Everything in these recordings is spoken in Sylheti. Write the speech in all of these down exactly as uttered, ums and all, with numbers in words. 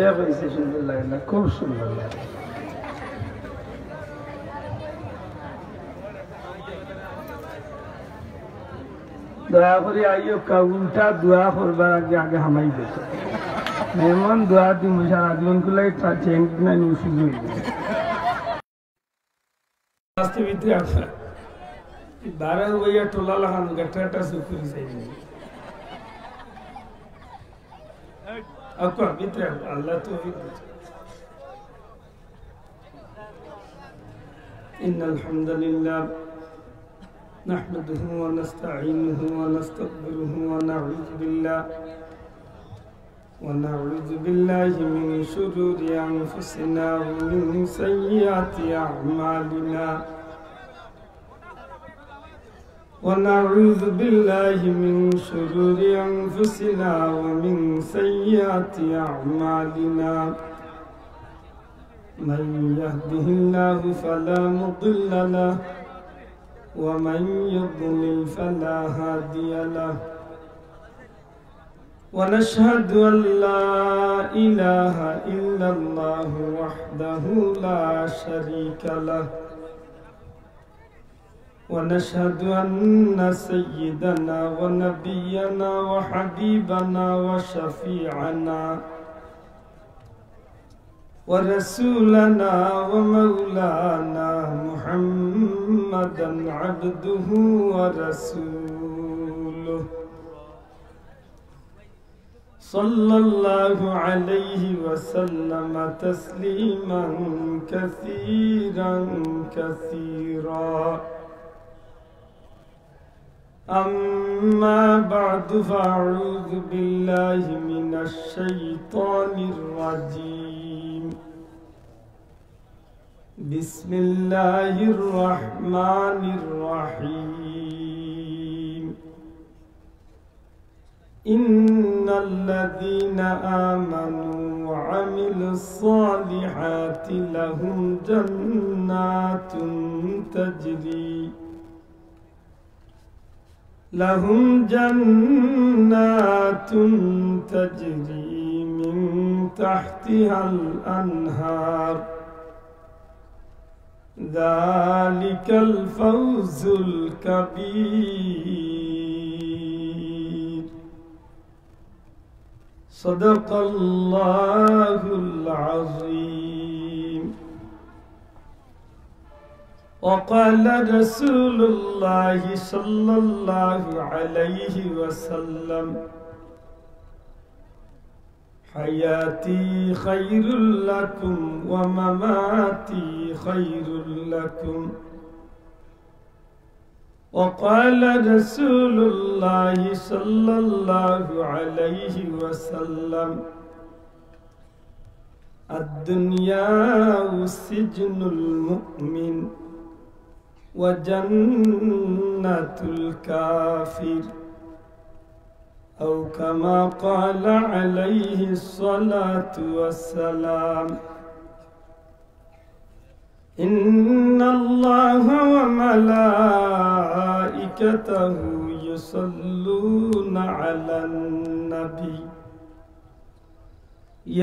এ কইছে সুন্দর লাগে না, খুব সুন্দর লাগে। দয়া করি আইও, কা উল্টা দোয়া করবার আগে আগে হামাই গেছে। এমন দোয়া দিমু সারা জীবন কুলাই তা চেঞ্জ নাই, ও সুযোগ নেই। আস্তে ভিতরে আপনার বারো বইয়া টোলা লাখান গাটা গাটা চুপ করে যাই। আক্কা ভিতরে আক্কা, আল্লাহ তৌফিক দিন। إن الحمد لله نحمده ونستعينه ونستغفره ونعوذ بالله، ونعوذ بالله من شرور أنفسنا ومن سيئات أعمالنا. ونعوذ بالله من شرور أنفسنا ومن سيئات أعمالنا. من يهده الله فلا مضل له، ومن يضلل فلا هادي له. ونشهد أن لا إله إلا الله وحده لا شريك له، ونشهد أن سيدنا ونبينا وحبيبنا وشفيعنا ورسولنا ومولانا محمدا عبده ورسوله، صلى الله عليه وسلم تسليما كثيرا كثيرا. أما بعد، فأعوذ بالله من الشيطان الرجيم. بسم الله الرحمن الرحيم. إن الذين آمنوا وعملوا الصالحات لهم جنات تجري، لهم جنات تجري من تحتها الأنهار، ذلك الفوز الكبير. صدق الله العظيم. وقال رسول الله صلى الله عليه وسلم: حياتي خير لكم ومماتي خير لكم. وقال رسول الله صلى الله عليه وسلم: الدنيا سجن المؤمن وجنة الكافر، أو كما قال عليه الصلاة والسلام. إن الله وملائكته يصلون على النبي،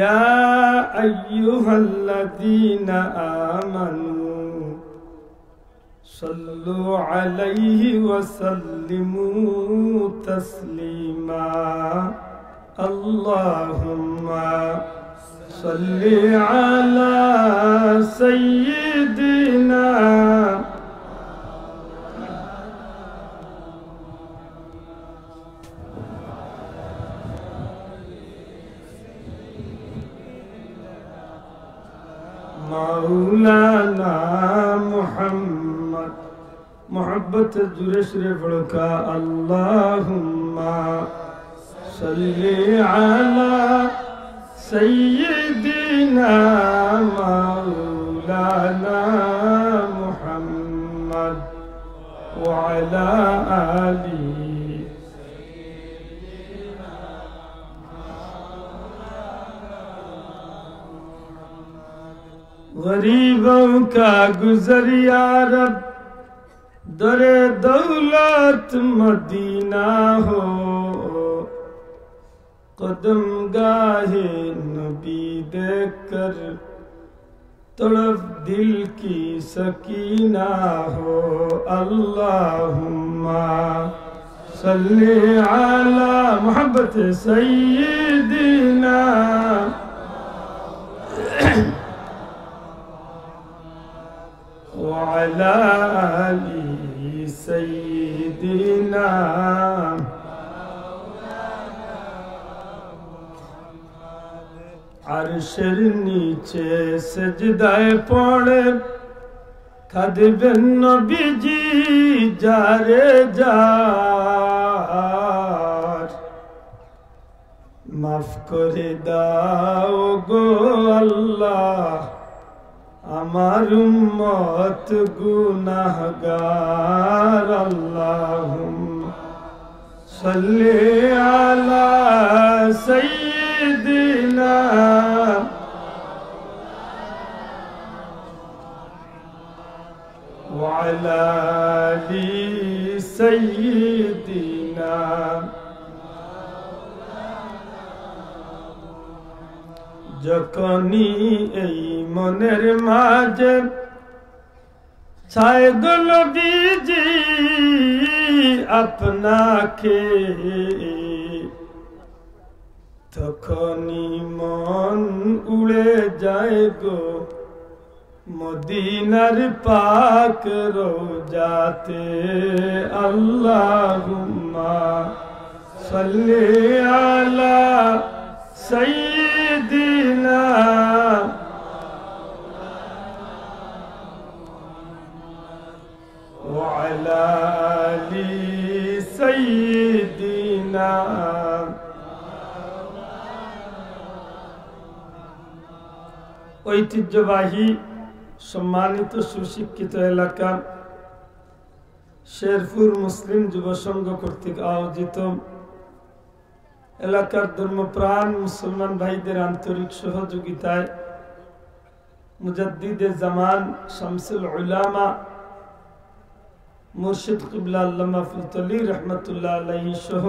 يا أيها الذين آمنوا صلوا عليه وسلموا تسليما. اللهم صل على سيدنا مولانا محمد. محبت جرش رفڑکا، اللهم صل على سيدنا مولانا محمد وعلى آله. غریبوں کا گزر یا رب، در دولت مدینہ ہو، قدم گاہ نبی دیکھ کر تڑپ دل کی سکینہ ہو۔ اللہم صل علی محبت سیدنا وعلی آل سیدنا۔ আরশের নিচে সেজদায় পড়ে কাঁদবেন নবীজি যারে যার। মাফ করে দাও গো আল্লাহ আমার উম্মত গুনাহগার। আল্লাহুম্মা সাল্লি আলা সাইয়্যিদিনা ওয়া আলা আলি সাইয়্যিদিনা। যখনই এই মনের মাঝে চায় গো নবীজি আপনাকে, তখনই মন উড়ে যায় গো মদিনার পাক রওজাতে। আল্লাহুম্মা সাল্লি আলা সাইয়্যিদিনা ওয়া আলা আলি সাইয়্যিদিনা। ঐতিহ্যবাহী সম্মানিত সুশিক্ষিত এলাকা শেরপুর মুসলিম যুব সংঘ কর্তৃক আয়োজিত এলাকার ধর্মপ্রাণ মুসলমান ভাইদের আন্তরিক সহযোগিতায় মুজাদ্দিদে জামান শামসুল উলামা মুর্শিদ কিবলা আল্লামা ফুলতলি রহমতুল্লাহ আলাইহি সহ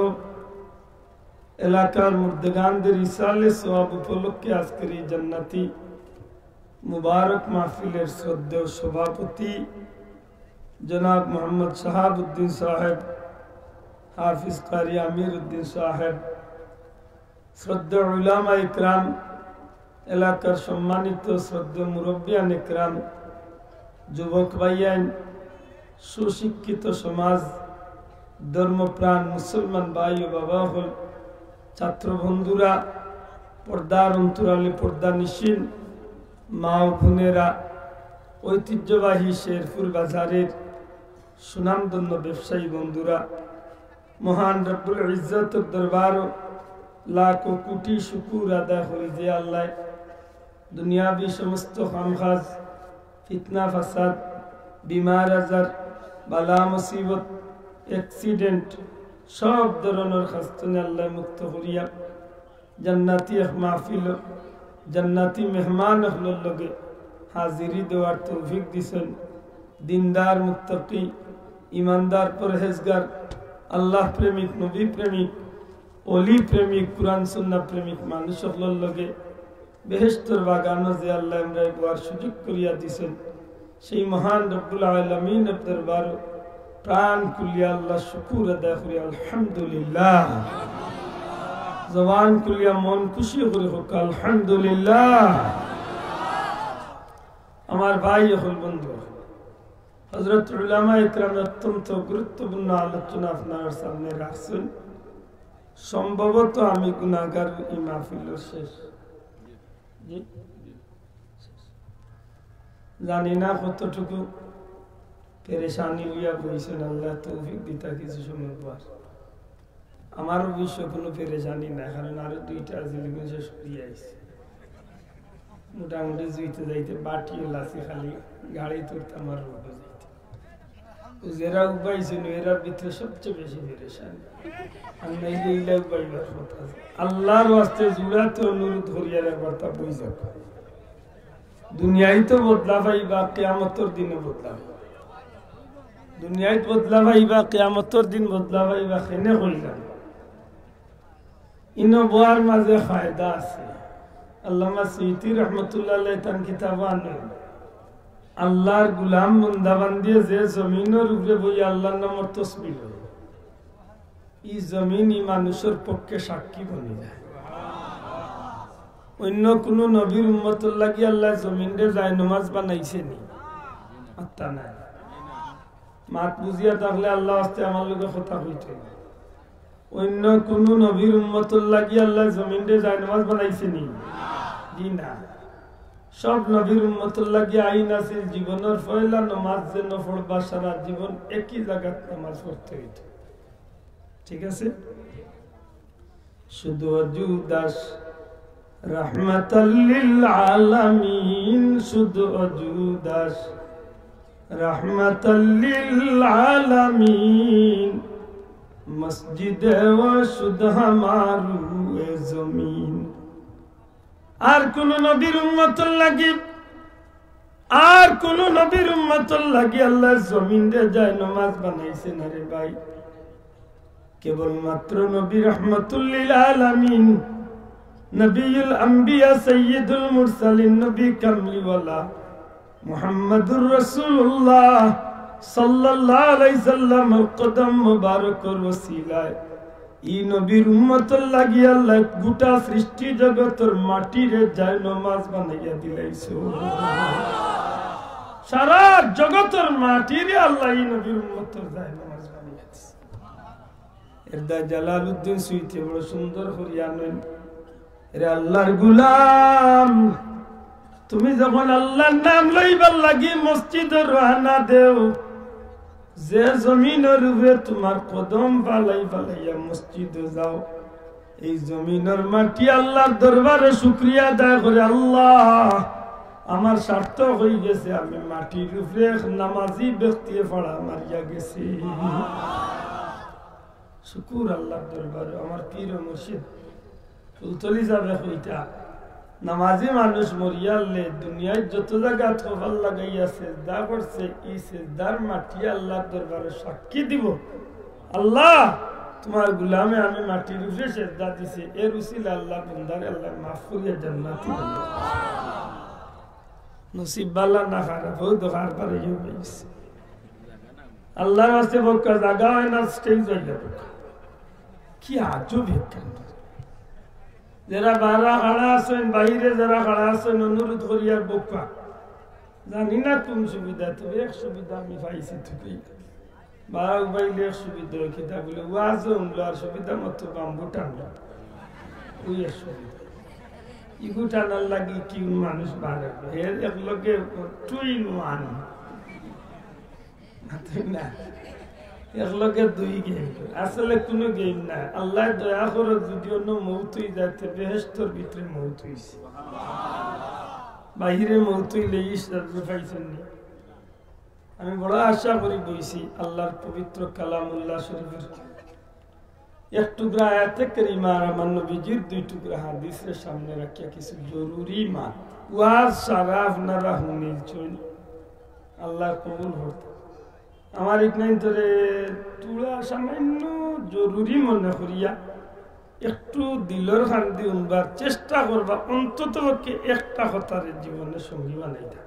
এলাকার মুর্দেগানদের ইসালে সওয়াব উপলক্ষে আজকের এই জান্নাতি মুবারক মাহফিলের শ্রদ্ধেয় সভাপতি জনাব মোহাম্মদ শাহাবুদ্দিন সাহেব, হাফিজ কারি আমির উদ্দিন সাহেব, শ্রদ্ধেয় উলামা ইকরাম, এলাকার সম্মানিত শ্রদ্ধেয় মুরব্বিয়ান ইকরাম, যুবক ভাইয়াইন, সুশিক্ষিত সমাজ, ধর্মপ্রাণ মুসলমান ভাই ও বাবা অকল, ছাত্র বন্ধুরা, পর্দার অন্তরালে পর্দানিশীন মা ও বোনেরা, ঐতিহ্যবাহী শেরপুর বাজারের সুনামধন্য ব্যবসায়ী বন্ধুরা, মহান রব্বুল ইজ্জতর দরবারো লাখো কোটি শুকুর আদায় করি যে আল্লায় দুনিয়াবি সমস্ত কামকাজ, ফিতনা ফাসাদ, বিমার আজার, বালা মুসিবত, accident, সব ধরনর কাজ থনে আল্লায় মুক্ত করিয়া জান্নাতি এক মাহফিল, জান্নাতি মেহমান অকলর লগে হাজিরি দেওয়ার তৌফিক দিছইন। দিনদার, মুত্তাকি, ইমানদার, পরহেজগার, আল্লাহ প্রেমিক, নবী প্রেমিক, অলি প্রেমিক, কুরআন সুন্নাহ প্রেমিক মানুষ অকলর লগে বেহেশতর বাগানো যে আল্লায় আমরারে বওয়ার সুযোগ করিয়া দিছইন, সেই মহান রব্বুল আলামিনর দরবারো প্রাণ খুলিয়া আল্লার শুকুর আদায় করি, আলহামদুলিল্লাহ। জবান খুলিয়া মন খুশি করি কউক্কা, আলহামদুলিল্লাহ। আমার ভাই অকল, বন্ধু অকল, হযরত উলামা ইকরামের অত্যন্ত গুরুত্বপূর্ণ আলোচনা আপনারার সামনে রাখছইন। সম্ভবত আমি গুনাহগার ই মাহফিলর শেষ। জি? জানি না কতটুকু পেরেশানি লইয়া বইছইন, আল্লায় তৌফিক দিতা কিছু সময় পর। আমার অবশ্য কুনু পেরেশানি নাই, কারণ আরো দুইটা আছিল, ইগুন শেষ করিয়া আইছি। মোটামুটি যাইতে যাইতে বাটিও লাসি খালি গাড়ি তুলতে আমার রোডে যাইতে। ও যেরা উবাইছইন, এরার ভিতরে সবচেয়ে বেশি পেরেশানি। আর নাইলে ইলা উবাইবার কথা। আল্লার ওয়াস্তে জুড়াতে অনুরোধ করিয়ার একবার তা বই যাউক্কা। দুনিয়াইত বদলা পাইবা, কিয়ামতর দিনো বদলা পাইবা। দুনিয়াইত বদলা পাইবা, কিয়ামতর দিন বদলা পাইবা, কেনে কইলাম। ইনো বওয়ার মাঝে ফায়দা আছে। আল্লামা সুয়ুতী রহমতুল্লাহ আলাইহি তান কিতাব আনইন, আল্লাহর গুলাম বন্দা বান্দিয়ে যে জমিনর উপরে বইয়া আল্লাহর নামর তসবিহ লয়, ই জমিন ই মানুষর পক্ষে সাক্ষী বনি যায়। অন্য কুনু নবীর উম্মতর লাগি আল্লায় জমিনরে জায়নমাজ বানাইছে নি? আত্তা নাই। মাত বুঝিয়া থাকলে আল্লাহ আস্তে আমার লগে কথা কইতে। অন্য কুনু নবীর উম্মতর লাগি আল্লায় জমিনরে জায়নমাজ বানাইছে নি? জি না। সব নবীর উম্মতর লাগি আইন আছিল, জীবনর পয়লা নমাজ যেন পড়বা, সারা জীবন একই জাগাত নমাজ পড়তে হইত। ঠিক আছে? শুধু অজু দাস রহমাতাল লিল আলামিন, শুধু অজু দাস রহমাতাল লিল আলামিন, মসজিদে ও শুধু হামারু এ জমিন। আর কোন নবীর উম্মতর লাগি, আর কোন নবীর উম্মতর লাগি আল্লায় জমিনরে জায়নমাজ বানাইছে না রে ভাই। কেবলমাত্র নবী রহমাতুল লিল আলামিন, নবিয়ুল আম্বিয়া, সাইয়্যিদুল মুরসালিন, নবী কামলিওয়ালা মুহাম্মাদুর রাসূলুল্লাহ সাল্লাল্লাহু আলাইহি সাল্লামর কদম মুবারকর ওসিলায় ই নবীর উম্মতর লাগি আল্লায় গোটা সৃষ্টি জগতর মাটিরে জায়নমাজ বানাইয়া দিলাইছো। সারা জগতর মাটিরে আল্লায় ই নবীর উম্মতর জায়নমাজ বানাইয়া দিছে। এর দায় জালালউদ্দিন সুয়ুতী বড় সুন্দর করিয়া আনইন, "এরে আল্লাহর গুলাম, তুমি যখন আল্লাহর নাম লইবার লাগি মসজিদো রওয়ানা দেও, যে জমিনর উপরে তুমার কদম ফালাই ফালাইয়া মসজিদো যাও, এই জমিনর মাটি আল্লাহর দরবারে শুকরিয়া আদায় করে, আল্লাহ, আমার সার্থক হই গেছে, আমি মাটির উপরে এক নামাজি ব্যক্তিয়ে ফাড়া মারিয়া গেছি।" শুকুর আল্লাহর দরবারে, আমার পীর ও মুর্শিদ ফুলতলি সাহেবে কইতা, নামাজি মানুষ মরিয়ালে দুনিয়ার যত জাগাত কপাল লাগাইয়া সেজদা করছে, ই সেজদার মাটি আল্লাহর দরবারে সাক্ষী দিব, "আল্লাহ, তুমার গুলামে আমি মাটির উপরে সেজদা দিছে, এর উসিলা আল্লাহ বন্দারে আল্লাহ মাফ করিয়া জান্নাতি বানাইয়া।" নসিব বালা না খারাপ, ও তো খার পারে ইয়ে হয়ে গেছে। আল্লাহর ওয়াস্তে বউক্কা, জাগা হয় না, stage হইলে বউক্কা। কি আজব এক কাণ্ড। যেরা বারা খাড়া আছইন, বাইরে যেরা খাড়া আছইন, অনুরোধ করিয়ার বউক্কা। জানি না কোন সুবিধা, তবে এক সুবিধা আমি পাইছি তোকে। বারা উবাইলে এক সুবিধা হয়, কিতা বলে, ওয়াজও হুনলো আর সুবিধা মতো বাম্বু টানলো। ওই এক সুবিধা। ইগু টানার লাগি কি মানুষ বাড়ে? এর এক লগে two in one। না, এক লগে দুই game। আসলে কোনো game না। আল্লাহ দয়া করে যদি অন্য মৌত হয়ে যায়, তে বেহেশতর ভিতরে মৌত হইছে। বাইরে মৌত হইলে ই সাহায্য পাইছেন নি? আমি বড় আশা করি বইছি আল্লাহর পবিত্র কালামুল্লাহ শরীফের এক টুকরা আয়াতে কারিমা আর আমার নবীজির দুই টুকরা হাদিসের সামনে রাখিয়া কিছু জরুরি মাত। ওয়াজ সারা আপনারা হুনিলছইন, আল্লাহ কবুল করতা। আমার ইকনাইন ধরে তুলা সামান্য জরুরি মনে করিয়া একটু দিলর কান্দি হুনবার চেষ্টা করবা, অন্তত পক্ষে একটা কথারে জীবনে সঙ্গী বানাইতা।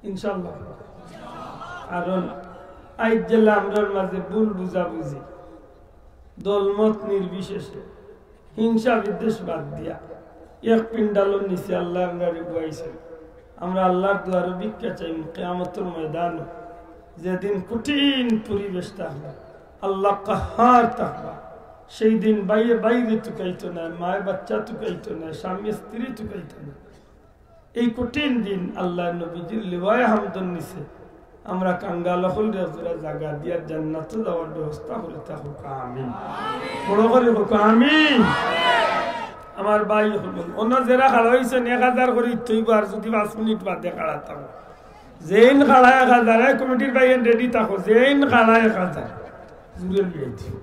ইনশাআল্লাহ। কারণ আইজ জেলা আমরার মাঝে ভুল বুঝাবুঝি, দলমত নির্বিশেষে, হিংসা বিদ্বেষ বাদ দিয়া এক পিন্ডালর নিচে আল্লাহ আমরারে বওয়াইছে। আমরা আল্লাহর দুয়ারো ভিক্ষা চাইমু কিয়ামতর ময়দানো, যেদিন কঠিন পরিবেশ থাকবা, আল্লাহ কাহার থাকবা, সেই দিন ভাইয়ে ভাইরে তুকাইতো নায়, মায়ে বাচ্চা তুকাইতো নায়, স্বামী স্ত্রী তুকাইতো নায়। এই কঠিন দিন আল্লাহর নবীজির লিওয়ায়ে হামদর নিচে আমরা কাঙ্গাল অকলরে জোড়া জাগা দিয়া জান্নাতো যাওয়ার ব্যবস্থা করি থাকুক, আমিন। বড় করি হোক, আমিন। আমার ভাই অকল, অন্য যেরা খাড়া হইছেন, এক হাজার করি ইত্যইব, আর যদি পাঁচ মিনিট বাদে খাড়া থাকো, যেইন খাড়া এক হাজার, এই কমিটির ভাইয়াইন ready থাকো, যেইন খাড়া এক হাজার, জুড়ে লিয়ে দিও।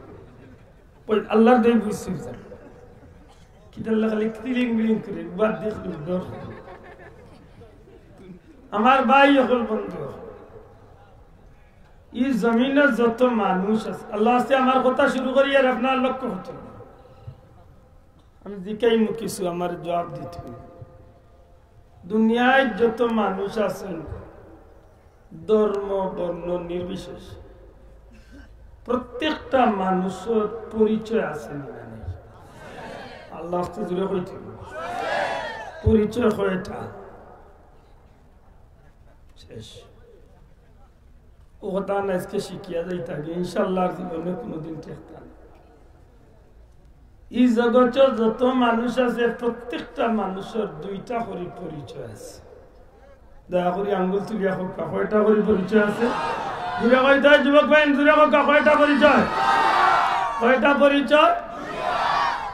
ওই আল্লাহর দই বুঝছি স্যার। কিতাল্লা খালি কিলিং বিলিং করে, বাদ দিয়ে খালি ডর। আমার ভাই অকল, বন্ধু অকল, এই জমিনে যত মানুষ আছে, আল্লাহ আছে, আমার কথা শুরু করি আর আপনার লক্ষ্য হতো। আমি জিকাইমু কিছু, আমার জবাব দিতে অইবো। দুনিয়ার যত মানুষ আছইন, ধর্ম বর্ণ নির্বিশেষ, প্রত্যেকটা মানুষর পরিচয় আছে নি না নাই? আল্লাহ তো জুড়ে কইতে অইবো। পরিচয় কয়টা? শেষ। ও কথা না আজকে শিখিয়া যাইতা গি, ইনশাআল্লাহ আর জীবনে কোনোদিন ঠেকতা না। এই জগতে যত মানুষ আছে, প্রত্যেকটা মানুষর দুইটা করি পরিচয় আছে। দয়া করি আঙ্গুল তুলিয়া কউক্কা, কয়টা করি পরিচয় আছে? জুড়ে কইতা, যুবক ভাই, জুড়ে কউক্কা, কয়টা পরিচয়? কয়টা পরিচয়?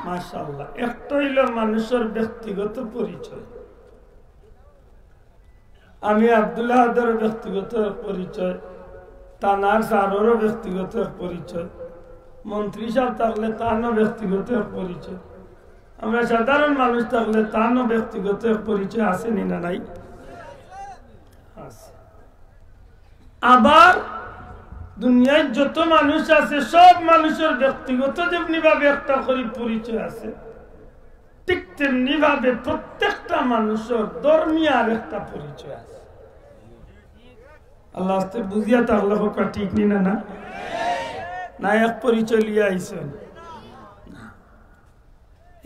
মাশাআল্লাহ। একটা অইলো মানুষর ব্যক্তিগত পরিচয়। আমি আব্দুল আহাদর ব্যক্তিগত এক পরিচয়, থানার স্যাররও ব্যক্তিগত এক পরিচয়, মন্ত্রী সাব থাকলে তানও ব্যক্তিগত এক পরিচয়, আমরা সাধারণ মানুষ থাকলে তানও ব্যক্তিগত এক পরিচয় আছে নি না নাই? আছে। আবার দুনিয়ার যত মানুষ আছে, সব মানুষর ব্যক্তিগত যেমনি ভাবে একটা করি পরিচয় আছে, ঠিক তেমনি ভাবে প্রত্যেকটা মানুষর ধর্মীয় আর একটা পরিচয় আছে। আল্লাহ আস্তে বুঝিয়া তাহলে কউক্কা, ঠিক নি না? না, না, এক পরিচয় লইয়া আইছইন।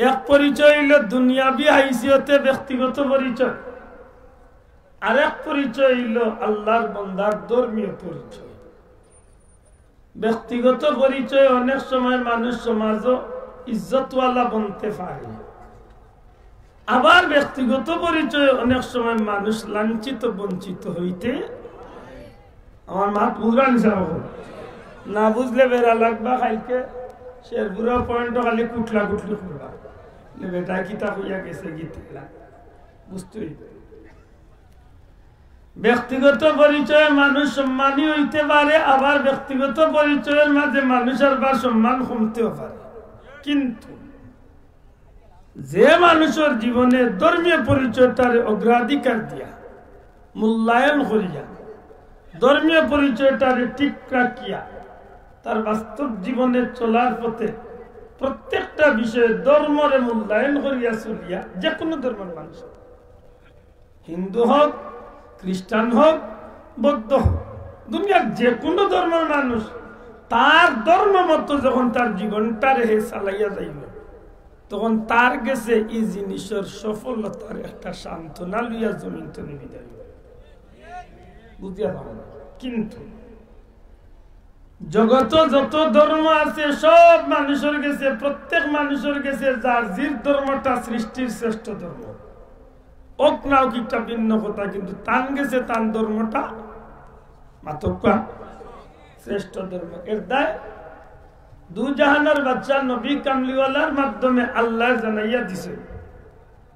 এক পরিচয় অইলো দুনিয়াবি হাইসিয়তে ব্যক্তিগত পরিচয়, আর এক পরিচয় অইলো আল্লাহর বন্দার ধর্মীয় পরিচয়। ব্যক্তিগত পরিচয়ে অনেক সময় মানুষ সমাজও ইজ্জতওয়ালা বনতে পারে, আবার ব্যক্তিগত পরিচয়ে অনেক সময় মানুষ লাঞ্ছিত বঞ্চিত হইতে। আমার মাত বুঝরা নি সাব? না বুঝলে বেড়া লাগবা, কাইলকে শেরপুরা পয়েন্টও খালি কুটলা কুটলি করবা। লে বেটায় কিতা কইয়া গেছে গীতলা, বুঝতে অইবো। ব্যক্তিগত পরিচয়ে মানুষ সম্মানী হইতে পারে, আবার ব্যক্তিগত পরিচয়ের মাঝে মানুষের বা সম্মান কমতেও পারে। কিন্তু যে মানুষের জীবনে ধর্মীয় পরিচয়টারে অগ্রাধিকার দিয়া, মূল্যায়ন করিয়া, ধর্মীয় পরিচয়টারে ঠিক রাখিয়া, তার বাস্তব জীবনে চলার পথে প্রত্যেকটা বিষয়ে ধর্মরে মূল্যায়ন করিয়া চলিয়া, যে কোনো ধর্মের মানুষ, হিন্দু হোক, খ্রিস্টান হোক, বৌদ্ধ হোক, দুনিয়ার যে কোনো ধর্মের মানুষ তার ধর্ম মতো যখন তার জীবনটারে হে চালাইয়া যাইব, তখন তার গেছে এই জিনিসের সফলতার একটা সান্ত্বনা লইয়া জমিন তনে বিদায় হইব। বুঝিয়া পারো না। কিন্তু জগত যত ধর্ম আছে, সব মানুষের গেছে, প্রত্যেক মানুষের গেছে যার জির ধর্মটা সৃষ্টির শ্রেষ্ঠ ধর্ম। হোক না হোক একটা ভিন্ন কথা, কিন্তু তান গেছে তান ধর্মটা মাতউক্কা শ্রেষ্ঠ ধর্ম। এর দায় দু জাহানের বাদশা নবী কামলিওয়ালার মাধ্যমে আল্লাহ জানাইয়া দিছে।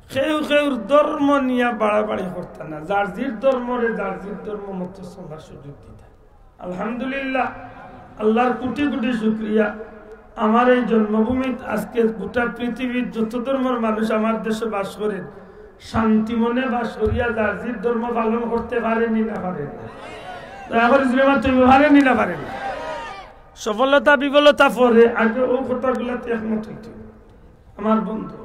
কেউ কেউর ধর্ম নিয়া বাড়াবাড়ি করতা না, যার জির ধর্মরে যার জির ধর্ম মতো চলার সুযোগ দিতা। আলহামদুলিল্লাহ, আল্লাহর কোটি কোটি শুকরিয়া। আমার এই জন্মভূমিত আজকে গোটা পৃথিবীর যত ধর্মর মানুষ আমার দেশে বাস করেন, শান্তি মনে বাস করিয়া যার জির ধর্ম পালন করতে পারেনি না পারেন না? দয়া করে জুড়ে মারতে হবে, পারেনি না পারেন না? সফলতা বিফলতা পরে, আগে ও কথাগুলাতে একমত হইতে হবে। আমার বন্ধু,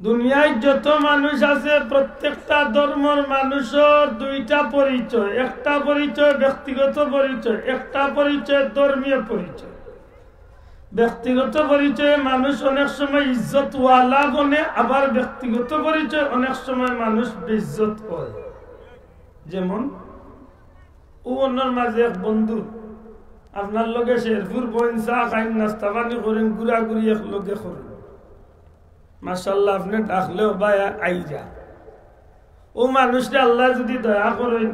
দুনিয়ায় যত মানুষ আছে, প্রত্যেকটা ধর্মর মানুষের দুইটা পরিচয়, একটা পরিচয় ব্যক্তিগত পরিচয়, একটা পরিচয় ধর্মীয় পরিচয়। ব্যক্তিগত পরিচয়ে মানুষ অনেক সময় ইজ্জতওয়ালা বনে, আবার ব্যক্তিগত পরিচয়ে অনেক সময় মানুষ বেইজ্জত হয়। যেমন, ও অন্যর মাঝে এক বন্ধু আপনার লগে শেরপুর বইন চা খাইন, নাস্তা পানি করেন, ঘুরাঘুরি এক লগে করেন। মাশাআল্লাহ, আপনি ডাকলেও ভাই আইরা। ও মানুষরে আল্লাহ যদি দয়া করেন,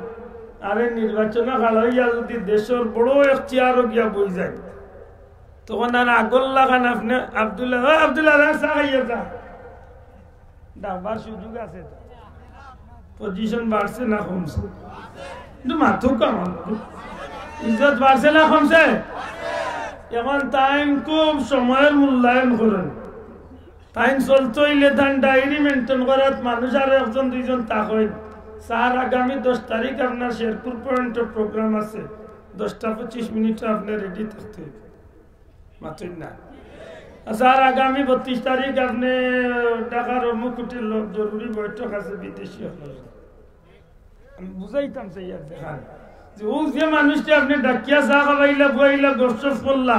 আরে নির্বাচনে খাড়া হইয়া যদি দেশর বড় এক চেয়ারও গিয়া বই যায়, তখন আর আগর লাখান আপনি আব্দুল্লাহ, "ও আব্দুল্লাহ, রে চা খাইয়া যা।" ডাকবার সুযোগ আছে তো? পজিশন বাড়ছে না কমছে? কিন্তু মাথুক আমার ইজ্জত বাড়ছে না কমছে? এখন তাইন খুব সময়ের মূল্যায়ন করেন। তাইন চলতে হইলে তাইন ডায়েরি মেইনটেইন করাত মানুষ আরো একজন দুইজন থাকইন। স্যার, আগামী দশ তারিখ আপনার শেরপুর পয়েন্টে প্রোগ্রাম আছে, দশটা পঁচিশ মিনিটে আপনি রেডি থাকতে হইবে। মাতইন না। আচ্ছা, আর আগামী বত্রিশ তারিখ আপনে ঢাকার অমুক হোটেলো জরুরি বৈঠক আছে বিদেশি অকলর। আমি বুঝাইতাম চাই আর দেখান যে অউ যে মানুষরে আপনে ডাকিয়া চা খাবাইলা, বুয়াইলা, গপসপ করলা,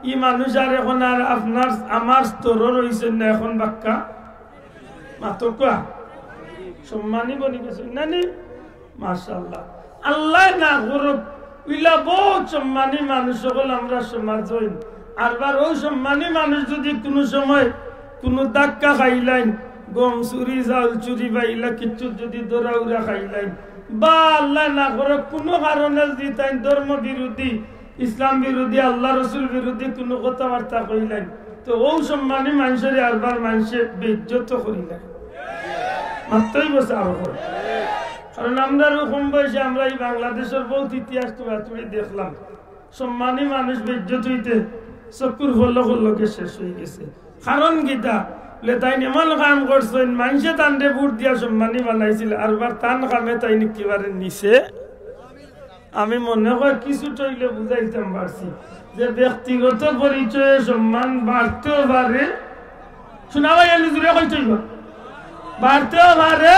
ই মানুষ আর এখন আর আপনার আমার স্তরর অইছে না, এখন বাক্কা মাতউক্কা সম্মানী বনি গেছে না নি? মাশাআল্লাহ। আল্লায় না করউক, অইলা বউত সম্মানী মানুষ অকল আমরার সমাজো অইন। আরবার অউ সম্মানী মানুষ যুদি কুনু সময় কুনু ধাক্কা খাইলাইন, গম চুরি, চাউল চুরি বা ইলা কিচ্ছু যুদি ধরা উরা খাইলাইন, বা আল্লায় না করউক কুনু কারণে যুদি তাইন ধর্ম বিরোধী, ইসলাম বিরোধী, আল্লাহ রসুল বিরোধী কুনু কথাবার্তা কইলাইন, তে অউ সম্মানী মানষরে আরবার মানষে বেইজ্জত করিলাইন। মাতইন বউত আরো করি। কারণ আমরারও কম বয়সে আমরা ই বাংলাদেশর বউত ইতিহাস তুড়াতুড়ি দেখলাম। সম্মানী মানুষ বেইজ্জত অইতে চক্ষুর পলকর লগে শেষ অইগেছে। কারণ কিতা? বলে, তাইন এমন কাম করছইন, মানষে তানরে ভোট দিয়া সম্মানী বানাইছিল, আরবার তান কামে তাইন একেবারে নিচে। আমি মনে কয় কিছুটা অইলে বুঝাইতাম পারছি যে ব্যক্তিগত পরিচয়ে সম্মান বাড়তেও পারে, শুনা ভাই, আমি জুরে কইতে অইবো, বাড়তেও পারে,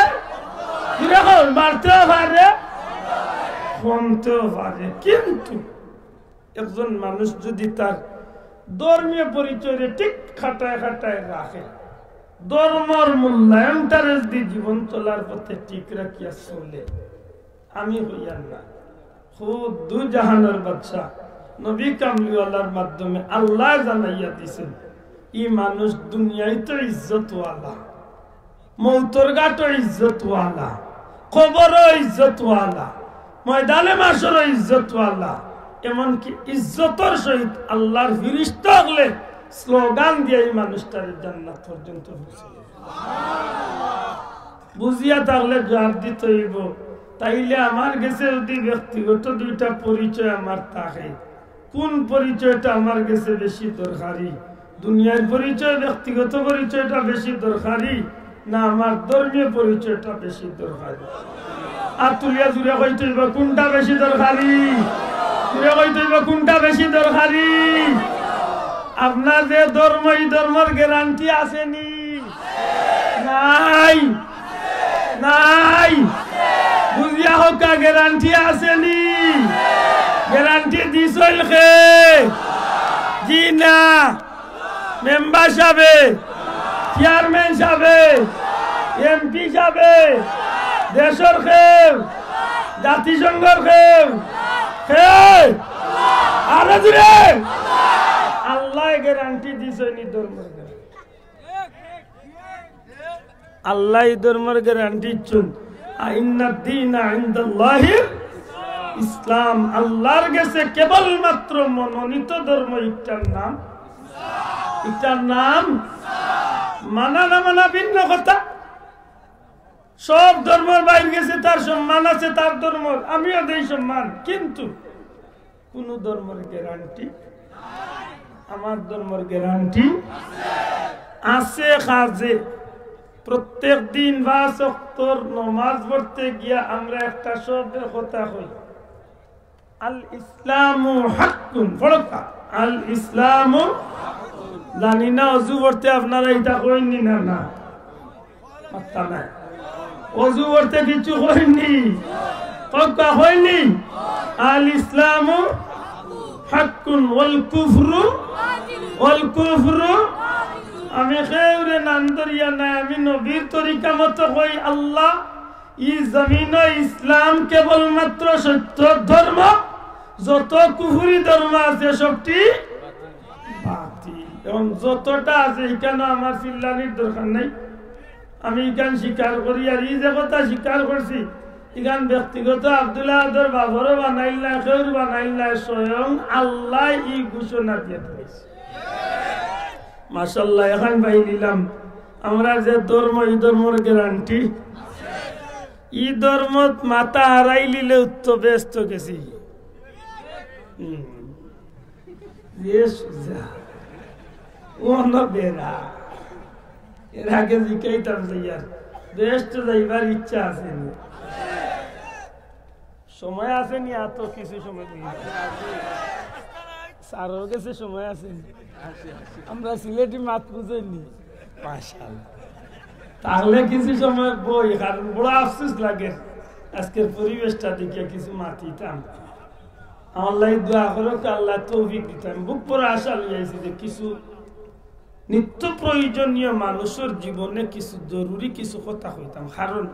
জুরে কও, বাড়তেও পারে, কমতেও পারে। কিন্তু একজন মানুষ যুদি তার ধর্মীয় পরিচয়রে ঠিক খাটায় খাটায় রাখে, ধর্মর মূল্যায়নটারে যুদি জীবন চলার পথে ঠিক রাখিয়া চলে, আমি কইয়ার না, খুদ দুজাহানর বাদশা নবী কামলিওয়ালার মাধ্যমে আল্লায় জানাইয়া দিছইন, ই মানুষ দুনিয়াইত ইজ্জতওয়ালা, মউতর ঘাটো ইজ্জতওয়ালা, কবরো ইজ্জতওয়ালা, ময়দানে মাশরো ইজ্জতওয়ালা, এমনকি ইজ্জতর সহিত আল্লার ফিরিস্তা অকলে স্লোগান দিয়া ই মানুষটারে জান্নাত পর্যন্ত পৌঁছাইয়া। বুঝিয়া থাকলে জুয়াপ দিতে অইবো। তাইলে আমার গেছে যুদি ব্যক্তিগত দুইটা পরিচয় আমার থাকে, কুন পরিচয়টা আমার গেছে বেশি দরকারি? দুনিয়ার পরিচয়, ব্যক্তিগত পরিচয়টা বেশি দরকারি, না আমার ধর্মীয় পরিচয়টা বেশি দরকারি? আত তুলিয়া জুরে কইতে অইবো কুনটা বেশি দরকারি? জুরে কইতে অইবো কুনটা বেশি দরকারি? আপনার যে ধর্ম, ই ধর্মর গ্যারান্টি আছে নি? নাই, নাই। বুঝিয়া কউক্কা, গ্যারান্টি আছে নি? গ্যারান্টি দিছইন কে? জি না। মেম্বার সাবে, চেয়ারম্যান সাবে, এমপি সাবে, দেশর কেউ, জাতিসংঘর কেউ, কে? আরো জুরে। আল্লায় গ্যারান্টি দিছইন ই ধর্মর গ্যারান্টি। আল্লায় ই ধর্মর গ্যারান্টি দিছইন। আ, ইন্নাদ দীনা ইনদাল্লাহিল ইসলাম। আল্লার গেছে কেবলমাত্র মনোনীত ধর্ম ইটার নাম, ইটার নাম। মানা না মানা ভিন্ন কথা। সব ধর্মর বাইর গেছে তার সম্মান আছে, তার ধর্মর, আমিও দেই সম্মান, কিন্তু কুনু ধর্মর গ্যারান্টি, আমার ধর্মর গ্যারান্টি আছে কাজে। প্রত্যেক দিন পাঁচ ওয়াক্তর নমাজ পড়তে গিয়া আমরা একটা শব্দর কথা কই, আল ইসলামু হাক্কুন। পড়উক্কা, আল ইসলামু। জানি না অজু পড়তে আপনারা ইটা কইন নি না, না? মাত্তা নাই। অজু পড়তে কিচ্ছু কইন নি? কউক্কা কইন নি? আল ইসলামু হাক্কুন ওয়াল কুফরু, ওয়াল কুফরু। আমি কেউরে নাম ধরিয়া নায়, আমি নবীর তরিকা মতো কই, আল্লাহ, ই জমিনো ইসলাম কেবলমাত্র সত্য ধর্ম, যত কুফরি ধর্ম আছে সবটি বাতিল। এখন যতটা আছে, ইখানো আমার চিল্লানির দরকার নাই। আমি ইখান স্বীকার করি, আর ই যে কথা স্বীকার করছি, ইখান ব্যক্তিগত আব্দুল আহাদর বাপরও বানাইল না, কেউর বানাইল না, স্বয়ং আল্লায় ই ঘোষণা দিয়া দিছে। মাশাআল্লাহ, এখন পাইলিলাম। আমরা যে ধর্ম, ই ধর্মর গ্যারান্টি, ই ধর্মত মাথা হারাইলিলে উত্ত বেস্ত গেছি। হুম। যে সুজা, অনো বেড়া। এর আগে জিকাইতাম যাইয়ার, বেস্ত যাইবার ইচ্ছা আছে নি? সময় আছে নি? আর তো কিছু সময় বাকি। তারও গেছে সময় আছে নি? আমরা সিলেটি মাত বুঝইনি। মাশাআল্লাহ। তাহলে কিছু সময় বই, কারণ বড় আফসোস লাগে আজকের পরিবেশটা দেখিয়া কিছু মাতিতাম। আমার লাগি দোয়া করো, আল্লাহ তৌফিক দিতাম। বুক ভরা আশা লইয়া আইছি যে কিছু নিত্য প্রয়োজনীয় মানুষের জীবনে কিছু জরুরি কিছু কথা কইতাম, কারণ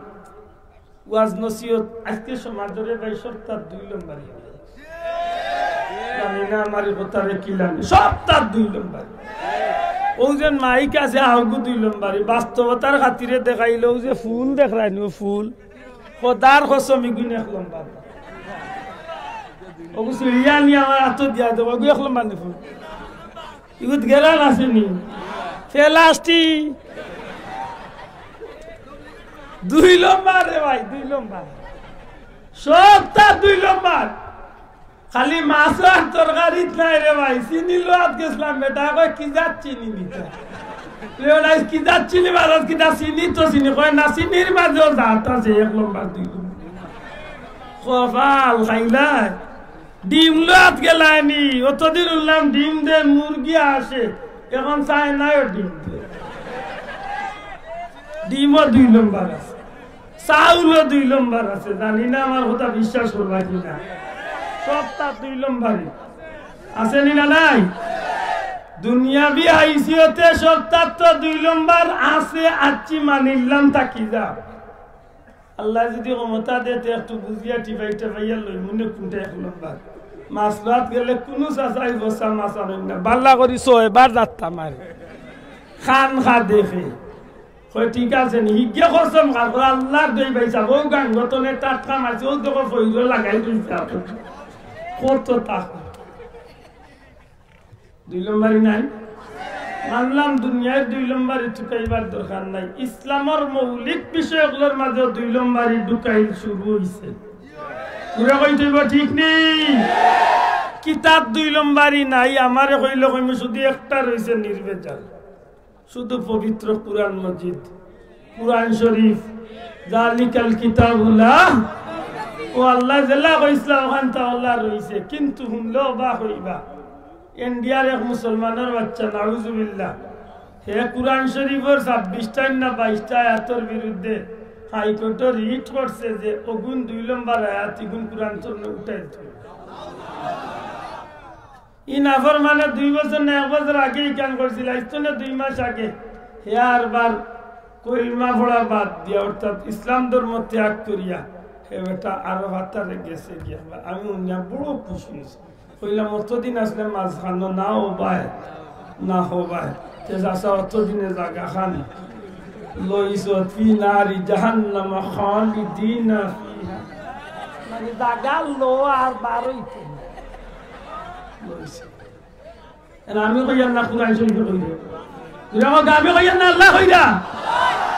ওয়াজ নসিহত আজকে সমাজরে ভাই সপ্তাহ দুই লম্বর। জানি না আমার এই কথারে কি লাগে, সপ্তাহ দুই লম্বর। ও যে মাইক আছে, আহগু দুই লম্বর। বাস্তবতার খাতিরে দেখাইল, ও যে ফুল দেখরায় নি, ও ফুল। খোদার কসম, ইগুন এক লম্বর। ওগু সিঁড়িয়া নি আমার আতো দিয়া দেবো, ওগু এক লম্বর নি ফুল। ইগুত গেলান আছে নি? প্লাস্টিক। দুই লম্বর রে ভাই, দুই লম্বর। সবটা দুই লম্বর। খালি মাছ আর তরকারিত নাই রে ভাই। চিনি লওয়াত গেছিলাম, বেটা কয়, "কি জাত চিনি নিতা?" রে ভাই, "কি জাত চিনি বাজার, কিতা চিনি তো চিনি।" কয়, "না, চিনির মাঝেও জাত আছে, এক লম্বর, দুই লম্বর।" কপাল খাইলায়। ডিম লওয়াত গেলায়নি, অতদিন উঠলাম ডিম দে, মুরগি আসে, এখন চায় নাইও ডিম দে। ডিমও দুই লম্বর আছে, চাউলও দুই লম্বর আছে। জানি না আমার কথা বিশ্বাস করবা কি না, সবটা দুই লম্বরই আছে নি না নাই? দুনিয়াবি আইসিওতে সবটা তো দুই লম্বর আছে, আচ্ছি মানিলাম, থাকি যা। আল্লাহ যদি ক্ষমতা দে, তে একটু বুঝিয়া টিপাই টিপাইয়া লই, মনে কোনটা এক লম্বর। মাছ লওয়াত গেলে কোনো চাচাই বসা মাছ আনেন না। বাল্লা করি ছয়বার যাত্রা মারে। খান খা দেখে। কয়, "ঠিক আছে নি?" হিগে কসম খা, কয়, "আল্লাহর দই ভাই সাহেব, ও গাঙ্গতনে টাটকা মাছ, ও দেখো ফইরো লাগাই দিছে আপনি।" কত তা। দুই লম্বরই নাই? মানলাম, দুনিয়ার দুই লম্বরই ঢুকাইবার দরকার নাই। ইসলামর মৌলিক বিষয়গুলোর মাঝে দুই লম্বরই ঢুকাইল শুরু হইছে। পুরা কইতে হইব, ঠিক নি? কিতাব দুই লম্বরই নাই, আমারে কইলে কইমু শুধু একটা রইছে নির্ভেজাল, শুধু পবিত্র কুরআন মজিদ, কুরআন শরীফ। জালিকাল কিতাবু লা, ও আল্লাহ যেলা কইছলা ওখান তা আল্লাহ রইছে, কিন্তু হুনলে অবাক হইবা। ইন্ডিয়ার এক মুসলমানর বাচ্চা, নাউজুবিল্লাহ, হে কুরআন শরীফর ছাব্বিশটা না বাইশটা আয়াতর বিরুদ্ধে হাইকোর্টে রিট করছে যে অগুন দুই লম্বর আয়াত, ইগুন কুরআন তনে উঠাই দিতে। ই নাফরমানে দুই বছর না এক বছর আগে ইখান করছিল, আইজ তনে দুই মাস আগে। হে আরবার কলমা পড়া বাদ দিয়া, অর্থাৎ ইসলাম ধর্ম ত্যাগ করিয়া, হে বেটা আরো হাতারে গেছে গিয়া। আমি হুনিয়া বড় খুশি হইছি। কইলাম, "অতদিন আসলে মাঝখানো না ও ভাই, না হো ভাই।" তে চাচা অতদিনে জাগা খান লইছ, "ফি নারি জাহান্নামা খালিদিনা ফিহা।" মানে জাগা লো আর বারোই তো লইছ। এন আমি কইয়ার না, কুরআন শরীফে কইরা। আমি কইয়ার না, আল্লাহ কইরা।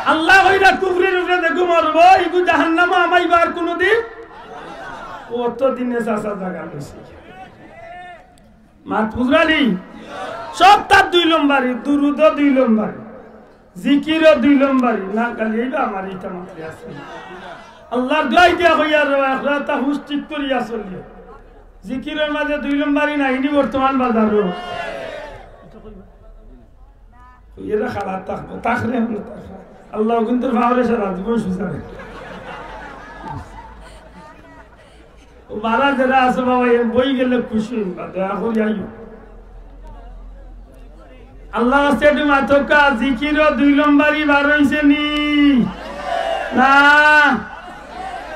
আল্লাহ কইরা, কুফরির উপরে দেখো মরবো, ইগু জাহান্নামো আমাইবার কোনোদিন। অতদিনে চাচা জাগা লইছে। মাত বুঝরানি? সব তার দুই লম্বরি, দুরুদও দুই লম্বরি, জিকিরও দুই লম্বরি। না খালি এইবা আমার ইটা মাত্র আছে। আল্লাহর দোয়াই দিয়া কইয়ার রে, একলা তা হুশ ঠিক করিয়া চলিও। জিকিরর মাঝে দুই লম্বরি নাইনি বর্তমান বাজারো। এরা খারাপ থাকবো, থাকলে আমরা থাকবো। আল্লাহ কিন্তু ভাবরে সারা জীবন সুজা রাখে। ও বারা যারা আছে বাবা, এ বই গেলে খুশি হইবা, দয়া করি আইও। আল্লাহ আছে একটু মাতকা, জিকিরও দুই লম্বরি বার হইছে নি? না।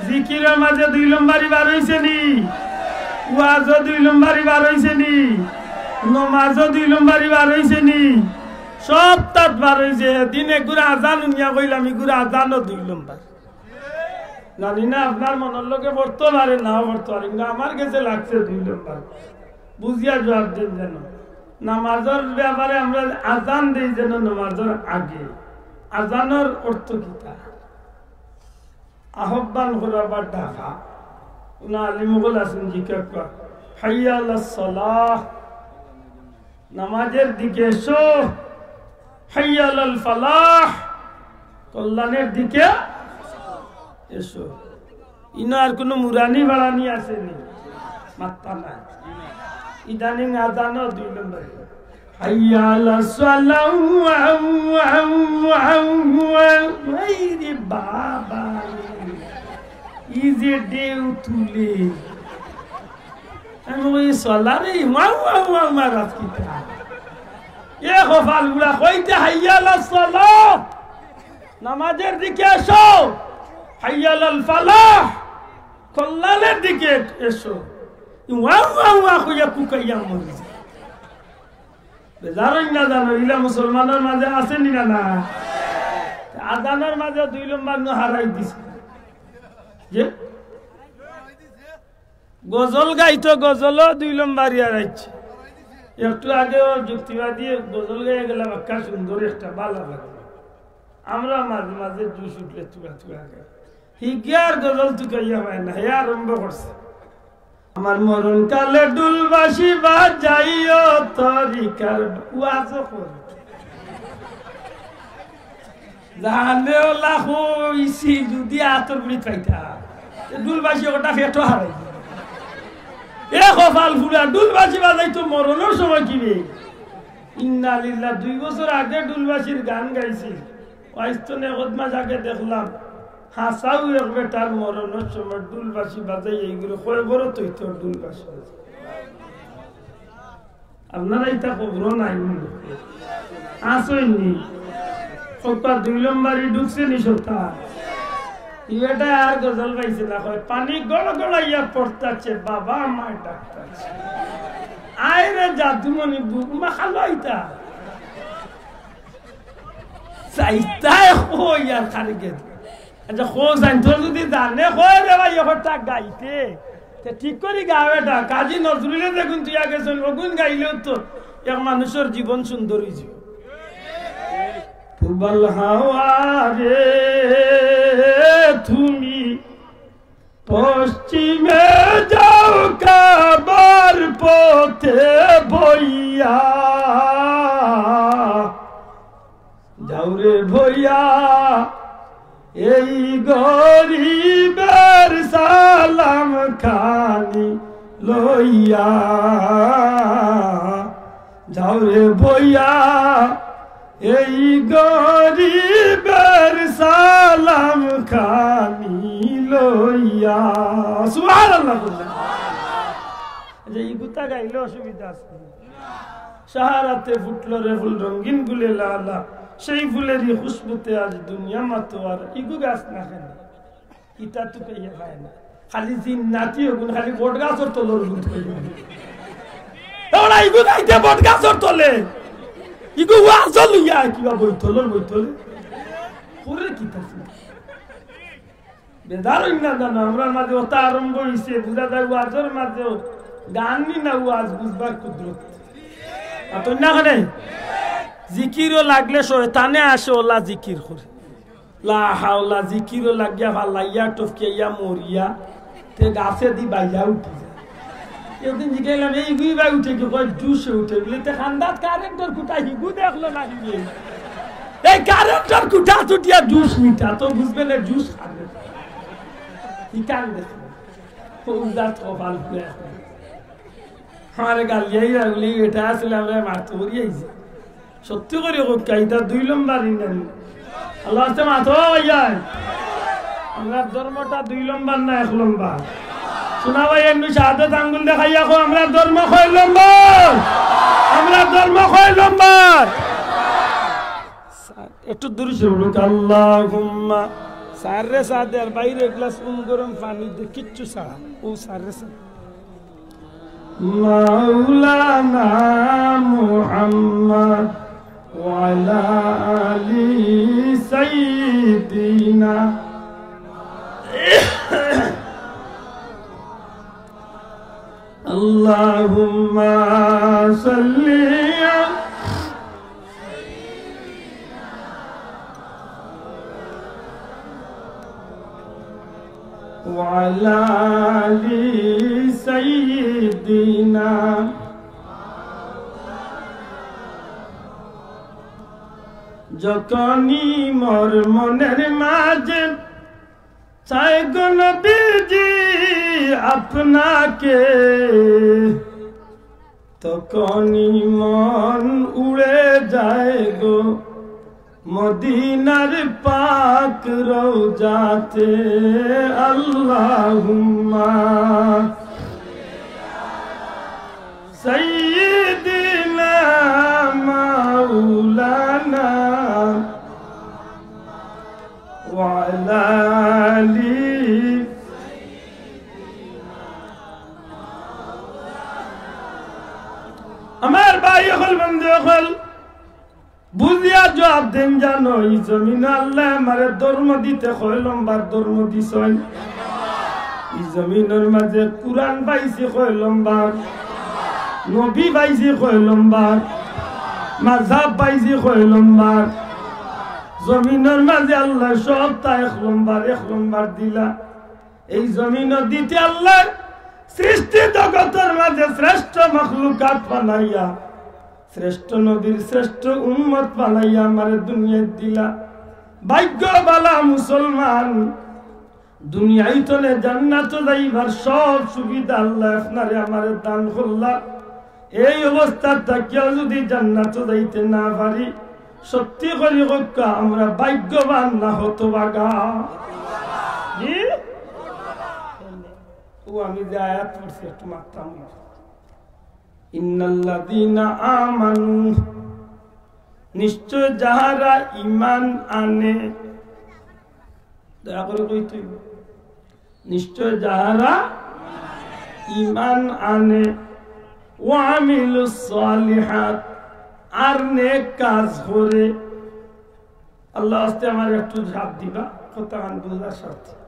জিকিরর মাঝে দুই লম্বরি বার হইছে নি? ওয়াজও দুই লম্বরি বার হইছে নি? নমাজও দুই লম্বরি বার হইছে নি? সব তাত বার হইছে। দিনে গুড়া আজান উনিয়া কইলাম, ই গুড়া আজানও দুই লম্বর। জানি না আপনার মনের লোকে পড়তে পারে, নাও পড়তে পারে, কিন্তু আমার গেছে লাগছে দুই লম্বর। বুঝিয়া জবাব দেন যেন। নামাজর ব্যাপারে আমরা আজান দেই যেন নামাজর আগে। আজানর অর্থ কিতা? আহ্বান করা বা ডাকা। উনা আলিম অকল আছেন, জিজ্ঞাসা কর, "হাইয়া আলাস সালাহ।" নামাজের দিকে এসো। হাইয়া আলাল ফালাহ, কল্যাণের দিকে এসো। ইনো আর কোনো মুরানি বাড়ানি আছে নি? মাত্তা নাই। ইদানিং আজানো দুই নম্বর। হাইয়া আলাস সালাহ, ওয়াও, ওয়াও, ওয়াও, ওয়াও। এই রে বাবা, ই যে ঢেউ তুলে। আমি কই, "সলা রে, ওয়াও, ওয়াও, ওয়াও, মারাস কিতা?" এ কপাল গুড়া, কইতে হাইয়া আলাস সালাহ, নামাজের দিকে এসো, হাইয়া আলাল ফালাহ, কল্যাণের দিকে এসো। ওয়াও, ওয়াও, ওয়াও কইয়া কুকাইয়া মরি যায়। বেজার অইন না জানো, ইলা মুসলমানর মাঝে আছে নি না, না? আজানর মাঝে দুই নম্বর নু হারাই দিছে। যে গজল গাইতো, গজলও দুই নম্বর হারাইছে। একটু আগেও যুক্তিবাদী গজল গাইয়া গেলাম, একটা সুন্দর একটা ভালা লাগলো। আমরা মাঝে মাঝে জুশ উঠলে তুরা তুরা গাই। হিগিয়ার গজল তুকাইয়া পায় না, হে আরম্ভ করছে। আমার মরণ কালে ডুলবাঁশি বাজাইও তরিকার ওয়াজও করে। জানে ওলা কইছি যদি আতর গুড়ি পাইতা, তে ডুলবাঁশি ওটা ফেটো হারাই দিল। এ কপাল ফুরা, ডুলবাঁশি বাজাইতো মরণর সময় কি রে? ইন্না লিল্লাহ, দুই বছর আগে ডুলবাঁশির গান গাইছি। আইজ তো নে কত মাস আগে দেখলাম, হাসাউ এক বেটার মরণর সময় ডুলবাঁশি বাজাই, এইগুলো কয় বড় তৈতো ডুলবাঁশি বাজাই। আপনারা ইতা খবরও নাই মনে হয়। আসইনি। সপ্তাহ দুই নম্বরই ঢুকছে নি সপ্তাহ। ই বেটা আর গজল পাইছে না, কয়, "পানি গড়গড়াইয়া পড়তাছে, বাবা আমায় ডাকতাছে।" আয় রে জাদুমণি বুক মা খালো ইতা। চাইতায় কই আর খালি গেল। আচ্ছা, খোঁজ আইন, তোর যদি জানে, কয় রে ভাই, এখন তা গাইতে। তে ঠিক করি গা বেটা, কাজী নজরুলে দেখুন তুই আগে শোন, ওগুন গাইলেও তো এক মানুষের জীবন সুন্দর হয়ে যাবে। পুবাল হাওয়া রে, তুমি পশ্চিমে যাও কাবার পথে বইয়া। যাও রে বইয়া, এই গরিবের সালাম খানি লইয়া। যাও রে বইয়া, এই গরিবের সালাম খানি লইয়া। সুবহানাল্লাহ বললেন। যে ই গুতা গাইলে অসুবিধা আছে। সাহারাতে ফুটলো রে ফুল রঙিন গুলে লালা, সেই ফুলেরই খুশবুতে আজ দুনিয়া মাতোয়ারা। ইগু গাছ না কেনে? ইতা তো কইয়া পায় না। খালি জিন্নাতি ওগুন খালি বট গাছর তলর গুণ কইয়া। ওরা ইগু গাইতে বট গাছর তলে। ইগু ওয়াজ লইয়া কিবা বইতলর বইতলে। করে কিতা? বেজার অইন না জানো, আমরার মাঝে ওটা আরম্ভ হইছে, বুঝা যায় ওয়াজর মাঝেও গান নি না ওয়াজ বুঝবার কুদরত। আর তো না কেনে? জিকিরও লাগলে শয়তানে আসে ওলা জিকির করে। লা হাওলা, জিকিরও লাগিয়া ফালাইয়া টপকিয়া মরিয়া, তে গাছে দি বাইয়া উঠি যায়। একদিন জিজ্ঞাসলাম, "এই গুই বাই উঠে কি?" কয়, "জুসে উঠে।" বলে, "তে খান্দাত কারেন্টর খুঁটা হিগু দেখলো না রে?" এই কারেন্টর খুঁটা ছুটিয়া জুস মিঠা, তো বুঝবে না জুস খাবে। কি কান দেখবে? তো উজাত কপাল পুড়ে এখন। আমারে গালিয়াই রাখলে এটা আসলে আমরা মারতে করি আইছি। সত্যি করি কইক্কা, ইটা দুই লম্বর ইন্দানি। আল্লাহ আছে মাতো ভাইয়া। আমরার ধর্মটা দুই লম্বর না এক লম্বর? শোনা ভাই, এমনি শাহাদত আঙ্গুল দেখাইয়া কও, আমরার ধর্ম কয় লম্বর? আমরার ধর্ম কয় লম্বর? একটু দূরে সরে বলুক, আল্লাহুম্মা। স্যার রে, স্যার দে, আর বাইরে এক গ্লাস উম গরম পানি দে, কিচ্ছু ছাড়া। ও স্যার রে, স্যার। মাওলানা মুহাম্মদ ওয়া আলা আলি সাইয়্যিদিনা। আল্লাহুম্মা সাল্লি আলা ওয়ালা আলি সাইয়্যিদিনা। যখনই মোর মনের মাঝে চাই গো নবীজি আপনাকে, তখনই মন উড়ে যায় গো মদিনার পাক রওজাতে। আল্লাহুম্মা সাইয়্যিদিনা মাওলানা ওয়া আলা আলি। আমার ভাই অকল, বন্ধু অকল, বুঝিয়া জবাব দেইন জানো, ই জমিনো আল্লায় আমারে ধর্ম দিতে কয় লম্বার ধর্ম দিছইন? ই জমিনর মাঝে কুরআন পাইছি কয় লম্বার? নবী পাইছি কয় লম্বার? মাযহাব পাইছি কয় লম্বার? জমিনর মাঝে আল্লায় সবতা এক লম্বার, এক লম্বার দিলা। এই জমিনো দিতে আল্লায় সৃষ্টি জগতর মাঝে শ্রেষ্ঠ মখলুকাত বানাইয়া, শ্রেষ্ঠ নবীর শ্রেষ্ঠ উম্মত বানাইয়া আমারে দুনিয়াত দিলা। ভাগ্য ভালা মুসলমান, দুনিয়াত তনে জান্নাতো যাইবার সব সুবিধা আল্লায় আপনারে আমারে দান করলা। এই অবস্থাত থাকিয়াও যদি জান্নাতো যাইতে না পারি, সত্যি করি কউক্কা, আমরা ভাগ্যবান না হতভাগা? জি? ও, আমি যে আয়াত পড়ছি, একটু মাততাম না। ইন্নাল্লাযীনা আমানু, নিশ্চয় যাহারা ঈমান আনে, দয়া করি কইতে অইবো। নিশ্চয় যাহারা ঈমান আনে, ওয়া আমিলুস সালিহাত, আর নেক কাজ করে। আল্লাহ আস্তে আমার একটু সাথ দিবা, কথাখান বুঝার সাথে।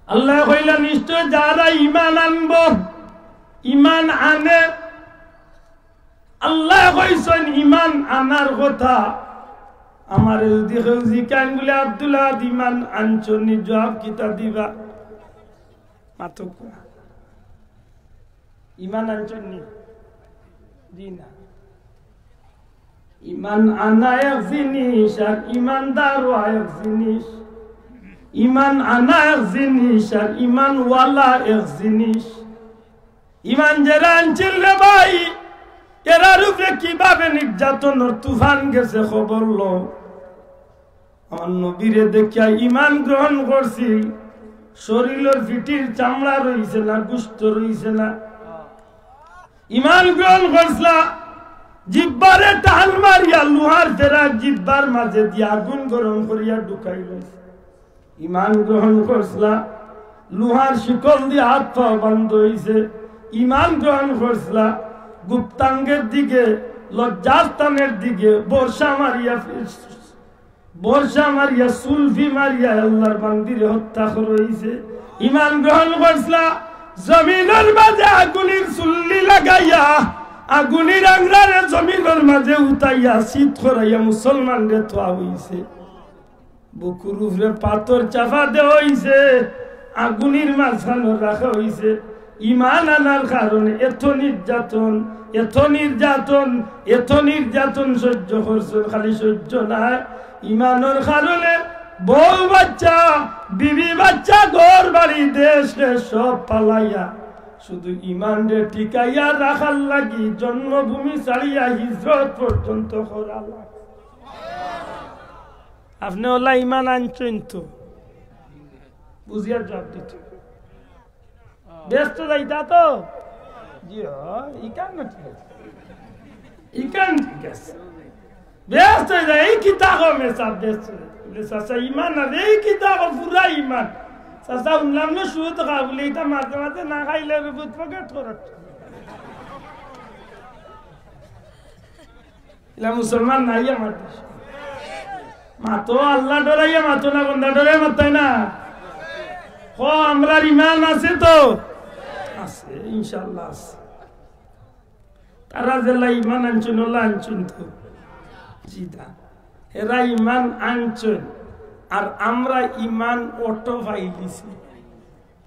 আল্লায় কইলা, নিশ্চয় যারা ঈমান আনবো, ঈমান আনে, আল্লায় কইছইন ঈমান আনার কথা। আমারে যদি কেউ জিকাইন বুলে, "আব্দুল আহাদ, ঈমান আনছো নি?" জবাব কিতা দিবা? মাতউক্কা। ঈমান আনছো নি? জি না। ঈমান আনা এক জিনিস আর ঈমানদার অওয়া এক জিনিস। ঈমান আনা এক জিনিস আর ঈমানওয়ালা এক জিনিস। ঈমান যেরা আনছিল রে ভাই, এরার উপরে কিভাবে নির্যাতনর তুফান গেছে খবর লও। আমার নবীরে দেখিয়া ঈমান গ্রহণ করছিল, শরীলর পিঠির চামড়া রইছে না, গোস্ত রইছে না। ঈমান গ্রহণ করছলা, জিব্বারে টান মারিয়া লুহার ফেরাক জিব্বার মাঝে দিয়া আগুন গরম করিয়া ঢুকাই লইছে। ঈমান গ্রহণ করছলা, লুহার শিকল দিয়া হাত পাও বন্ধ অইছে। ঈমান গ্রহণ করছলা, গুপ্তাঙ্গের দিকে, লজ্জাস্থানের দিকে বর্ষা মারিয়া ফির-, বর্ষা মারিয়া, সুলফি মারিয়া আল্লাহর বান্দিরে হত্যা করা অইছে। ঈমান গ্রহণ করছলা, জমিনর মাঝে আগুনির চুল্লি লাগাইয়া, আগুনির আংরারে জমিনর মাঝে উঠাইয়া, শীত করাইয়া মুসলমানরে থোয়া অইছে। বুকুর উপরে পাথর চাপা দেওয়া অইছে, আগুনির মাঝখানো রাখা অইছে। ঈমান আনার কারণে এত নির্যাতন, এত নির্যাতন, এত নির্যাতন সহ্য করছইন, খালি সহ্য নায়, ঈমানর কারণে বউ বাচ্চা, বিবি বাচ্চা, ঘর বাড়ি, দেশ দেশ সব ফালাইয়া শুধু ঈমানরে টিকাইয়া রাখার লাগি জন্মভূমি ছাড়িয়া হিজরত পর্যন্ত করা লাগে। আপনে অলা ঈমান আনছইন তো? বুঝিয়া জবাব দিতে। বেহেস্তো যাইতা তো? জি অয়, ইখান ঠিক আছে। ইখান ঠিক আছে। বেহেস্তো যাই, এই কিতা কও মেসাব বেহেস্তো যাই। বলে, "চাচা, ঈমান আছে, এই কিতা কও, পুরা ঈমান।" চাচা, হুনলাম না সুদ খাও, বলে, "ইটা মাঝে মাঝে না খাইলে বুট পকেট খরচ।" ইলা মুসলমান নাই আমার দেশো। মাতো, আল্লাহ ডরাইয়া মাতো না, বন্দা ডরাইয়া মাততায় না। হ, আমরার ঈমান আছে তো? আছে, ইনশাআল্লাহ আছে। তারা যেলা ঈমান আনছইন, অলা আনছইন তো? জি না। এরা ঈমান আনছইন, আর আমরা ঈমান অটো ফাইলিছি।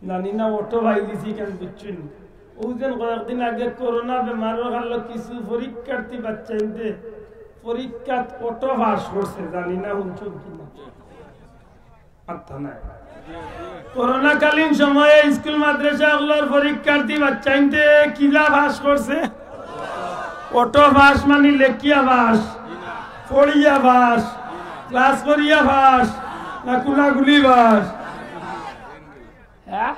জানি না অটো ফাইলিছি কেনে, বুঝছইন? অউ যেন কয়েকদিন আগে করোনা বেমারর কারণে কিছু পরীক্ষার্থী বাচ্চাইন্তে পরীক্ষাত অটো পাস করছে, জানি না হুনছইন কি না। মাত্তা নাই। করোনাকালীন সময়ে স্কুল মাদ্রাসা অকলর পরীক্ষার্থী বাচ্চাইন্তে কিলা পাস করছে? অটো পাস মানে লেখিয়া পাস, পড়িয়া পাস, ক্লাস করিয়া পাস, না কুলাকুলি পাস? হ্যাঁ,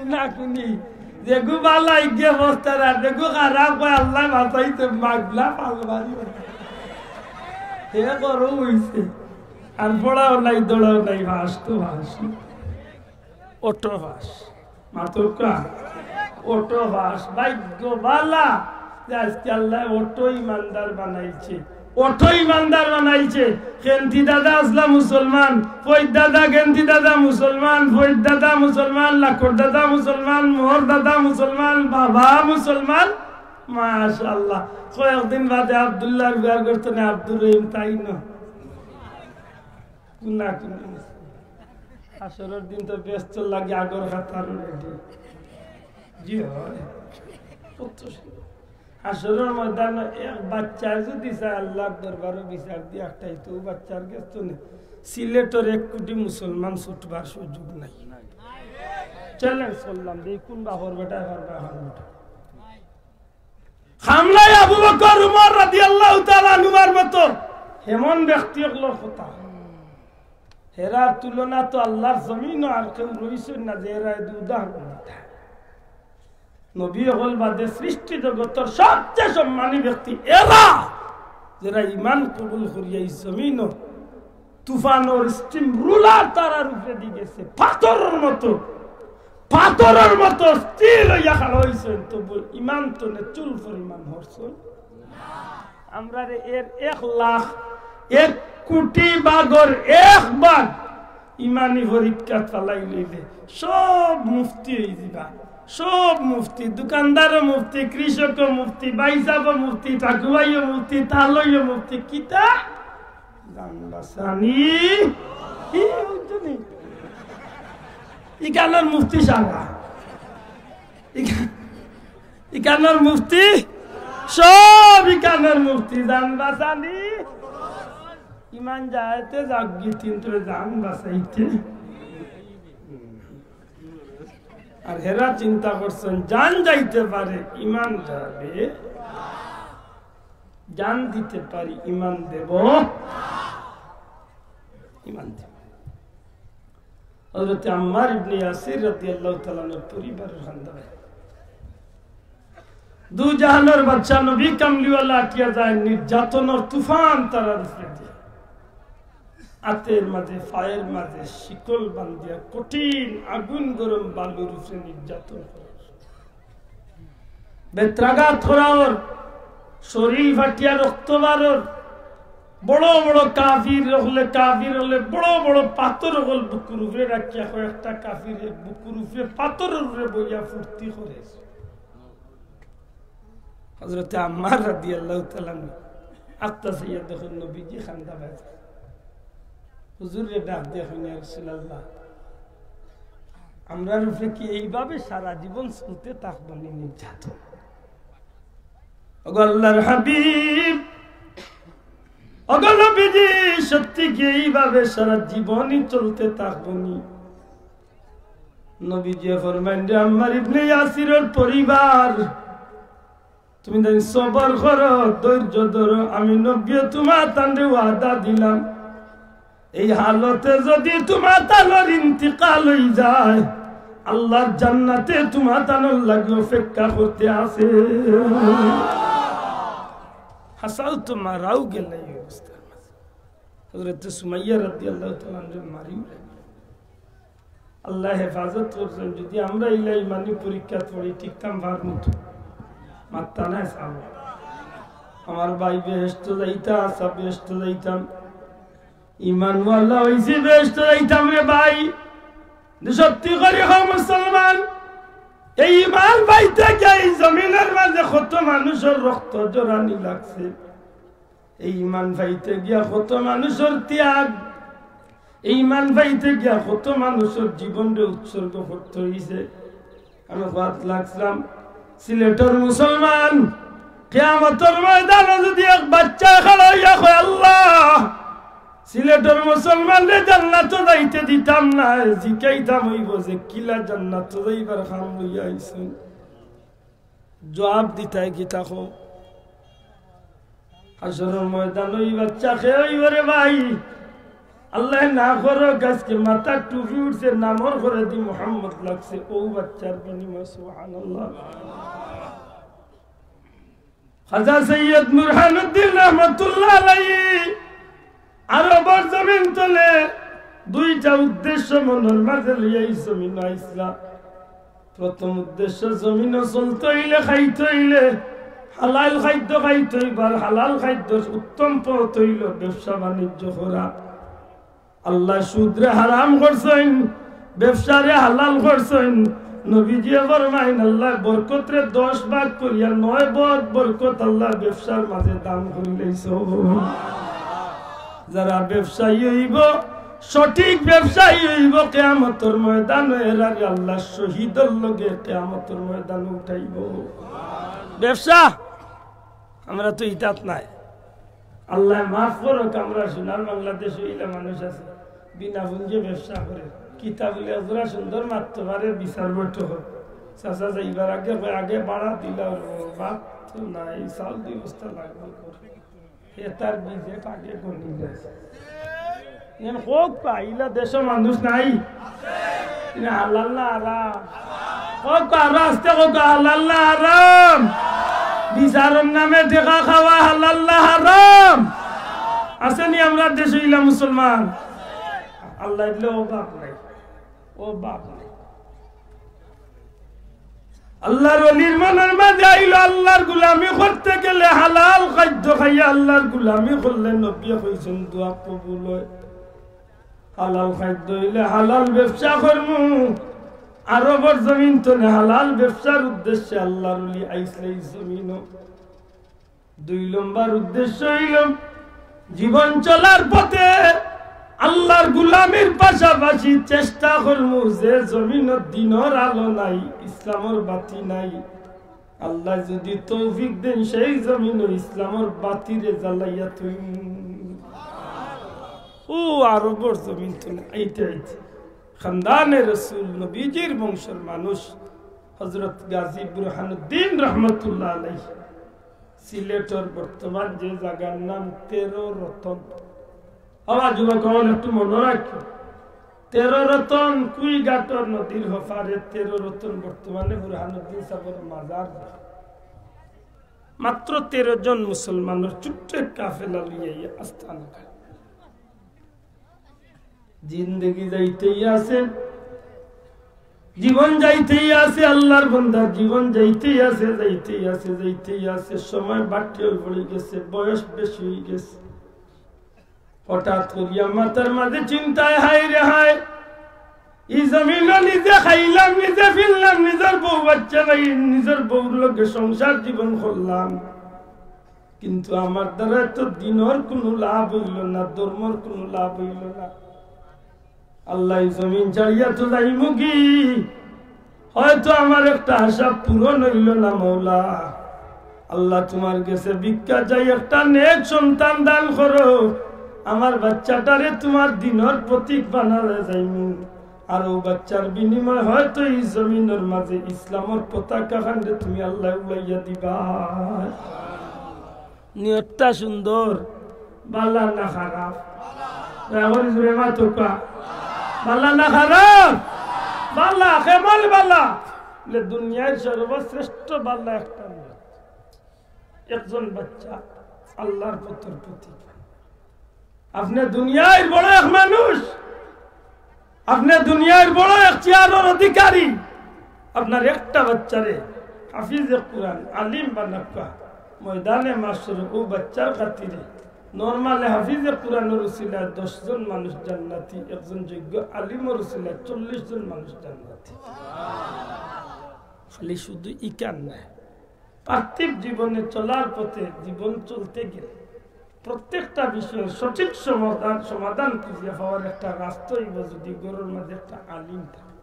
না কুনি। যেগু বালা ইগে বস্তার আর যেগু খারাপ অয়, আল্লাহ বাঁচাইতে মাগলা পাল মারি। হে করো হইছে। আর পড়াও নাই, দৌড়াও নাই, পাস তো পাস। Auto pass. মাতকা। Auto pass. ভাগ্য বালা যে আজকে আল্লাহ অটো ইমানদার বানাইছে। অটো ইমানদার বানাইছে। গেন্তি দাদা আছলা মুসলমান, ফৈদ দাদা, গেন্তি দাদা মুসলমান, ফৈদ দাদা মুসলমান, লাখর দাদা মুসলমান, মোহর দাদা মুসলমান, বাবা মুসলমান। মাশাআল্লাহ। কয়েকদিন বাদে আব্দুল্লাহর বিয়ার করতে না, আব্দুর রহিম তাই না। কুনা কুনি। হাশরর দিন তো বেহেস্ত লাগে আগর খাতার রেডি। জি অয়। কত সুন্দর। হাশরর ময়দানো এক বাচ্চায় যদি চায় আল্লাহর দরবারো বিচার দিয়া একটাই তো বাচ্চার গেছ তো নেই। সিলেটর এক কোটি মুসলমান ছুটবার সুযোগ নাই। চ্যালেঞ্জ করলাম, দেখি কুন বাপর বেটায় পারবা, আমার বেটা। খামলাই আবু বকর উমর রাদিয়াল্লাহু তাআলা আনহুমার মতো এমন ব্যক্তি অকলর কথা। হেরার তুলনা তো আল্লাহর জমিনো আর কেউ রইছইন না যে এরা এদু উদাহরণ দিতা। নবী অকল বাদে সৃষ্টি জগতর সবচেয়ে সম্মানী ব্যক্তি এরা, যেরা ইমান কবুল করিয়া ই জমিনো তুফানর স্টিম রুলার তারার উপরেদি গেছে, পাথরর মতো, পাথরর মতো স্থির অইয়া খাড়া অইছইন, তবু ইমান তো নে চুল পরিমাণ হরছইন। আমরারে এর এক লাখ, এক কোটি ভাগর এক ভাগ ইমানি পরীক্ষাত ফালাই লইলে সব মুফতি অই যিবা। সব মুফতি, দোকানদারও মুফতি, কৃষকও মুফতি, ভাইসাবও মুফতি, ঠাকুভাইও মুফতি, তালইও মুফতি, কিতা? জান বাঁচানি। ই, বুঝছো নি? ইখানর মুফতি সারা। ইখা-, ইখানর মুফতি, সব ইখানর মুফতি, জান বাঁচানি। ইমান যাইতে যাউক গি, কিন্তু জান বাঁচাইতে। আর হেরা চিন্তা করছইন, জান যাইতে পারে, ইমান যাবে। জান দিতে পারি, ইমান দেব, ইমান দেব। হযরতে আম্মার ইবনে ইয়াসির রাদিয়াল্লাহু তাআলা আনহুর পরিবারর খান্দান। দু জাহানর বাদশা নবী কামলিওয়ালা আটিয়া যায়, নির্যাতনর তুফান তারার উপরে দিয়া। আতের মাঝে, পায়ের মাঝে শিকল বান্ধিয়া কঠিন আগুন গরম বালুর উপরে নির্যাতন করে। বেত্রাঘাত করা অর, শরীর ফাটিয়া রক্ত বার অর, বড় বড় কাফির অকলে, কাফির অকলে বড় বড় পাথর অকল বুকুর উপরে রাখিয়া কয়েকটা কাফিরে বুকুর উপরে পাথরর উপরে বইয়া ফুর্তি করে। হযরতে আম্মার রাদিয়াল্লাহু তাআলা আনহু আখতা চাইয়া দেখইন নবীজি খান্দা বায়। হুজুররে ডাক দিয়া কইন, "ইয়া রাসূলুল্লাহ, আমরার উপরে কি এইভাবে সারা জীবন চলতে থাকবো নি নির্যাতন?" ওগো আল্লাহর হাবিব, ওগো নবীজি, সত্যি কি এইভাবে সারা জীবনই চলতে থাকবো নি? নবীজি ফরমাইন, "রে আম্মার ইবনে ইয়াসিরর পরিবার, তুমি তাইন সবর করো, ধৈর্য ধরো। আমি নবীয়ে তুমাতানরে ওয়াদা দিলাম, এই হালতে যদি তুমাতানর ইন্তিকাল অই যায়, আল্লাহর জান্নাতে তুমাতানর লাগি অপেক্ষা করতে আছে।" হাসাও তো মারাও গেলা এই অবস্থার মাঝে। হযরতে সুমাইয়া রাদিয়াল্লাহু তাআলা আনহা মারিও গেলা। আল্লায় হেফাজত করছইন। যদি আমরা ইলা ইমানি পরীক্ষাত পড়ি, টিকতাম পারমু তো? মাত্তা নাই সাব। আমার ভাই বেহেশতো যাইতা, সাব বেহেশতো যাইতাম। ইমানওয়ালা অইছি বেহেশতো যাইতাম রে ভাই। কিন্তু সত্যি করি কও মুসলমান, এই ইমান পাইতে গিয়া এই জমিনর মাঝে কত মানুষর রক্ত ঝরানি লাগছে। এই ইমান পাইতে গিয়া কত মানুষর ত্যাগ, এই ইমান পাইতে গিয়া কত মানুষর জীবনরে উৎসর্গ করতে অইছে। আমি কওয়াত লাগছিলাম, সিলেটর মুসলমান, কিয়ামতর ময়দানো যদি এক বাচ্চায় খাড়া অইয়া কয়, "আল্লাহ, সিলেটর মুসলমানরে জান্নাতো যাইতে দিতাম না", জিকাইতাম অইবো যে, "কিলা জান্নাতো যাইবার কাম লইয়া আইছইন?" জুয়াব দিতায় কিতা কও? হাশরর ময়দানো ই বাচ্চা কে অইবো রে ভাই, আল্লায় না করউক, আজকে মাথার টুপি উঠছে, নামর ঘরেদি মোহাম্মদ লাগছে, অউ বাচ্চার বিনিময়ে, সুবহানাল্লাহ। খাজা সৈয়দ বুরহানুদ্দিন রহমতুল্লাহ আলাইহি আরবর জমিন তনে দুইটা উদ্দেশ্য মনর মাঝে লইয়া ই জমিনো আইছলা। প্রথম উদ্দেশ্য, জমিনো চলতে অইলে, খাইতে অইলে হালাল খাদ্য খাইতে অইবো, আর হালাল খাদ্যর উত্তম পথ অইলো ব্যবসা বাণিজ্য করা। আল্লায় সুদরে হারাম করছইন, ব্যবসারে হালাল করছইন। নবীজিয়ে ফরমাইন, আল্লায় বরকতরে দশ ভাগ করিয়া নয় ভাগ বরকত আল্লায় ব্যবসার মাঝে দান করিলাইছইন। যারা ব্যবসায়ী অইবো, সঠিক ব্যবসায়ী অইবো, কিয়ামতর ময়দানো এরারে আল্লায় শহীদর লগে কিয়ামতর ময়দানো উঠাইবো। ব্যবসা, আমরা তো ইতাত নাই। আল্লায় মাফ করউক, আমরা সোনার বাংলাদেশো ইলা মানুষ আছে, বিনা পুঞ্জে ব্যবসা করে। কিতা বুলে, এজরা সুন্দর মাততে পারে, বিচার বৈঠক অয়। চাচা যাইবার আগে কয়, "আগে ভাড়া দিলাম, ভাত তো নাই, চাউল দুই বস্তা লাগবো।" হে তার বিজে টাকে গনি যায়। এন হোক পা, ইলা দেশো মানুষ নাই। ইলা হালাল না হারাম? হোক পা, আরো আস্তে হোক, হালাল না হারাম? বিচারর নামে টেকা খাওয়া হালাল না হারাম? আছে নি আমরার দেশো ইলা মুসলমান? আল্লায় দিলে অভাব নাই, অভাব নাই। আল্লার ওলির মনর মাঝে আইলো, আল্লার গুলামি করতে গেলে হালাল খাদ্য খাইয়া আল্লার গুলামি করলে নবীয়ে কইছইন দোয়া কবুল অয়। হালাল খাদ্য অইলে হালাল ব্যবসা করমু। আরবর জমিন তনে হালাল ব্যবসার উদ্দেশ্যে আল্লার ওলি আইছলা ই জমিনো। দুই নম্বর উদ্দেশ্য অইলো, জীবন চলার পথে আল্লার গুলামির পাশাপাশি চেষ্টা করমু যে জমিনো দিনর আলো নাই, ইসলামর বাতি নাই, আল্লায় যুদি তৌফিক দেইন, সেই জমিনো ইসলামর বাতিরে জ্বালাইয়া থইমু। অউ আরবর জমিন তনে আইতে আইতে খানদানে রসুল, নবীজির বংশর মানুষ, হযরত গাজী বুরহানুদ্দিন রহমতুল্লাহ আলাইহি সিলেটর বর্তমান যে জাগার নাম তেরো রতন। আবার যুবক অকল একটু মনো রাখো, তেরো রতন কুইঘাটর নদীর হপারে, তেরো রতন বর্তমানে বুরহানুদ্দিন সাবর মাজার। মাত্র তেরো জন মুসলমানর ছোট্ট এক কাফেলা লইয়া আস্তানা। জিন্দেগি যাইতেই আছে, জীবন যাইতেই আছে, আল্লার বন্দার জীবন যাইতেই আছে, যাইতেই আছে, যাইতেই আছে। সময় বাট্টি অই পড়ি গেছে, বয়স বেশি অই গেছে। হঠাৎ করিয়া মাথার মাঝে চিন্তায়, হায় রে হায়, ই জমিনো নিজে খাইলাম, নিজে ফিরলাম, নিজর বউ বাচ্চা নাই, নিজর বউর লগে সংসার জীবন করলাম, কিন্তু আমার দ্বারা তো দিনর কুনু লাভ অইলো না, ধর্মর কুনু লাভ অইলো না। আল্লাহ, ই জমিন ছাড়িয়া তো যাইমুগি, হয়তো আমার একটা আশা পূরণ অইলো না। মওলা, আল্লাহ, তুমার গেছে ভিক্ষা চাই, একটা নেক সন্তান দান করো, আমার বাচ্চাটারে তুমার দিনর প্রতীক বানাইয়া যাইমু। আর অউ বাচ্চার বিনিময়ে হয়তো ই জমিনর মাঝে ইসলামর পতাকা খানরে তুমি আল্লাহ উড়াইয়া দিবা। নিয়তটা সুন্দর, বালা না খারাপ? দয়া করি জোরে মাতউক্কা। বালা না খারাপ? বালা, কেমন বালা? বলে, দুনিয়ার সর্বশ্রেষ্ঠ বালা একটা নিয়ত। একজন বাচ্চা আল্লাহর পথর প্রতীক। আপনে দুনিয়ার বড় এক মানুষ, আপনে দুনিয়ার বড় এক চেয়ারর অধিকারী, আপনার একটা বাচ্চারে হাফিজে কুরআন, আলিম বানাউক্কা, ময়দানে মাশরো অউ বাচ্চার খাতিরে নরমালে হাফিজে কুরআনর উসিলায় দশ জন মানুষ জান্নাতি, একজন যোগ্য আলিমর উসিলায় চল্লিশ জন মানুষ জান্নাতি। খালি শুধু ইখান নায়, পার্থিব জীবনে চলার পথে জীবন চলতে গেলে প্রত্যেকটা বিষয়ের সঠিক সমাধান, সমাধান খুঁজিয়া পাওয়ার একটা রাস্তা অইবো যদি ঘরর মাঝে একটা আলিম থাকে।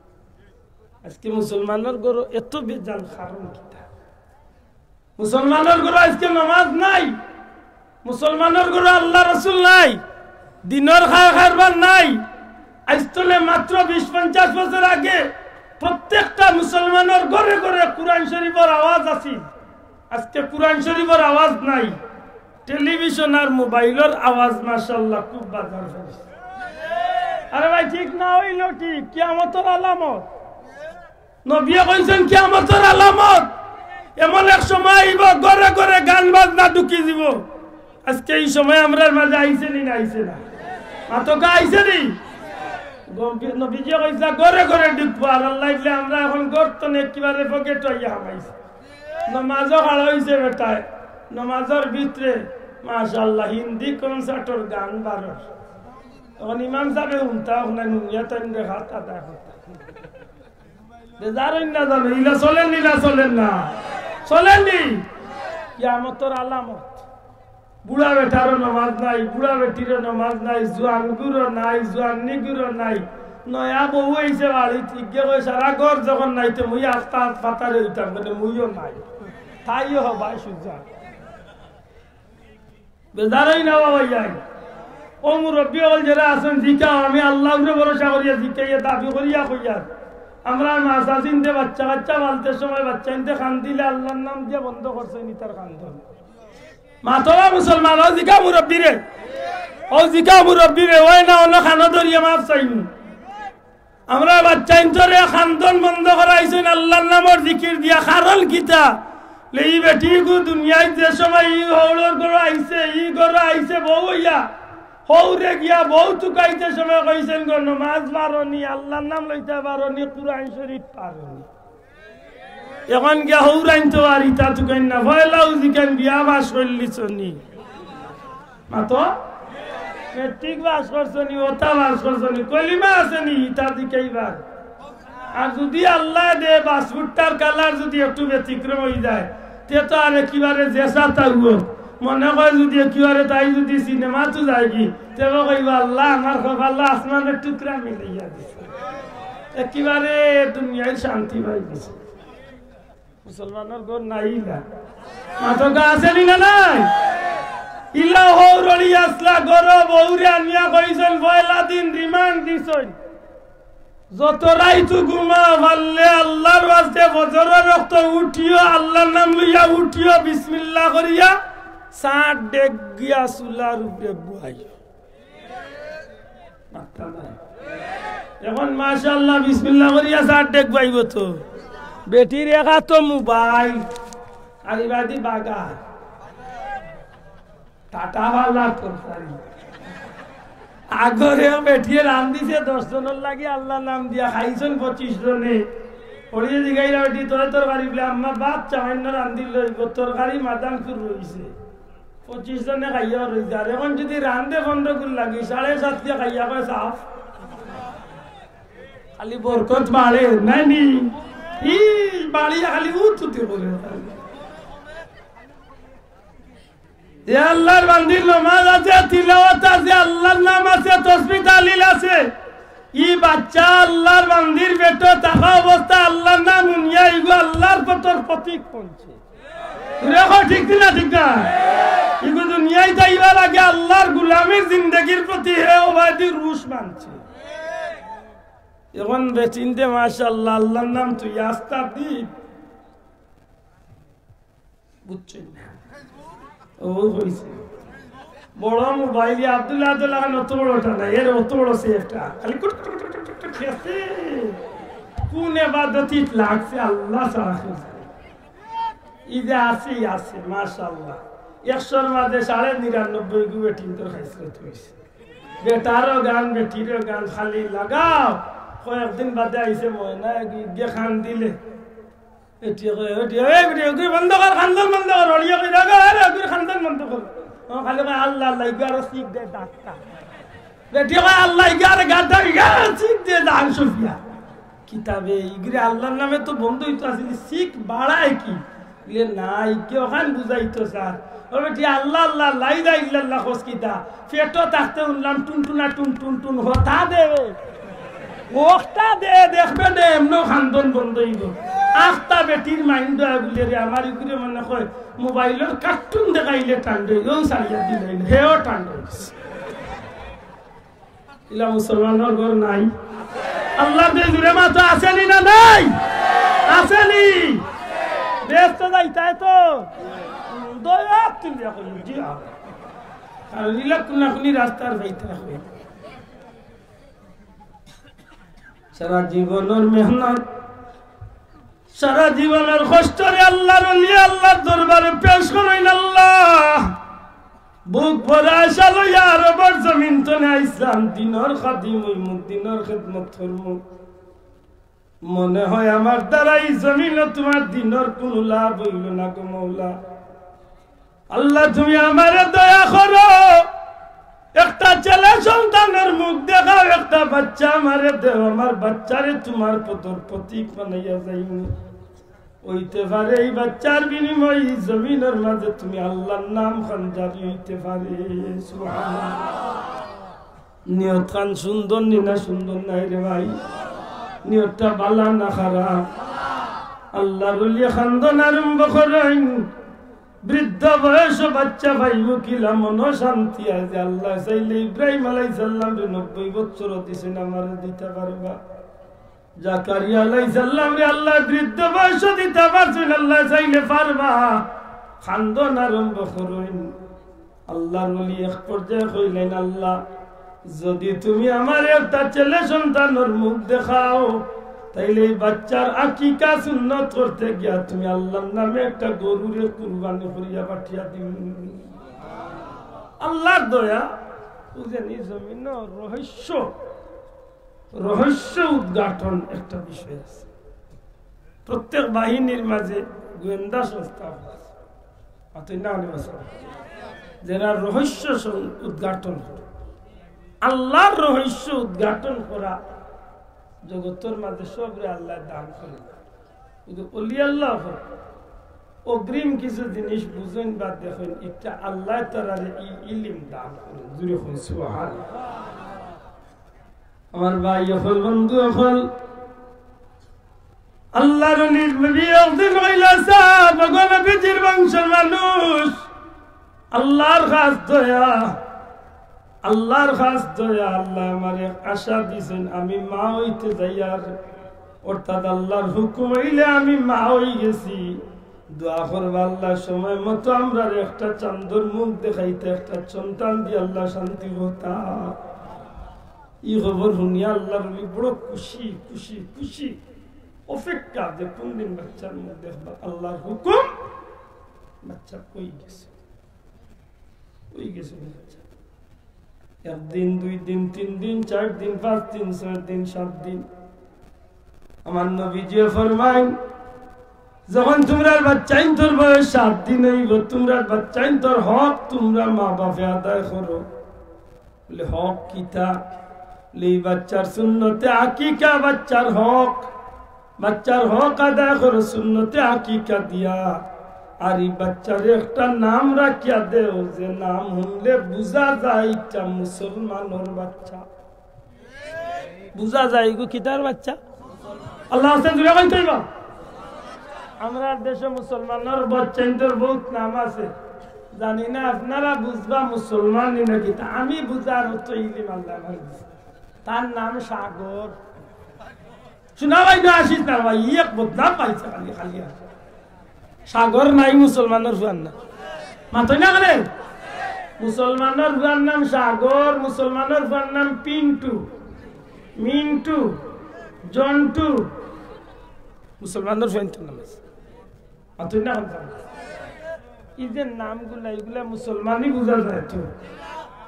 আজকে মুসলমানর ঘরো এত বেজাল কারণ কিতা? মুসলমানর ঘরো আজকে নামাজ নাই, মুসলমানর ঘরো আল্লাহ রসুল নাই, দিনর খায় কারবার নাই। আইজ তলে মাত্র বিশ পঞ্চাশ বছর আগে প্রত্যেকটা মুসলমানর ঘরে ঘরে কুরআন শরীফর আওয়াজ আছিল, আজকে কুরআন শরীফর আওয়াজ নাই। টেলিভিশন আর মোবাইলর আওয়াজ মাশাআল্লাহ খুব বাজার ফেলছে। আরে ভাই, ঠিক না অইলো ঠিক, কিয়ামতর আলামত। নবীয়ে কইছইন কিয়ামতর আলামত। এমন এক সময় আইবো, ঘরে ঘরে গান বাজনা ঢুকি যিবো। আজকে ই সময় আমরার মাঝে আইছে নি না আইছে না? মাতকা আইছে নি? গম্ভীর নবীজিয়ে কইছলা ঘরে ঘরে ঢুকবো, আর আল্লায় দিলে আমরা অখন ঘর তনে একেবারে পকেটো আইয়া হামাইছি। নমাজো খাড়া অইছে বেটায়, নমাজর ভিতরে মাশাআল্লাহ হিন্দি কনসার্টর গান বারর। অখন ইমাম সাবে হুনতা, অখন হুনিয়া তাইন রেখাত আদায় করতা। বেজার অইন না জানো, ইলা চলের নি, ইলা চলের না? চলের নি? কিয়ামতর আলামত। বুড়া বেটারও নমাজ নাই, বুড়া বেটিরও নমাজ নাই, জুয়ানগুরও নাই, জুয়ান্নিগুরও নাই। নয়া বউ আইছে বাড়িত, ইগে কয়, "সারা ঘর যখন নাই, তে মুই আস্তা আত পাতারে অইতাম, মানে মুইও নাই।" তাইও হবায় সুজা। বেজার অইন না বাবা, ইয়াই। অউ মুরব্বি অকল যেরা আছইন, জিকাও, আমি আল্লার উপরে ভরসা করিয়া জিকাইয়া দাবি করিয়া কইয়ার। আমরার মা চাচিন্তে বাচ্চা কাচ্চা পালতে সময় বাচ্চাইন্তে কান্দিলে আল্লার নাম দিয়া বন্ধ করছইন ইতার কান্দন। মাতবা মুসলমান, অউ জিকাও মুরব্বিরে, অউ জিকাও মুরব্বিরে, অয় না অন্য কানো ধরিয়া মাফ চাইন। আমরার বাচ্চাইন্তরে কান্দন বন্ধ করাইছইন আল্লার নামর জিকির দিয়া। কারণ কিতা? লে ই বেটিগু দুনিয়াত যে সময় ই হউরর ঘরো আইছে, ই ঘরো আইছে বউ অইয়া, হউরে গিয়া বউ তুকাইতে সময় কইছইন গো, নমাজ পারো নি, আল্লার নাম লইতা পারো নি, কুরআন শরিফ পারো নি। অখন গিয়া হউরাইন্তে আর ইতা তুকাইন না, পয়লাউ জিকাইন বিয়া পাশ করলিছো নি? মাতো? মেট্রিক পাশ করছো নি, অতা পাশ করছো নি, কলিমা আছে নি, ইতা জিকাইবার। আর যুদি আল্লায় দে পাসপোর্টটার কালার যুদি একটু ব্যতিক্রম অইযায়, তে তো আর একেবারে যেসা তাও। মনে কয় যুদি একেবারে তাই যুদি সিনেমাত যায়গি, তেও কইবা, "আল্লায় আমার কপালো আসমানর টুকরা মিলাইয়া দিছে।" একেবারে দুনিয়ার শান্তি পাই গেছে। মুসলমানর ঘর নাই ইলা। মাতকা আছে নি না নাই? ইলা হউরর আছলা ঘরো বউরে আনিয়া কইছইন, পয়লা দিন রিমান্ড দিছইন। যত রাইত ঘুমাও পারলে আল্লার ওয়াস্তে ফজরর ওয়াক্ত উঠিও, আল্লার নাম লইয়া উঠিও, বিসমিল্লাহ করিয়া চার ডেগ গিয়া চুলার উপরে বওয়াইও। মাততা নাই। অখন মাশাআল্লাহ বিসমিল্লাহ করিয়া চার ডেগ বাইবো তো। বেটির এক আতো মোবাইল, আর ইবাদি বাগা। টাটা বালার তরকারি। আগরে বেটিয়ে রান্দিছে দশ জনর লাগি আল্লার নাম দিয়া, খাইছইন পঁচিশ জনে। পড়িয়ে জিগাইলা বেটি, "তোরে তরকারি?" বলে, "আম্মা, ভাত সামান্য রান্দিল, তরকারি মাদাম চুর রইছে।" পঁচিশ জনে খাইয়া রইছে। আর অখন যুদি রান্দে পনরো গুর লাগি, সাড়ে সাত দিয়া খাইয়া কয় সাফ। খালি বরকত বাড়ে, নায় নি? ই বাড়িয়া খালি উত উতি করে। যে আল্লার বান্দির নমাজ আছে, তিলাওয়াত আছে, আল্লার নাম আছে, তসবিহ তাহলিল আছে, ই বাচ্চা আল্লার বান্দির পেটো থাকা অবস্থা আল্লার নাম হুনিয়া ইগু আল্লার পথর পথিক বনছে। জুরে কও, ঠিক কি না, ঠিক না? ইগু দুনিয়াত আইবার আগে আল্লার গুলামির জিন্দেগির প্রতি হে অবাধি রুশ মানছে। অখন বেটিন্তে মাশাআল্লাহ, আল্লার নাম তুই আস্তা দি বুঝছইন না? ও কইছে। বড় মোবাইল, ইয়া আব্দুল্লাহ আব্দুল্লাহ খান অত বড়টা না, এর অত বড় সেফটা। খালি কুট কুট কুট কুট কুট খেছে। কোন এবাদতিত লাগছে আল্লাহ ছাড়া কেউ জানে। ই যে আছে, ই আছে, মাশাআল্লাহ। একশোর মাঝে সাড়ে নিরানব্বই গু বেটিন্তর খাইছলত অইছে। বেটারও গান, বেটিরও গান, খালি লাগাও। কয়েকদিন বাদে আইছে ময়না, গিয়ে কান্দিলে। বেটিয়ে কয়, "বেটি, এই বেটি, এগুর বন্ধ কর, কান্দন বন্ধ কর।" অড়িয়ে কয়, "রাগা, আরে, এগুর কান্দন বন্ধ কর।" ও খালি কয়, "আল্লাহ, আল্লাহ, ইগু আরো শিখ দে, ডাক্তার।" বেটিয়ে কয়, "আল্লাহ, ইগু আরে গাড্ডা, ইগু আরো শিখ দে, জান সুফিয়া।" কিতাবে, ইগুরে আল্লাহর নামে তো বন্ধ অইতো আছিল, শিখ বাড়ায় কি? বলে, "না, ইগে অখান বুঝাইতো স্যার।" ও বেটি, আল্লাহ, আল্লাহ, লা ইলাহা ইল্লাল্লাহ কস কিতা? পেটো থাকতে হুনলাম টুনটুনা টুন টুন টুন হতা দে। হতা দে, দেখবে নে, এমনেউ কান্দন বন্ধ অইবো। আখতা বেটির মাইন্ড অয় বুলে রে, আমার ইগুরে মনে কয় মোবাইলর কার্টুন দেখাইলে টান দেয়, ও সারিয়া দিলে, হেও টান দেয়। ইলা মুসলমানর ঘর নাই? আল্লার দে জুরে মাতো আছে নি না নাই? আছে নি? বেহেস্তো যাইতায় তো? দয়া তুলিয়া কইল, জি হ্যাঁ। আর লীলা কুনাকুনি রাস্তার বাইতে রাখবে। সারা জীবনের মেহনত, সারা জীবনের কষ্টরে আল্লাহর ওলি আল্লাহর দরবারে পেশ করইন। আল্লাহ, বুক ভরা আশা লইয়া আরবর জমিন তনে আইছলাম, দিনর খাদিম অইমু, দিনর খেদমত করমু। মনে হয় আমার দ্বারা ই জমিনো তুমার দিনর কুনু লাভ অইলো না গো মৌলা। আল্লাহ, তুমি আমারে দয়া করো, একটা ছেলে সন্তানের মুখ দেখাও, একটা বাচ্চা আমারে দেও, আমার বাচ্চারে তুমার পদর প্রতীক বানাইয়া যাইমু। অইতে পারে ই বাচ্চার বিনিময়ে ই জমিনর মাঝে তুমি আল্লাহর নাম খান জারি অইতে পারে। সুবহানাল্লাহ। নিয়ত খান সুন্দর নি না সুন্দর নায় রে ভাই? নিয়তটা ভালা না খারাপ? আল্লাহর ওলি খান্দন আরম্ভ করইন, বৃদ্ধ বয়স বাচ্চা পাইমু কিলা, মনো শান্তি আছে। আল্লাহ চাইলে ইব্রাহিম আলাইহিস সালামরে নব্বই বছর দিছইন, আমারে দিতা পারবা। জাকারিয়া আলাইহিস সালামরে আল্লাহ বৃদ্ধ বয়স দিতা পারছইন, আল্লাহ চাইলে পারবা। খান্দন আরম্ভ করইন। আল্লাহর ওলি এক পর্যায়ে কইলেন, "আল্লাহ, যদি তুমি আমারে একটা ছেলে সন্তানের মুখ দেখাও, তাইলে ই বাচ্চার আকিকা সুন্নত করতে গিয়া তুমি আল্লাহর নামে একটা গরুরে কুরবানি করিয়া পাঠিয়া দিমু।" আল্লাহর দয়া, বুঝেন, ই জমিনো রহস্য, রহস্য উদ্ঘাটন একটা বিষয় আছে। প্রত্যেক বাহিনীর মাঝে গোয়েন্দা সংস্থা আছে। অতএব না অনেক আছে। যারা রহস্য সং-, উদ্ঘাটন করে, আল্লাহর রহস্য উদ্ঘাটন করা জগতর মাঝে সবরে আল্লাহ দান করে না। কিন্তু অলি আল্লাহ অগ্রিম কিছু জিনিস বুঝইন বা দেখইন, ইটা আল্লাহ তারারে ই ইলিম দান করে। জুরে কইন সুবহানাল্লাহ। আমার ভাই অকল, বন্ধু অকল, আল্লাহর নবী একদিন কইলা, "সাহাব, গো নবীজির বংশর মানুষ, আল্লাহর খাস দয়া, আল্লাহর খাস দয়া, আল্লাহ আমারে আশা দিছইন, আমি মা অইতে যাইয়ার, অর্থাৎ আল্লাহর হুকুম অইলে আমি মা অই গেছি। দোয়া করবা আল্লাহ সময় মতো আমরারে একটা চান্দর মুখ দেখাইতা, একটা সন্তান দি আল্লাহ শান্তি হতা।" ই খবর হুনিয়া আল্লাহর নবী বড় খুশি, খুশি, খুশি। অপেক্ষা যে কোন দিন বাচ্চার মুখ দেখবা, আল্লাহর হুকুম, বাচ্চা অই গেছে, অই গেছে বাচ্চা। একদিন, দুই দিন, তিন দিন, চার দিন, পাঁচ দিন, ছয় দিন, সাত দিন। আমার নবীজি ফরমাইন, যখন তুমরার বাচ্চাইন্তর বয়স সাত দিন অইবো, তুমরার বাচ্চাইন্তর হক তুমরা মা বাপে আদায় করো। বলে, "হক কিতা?" বলে, "ই বাচ্চার সুন্নতে আকিকা বাচ্চার হক, বাচ্চার হক আদায় করো সুন্নতে আকিকা দিয়া, আর ই বাচ্চারে একটা নাম রাখিয়া দেও, যে নাম হুনলে বুঝা যায় ইটা মুসলমানর বাচ্চা।" বুঝা যায় ইগু কিতার বাচ্চা? আল্লাহ হাসেন জুড়ে কইতে অইবো। আমরার দেশো মুসলমানর বাচ্চাইন্তর বহুত নাম আছে, জানি না আপনারা বুঝবা মুসলমান নি না কিতা। আমি বুঝার অত ইলিম আল্লাহ আমার দিছে। তার নাম সাগর। শোনা ভাই না আসিস না ভাই, এক বদনাম পাইছে খালি, খালি আর। সাগর নাই মুসলমানর ফুয়ার নাম। মাতই না কেনে? মুসলমানর ফুয়ার নাম সাগর, মুসলমানর ফুয়ার নাম পিন্টু, মিন্টু, জন্টু। মুসলমানর ফুয়াইন্তর নাম আছে। মাতই না কেনে? ই যে নামগুলা, ইগুলা মুসলমানই বুঝা যায় তো।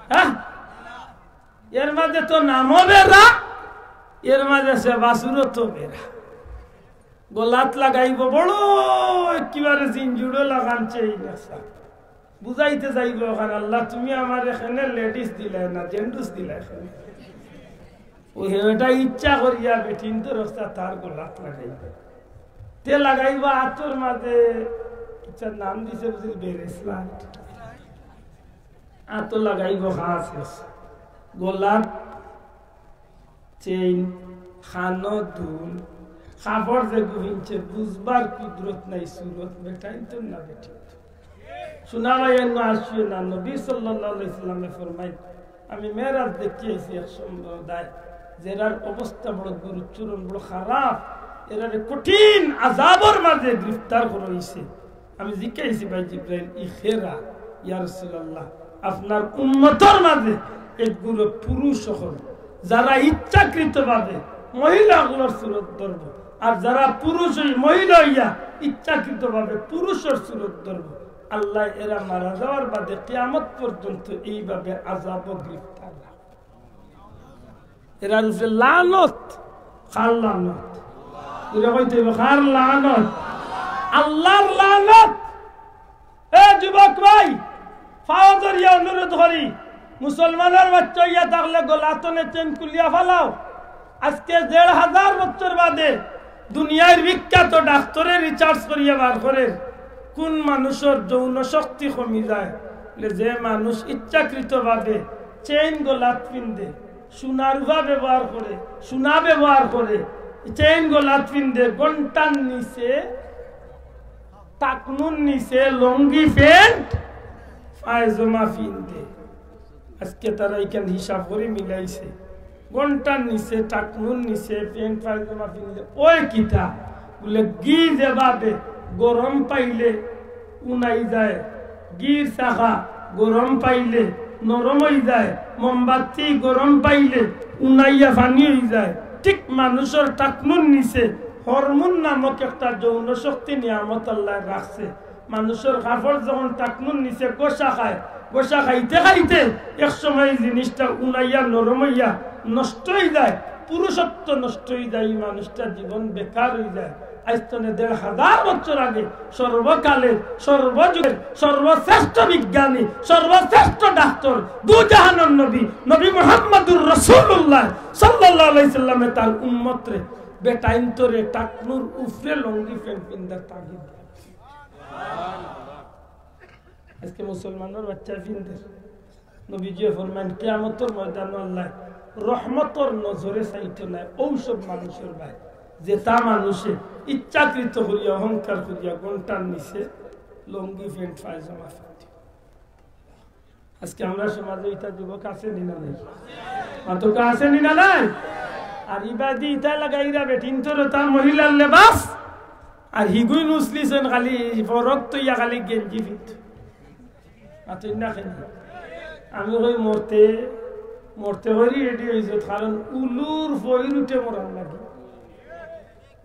হ্যাঁ? এর মাঝে তো নামও বেড়া, এর মাঝে সেবা সুরতও বেড়া। গলাত লাগাইবো বড় একেবারে জিঞ্জুড়ো লাগান চেইন আছে। বুঝাইতে যাইবো অখান, "আল্লাহ, তুমি আমারে কেনে লেডিস দিলায় না, জেন্টস দিলায় কেনে?" অউ হেটা ইচ্ছা করিয়া বেটিন্তর অবস্থা তার গলাত লাগাইবো। তে লাগাইবো আতর মাঝে, ইচ্ছা নাম দিছে বুঝি বেরেসলেট। আতো লাগাইবো খাস খাস। গলাত চেইন, খানো দুল, কাপড় যে গুহিনছে, বুঝবার কুদরত নাই, সুরত বেটাইন্তর না বেটিন্তর। শোনা ভাই, এন্ন আসিও না। নবী সাল্লাল্লাহু আলাইহি সাল্লামে ফরমাইন, "আমি মেরাজ দেখি আইছি এক সম্প্রদায়, যেরার অবস্থা বড় গুরুচরণ, বড় খারাপ, এরারে কঠিন আযাবর মাঝে গ্রেফতার করা অইছে।" আমি জিকাইছি, "ভাই জিব্রাইল, ই কেরা, ইয়া রাসূলুল্লাহ?" আপনার উম্মতর মাঝে এক গ্রুপ পুরুষ অকল, যারা ইচ্ছাকৃতভাবে মহিলা অকলর সুরত ধরব, আর যারা পুরুষ অই মহিলা অইয়া ইচ্ছাকৃতভাবে পুরুষর সুরত ধরব, আল্লায় এরা মারা যাওয়ার বাদে কিয়ামত পর্যন্ত এইভাবে আযাব ও গ্রেফতার রাখবা। এরার উপরে লানত। কার লানত? জোরে কইতে অইবো, কার লানত? আল্লার লানত। এ যুবক ভাই, পাও ধরিয়া অনুরোধ করি, মুসলমানর বাচ্চা অইয়া থাকলে গলার তনে চেইন খুলিয়া ফালাও। আজকে দেড় হাজার বছর বাদে দুনিয়ার বিখ্যাত ডাক্তরে research করিয়া বার করে, কোন মানুষর যৌন শক্তি কমি যায়, বলে, যে মানুষ ইচ্ছাকৃতভাবে চেইন গলাত পিন্দে, সোনার রূপা ব্যবহার করে, সোনা ব্যবহার করে, চেইন গলাত পিন্দে, ঘন্টার নিচে, টাকনুর নিচে লুঙ্গি প্যান্ট পায়জামা পিন্দে। আজকে তারা ইখান হিসাব করি মিলাইছে, ঘন্টার নিচে, টাকনুর নিচে প্যান্ট পায়জামা পিন্দে। ওই কিতা? বলে, ঘি যেভাবে গরম পাইলে উনাই যায়, ঘির চাকা গরম পাইলে নরম অই যায়, মোমবাতি গরম পাইলে উনাইয়া পানি অই যায়, ঠিক মানুষর টাকনুর নিচে হরমোন নামক একটা যৌন শক্তি নিয়ামত আল্লায় রাখছে। মানুষর কাপড় যখন টাকনুর নিচে ঘষা খায়, ঘষা খাইতে খাইতে এক সময় এই জিনিসটা উনাইয়া নরম অইয়া নষ্ট অই যায়, পুরুষত্ব নষ্ট অই যায়, এই মানুষটা জীবন বেকার অই যায়। আইজ তনে দেড় হাজার বছর আগে সর্বকালের, সর্বযুগের সর্বশ্রেষ্ঠ বিজ্ঞানী, সর্বশ্রেষ্ঠ ডাক্তর, দু জাহানর নবী, নবী মুহাম্মাদুর রাসূলুল্লাহ সাল্লাল্লাহু আলাইহি সাল্লামে তার উম্মতরে, বেটাইন্তরে টাকনুর উপরে লুঙ্গি প্যান্ট পিন্দার তাগিদ দেন। আজকে মুসলমানর বাচ্চা পিন্দের। নবীজিয়ে ফরমাইন, কিয়ামতর ময়দানো আল্লায় রহমতর নজরে চাইতো নায় অউ সব মানুষর বায়, যেতা মানুষে ইচ্ছাকৃত করিয়া, অহংকার করিয়া ঘন্টার নিচে লুঙ্গি প্যান্ট পায়জামা পিন্দে। আজকে আমরার সমাজে ইতা যুবক আছে নি না নাই? মাতউক্কা, আছে নি না নাই? আর ইবাদি ইতা লাগাইরা বেটিন্তর তা মহিলার লেবাস, আর হিগুইন উছলিছইন খালি ফরক থইয়া খালি গেঞ্জি পিন্দে। মাতইন না কেনে? আমি কই মরতে, মরতে করি ready অইছত, কারণ উলুর ফইর উঠে মরার লাগি।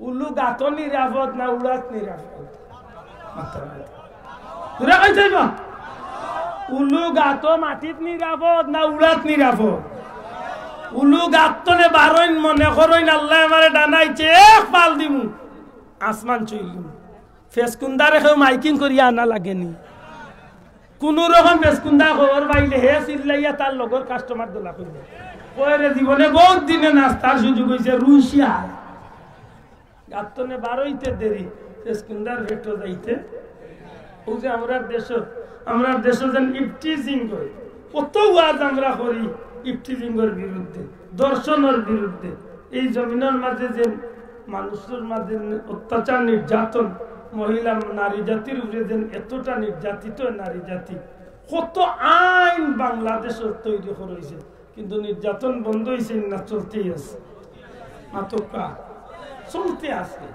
উলু গাতো নিরাপদ না উড়াত নিরাপদ? মাতইন না। জোরে কইতে অইবো। উলু গাতো মাটিত নিরাপদ না উড়াত নিরাপদ? উলু গাত তনে বারইন মনে করইন আল্লায় আমারে ডানাইছে, এক ফাল দিমু, আসমান ছুইলিমু। ফেসকুন্দারে কেউ মাইকিং করিয়া আনা লাগেনি। কুনু রকম ফেসকুন্দা খবর পাইলে হে চিল্লাইয়া তার লগর কাস্টমার দলা কইবো। কয় রে জীবনে বউত দিনে নাস্তার সুযোগ অইছে, রুশিয়া। গাত তনে বারইতে দেরি, ফেসকুন্দার পেটো যাইতে। অউ যে আমরার দেশো, আমরার দেশো যেন ইভটিজিং অয়, কত ওয়াজ আমরা করি ইভটিজিংর বিরুদ্ধে, ধর্ষণর বিরুদ্ধে। এই জমিনর মাঝে যে মানুষর মাঝে অত্যাচার, নির্যাতন, মহিলা, নারী জাতির উপরে যেন এতটা নির্যাতিত নারী জাতি, কত আইন বাংলাদেশো তৈরি করা অইছে, কিন্তু নির্যাতন বন্ধ অইছে না? চলতেই আছে। মাতউক্কা, চলতে আছে।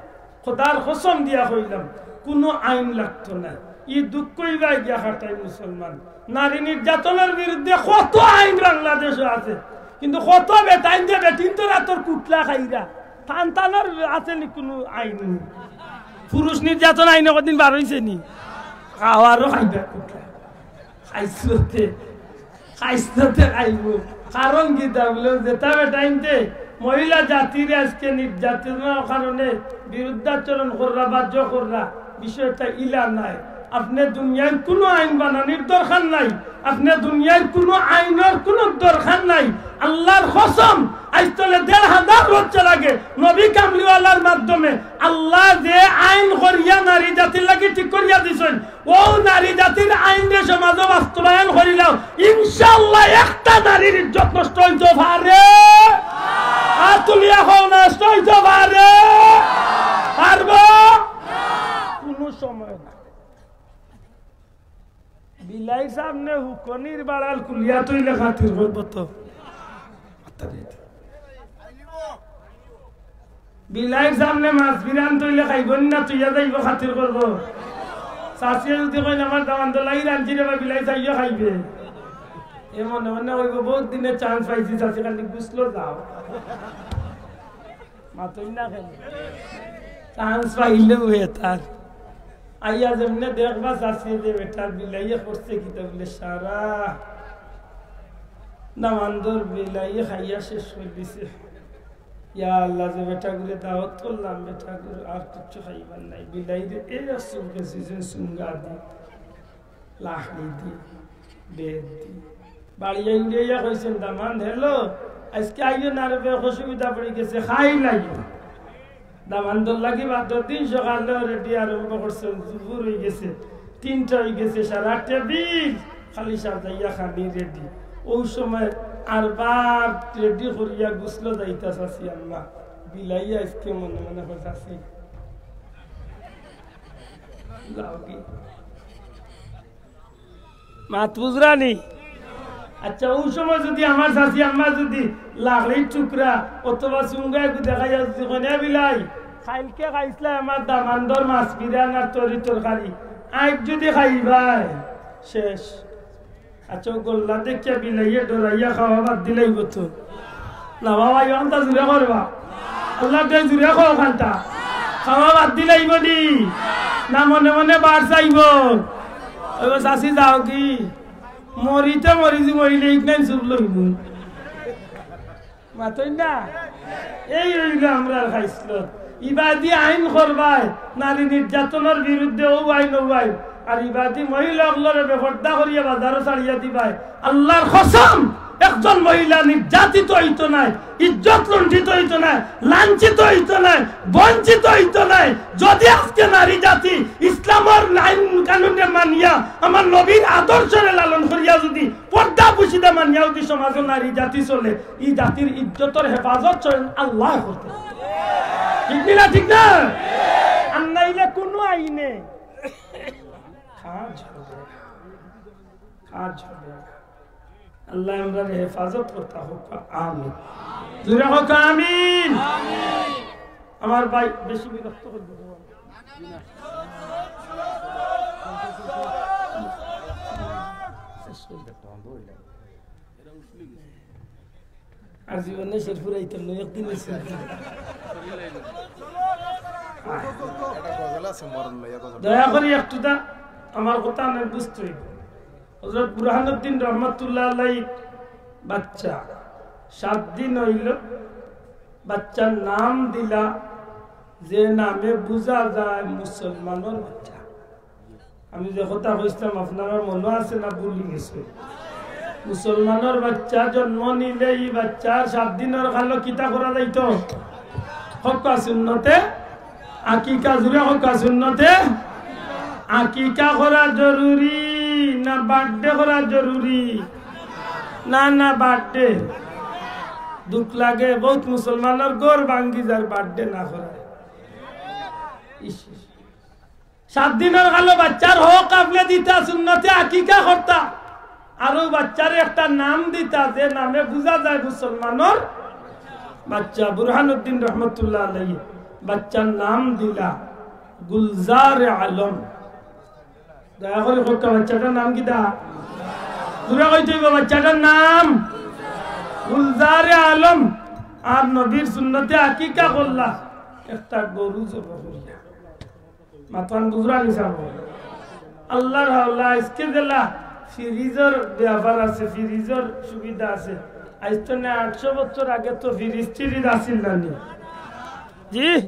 খোদার কসম দিয়া কইলাম, কুনু আইন লাগতো না। ই দুঃখ ইবায় গিয়া খাটাই মুসলমান। নারী নির্যাতনর বিরুদ্ধে কত আইন বাংলাদেশো আছে, কিন্তু কত বেটাইন যে বেটিন্তর আতর কুটলা খাইরা, তান তানর আছে নি কুনু আইন? পুরুষ নির্যাতন আইন কদিন বার অইছে নি? খাওয়ারও খাইবা কুটলা। খাইছতে, খাইছতে খাইবো। কারণ কিতা বুলে, যেতা বেটাইন্তে মহিলা জাতিরে আজকে নির্যাতনর কারণে বিরুদ্ধাচরণ কররা, বাহ্য কররা, বিষয়টা ইলা নায়। আপনে দুনিয়ার কুনু আইন বানানির দরকার নাই, আপনে দুনিয়ার কুনু আইনর কুনু দরকার নাই। আল্লার কসম, আইজ তলে দেড় হাজার বছর আগে নবী কামলিওয়ালার মাধ্যমে আল্লায় যে আইন করিয়া নারী জাতির লাগি ঠিক করিয়া দিছইন, অউ নারী জাতির আইনরে সমাজো বাস্তবায়ন করিলাও, ইনশাআল্লাহ একটা নারীর ইজ্জত নষ্ট অইতো পারে? আত তুলিয়া কও, নষ্ট অইতো পারে? পারবো? কুনু সময় না। বিলাইর সামনে হুকনির বাড়াল খুলিয়া থইলে খাতির করবো তো? বিলাইর সামনে মাছ বিরান থইলে খাইবো না, থইয়া যাইবো, খাতির করবো। চাচিয়ে যদি কইন, "আমার দামান তো লাগি রানছি রে বা, বিলাই চাইও খাইবে।" এ মনে মনে কইবো, "বহুত দিনে chance পাইছি, চাচি, খালি গোসলো যাও।" মাতইন না কেনে? Chance পাইলেউ হে তার। আইয়া যেমনে দেখবা চাচিয়ে যে বেটার বিলাইয়ে করছে কিতা বলে, সারা দামান্দর বিলাইয়ে খাইয়া শেষ করি দিছে। ইয়া আল্লাহ, যে বেটাগুরে দাওয়াত করলাম, বেটাগুর আর কিচ্ছু খাইবার নাই। বিলাইরে এই অসুখে সিজন সুঙ্গা দি, লাহড়ি দি, বেত দি। বাড়ি আইয়া কইছইন, "দামান্দ, hello, আইজকে আইও না রে, বেশ অসুবিধা পড়ি গেছে, খাইল আইও।" দামান্দর লাগি বাদর দিন সকালে ready আরম্ভ করছইন, দুপুর অই গেছে, তিনটা অই গেছে, সারা টেবিল খালি সাজাইয়া খানি ready। অউ সময় আরবার ready করিয়া গোসলো যাইতা চাচি আম্মা, বিলাইয়ে আইজকে মনে মনে কয়, "চাচি, যাওগি।" মাত বুঝরানি? আচ্ছা, অউ সময় যুদি আমার চাচি আম্মা যুদি লাকড়ির টুকরা অথবা সুঙ্গা এগু দেখাইয়া যুদি কইন, "এ বিলাই, খাইলকে খাইছলায় আমার দামান্দর মাছ বিরান আর তরি তরকারি, আইজ যুদি খাইবায়, শেষ।" আচ্ছা, অউ গল্লা দেখিয়া বিলাইয়ে ডরাইয়া খাওয়া বাদ দিলাইবো তো? না বাবা, ইখানতা জুরে করবা। আল্লাহ দে জুরে কও খানতা। খাওয়া বাদ দিলাইবো নি? না মনে মনে বার চাইবো? ওই চাচি যাওগি। মরিতে মরি যে মরিলে ইকনাইন চুপ লইবো। মাতইন না? এই অইলো আমরার খাইছলত। ইবাদি আইন করবায়, নারী নির্যাতনর বিরুদ্ধে অউ আইন, অউ আইন। আর ইবাদি মহিলা অকলরে বেপর্দা করিয়া বাজারো ছাড়িয়া দিবায়। আল্লাহর কসম, একজন মহিলা নির্যাতিত অইতো নায়, ইজ্জত লুণ্ঠিত অইতো নায়, লাঞ্ছিত অইতো নায়, বঞ্চিত অইতো নায়। যুদি আইজকে নারী জাতি ইসলামর আইন কানুনরে মানিয়া, আমার নবীর আদর্শরে লালন করিয়া যুদি পর্দা পুশিদা মানিয়া যুদি সমাজো নারী জাতি চলে, ই জাতির ইজ্জতর হেফাজত স্বয়ং আল্লায় করতা। ঠিক নি না? ঠিক না? আর নাইলে কুনু আইনে কাজ হবে না। কাজ হবে না। আল্লায় আমরারে হেফাজত করতা হউক, আমিন। জুরে কউক, আমিন। আমার ভাই বেশি বিরক্ত করি দিবো। আর জীবনে শের ফুরাইতাম না, একদিন শের ফুরাইতাম। দয়া করি একটুতা আমার কথা আমি বুঝতে অইবো। হযরত বুরহানুদ্দিন রহমতুল্লাহ আলাইহির বাচ্চা সাত দিন অইলো, বাচ্চার নাম দিলা যে নামে বুঝা যায় মুসলমানর বাচ্চা। আমি যে কথা কইছলাম আপনারার মনো আছে না ভুলি গেছে? মুসলমানর বাচ্চা জন্ম নিলে ই বাচ্চার সাত দিনর কালো কিতা করা যাইতো? হক্কা সুন্নতে আকিকা, জুরে হক্কা সুন্নতে আকিকা করা জরুরি না birthday করা জরুরি? না, না, birthday। দুখ লাগে, বহুত মুসলমানর ঘর ভাঙ্গি যার birthday না করা। ইস, ইস। সাত দিনর কালো বাচ্চার হক আপনে দিতা, সুন্নতে আকিকা করতা। আর অউ বাচ্চারে একটা নাম দিতা, যে নামে বুঝা যায় মুসলমানর বাচ্চা। বুরহানুদ্দিন রহমতুল্লাহ আলাইহি বাচ্চার নাম দিলা গুলজার আলম। দয়া করি কউক্কা, বাচ্চাটার নাম কিতা? জুরে কইতে অইবো, বাচ্চাটার নাম গুলজারে আলম। আর নবীর সুন্নতে আকিকা করলা একটা গরু জবো করিয়া। মাতইন বুঝরা নি সাব? আল্লাহর হাওলা, আইজকে যেলা ফ্রিজর ব্যাপার আছে, ফ্রিজর সুবিধা আছে। আইজ তো না, আটশো বছর আগে তো ফ্রিজ ট্রিজ আছিল না নি? জি,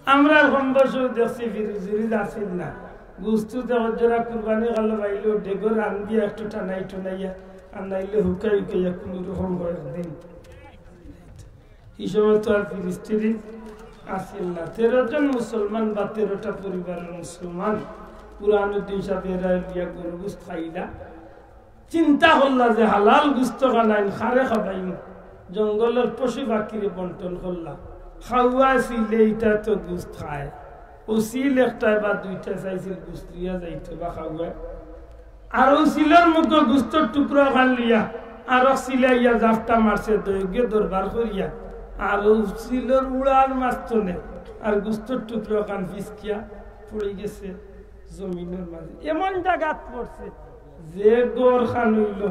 আমরা কম বয়সে দেখছি ফ্রিজ ট্রিজ আছিল না। গুস্ত তো যারা কুরবানি করলো পাইলো, ডেগো রান্দিয়া একটু টানাই টুনাইয়া, আর নাইলে হুকাই হুকাইয়া কুনু রকম কয়েকদিন। ই সময় তো আর ফ্রিজ ট্রিজ আছিল না। তেরো জন মুসলমান বা তেরোটা পরিবারের মুসলমান, বুরহানুদ্দিন সাব এরা লইয়া গরু গুস্ত খাইলা। চিন্তা করলা যে হালাল গুস্ত খানাইন খারে খাবাইন, জঙ্গলর পশু পাখিরে বন্টন করলা। খাওয়া চিলে ইটা তো গুস্ত খায়, অউ চিল একটায় বা দুইটায় চাইছিল গুস্ত লইয়া যাইতো বা খাওয়ায়। আর অউ চিলর মুখো গুস্তর টুকরা খান লইয়া আরক চিলে আইয়া জাপটা মারছে, দৈগে দরবার করিয়া। আর অউ চিলর উড়ার মাঝখানে আর গুস্তর টুকরা খান ফিসকিয়া পড়ি গেছে জমিনর মাঝে। এমন জাগাত পড়ছে, যে ঘর খান অইলো,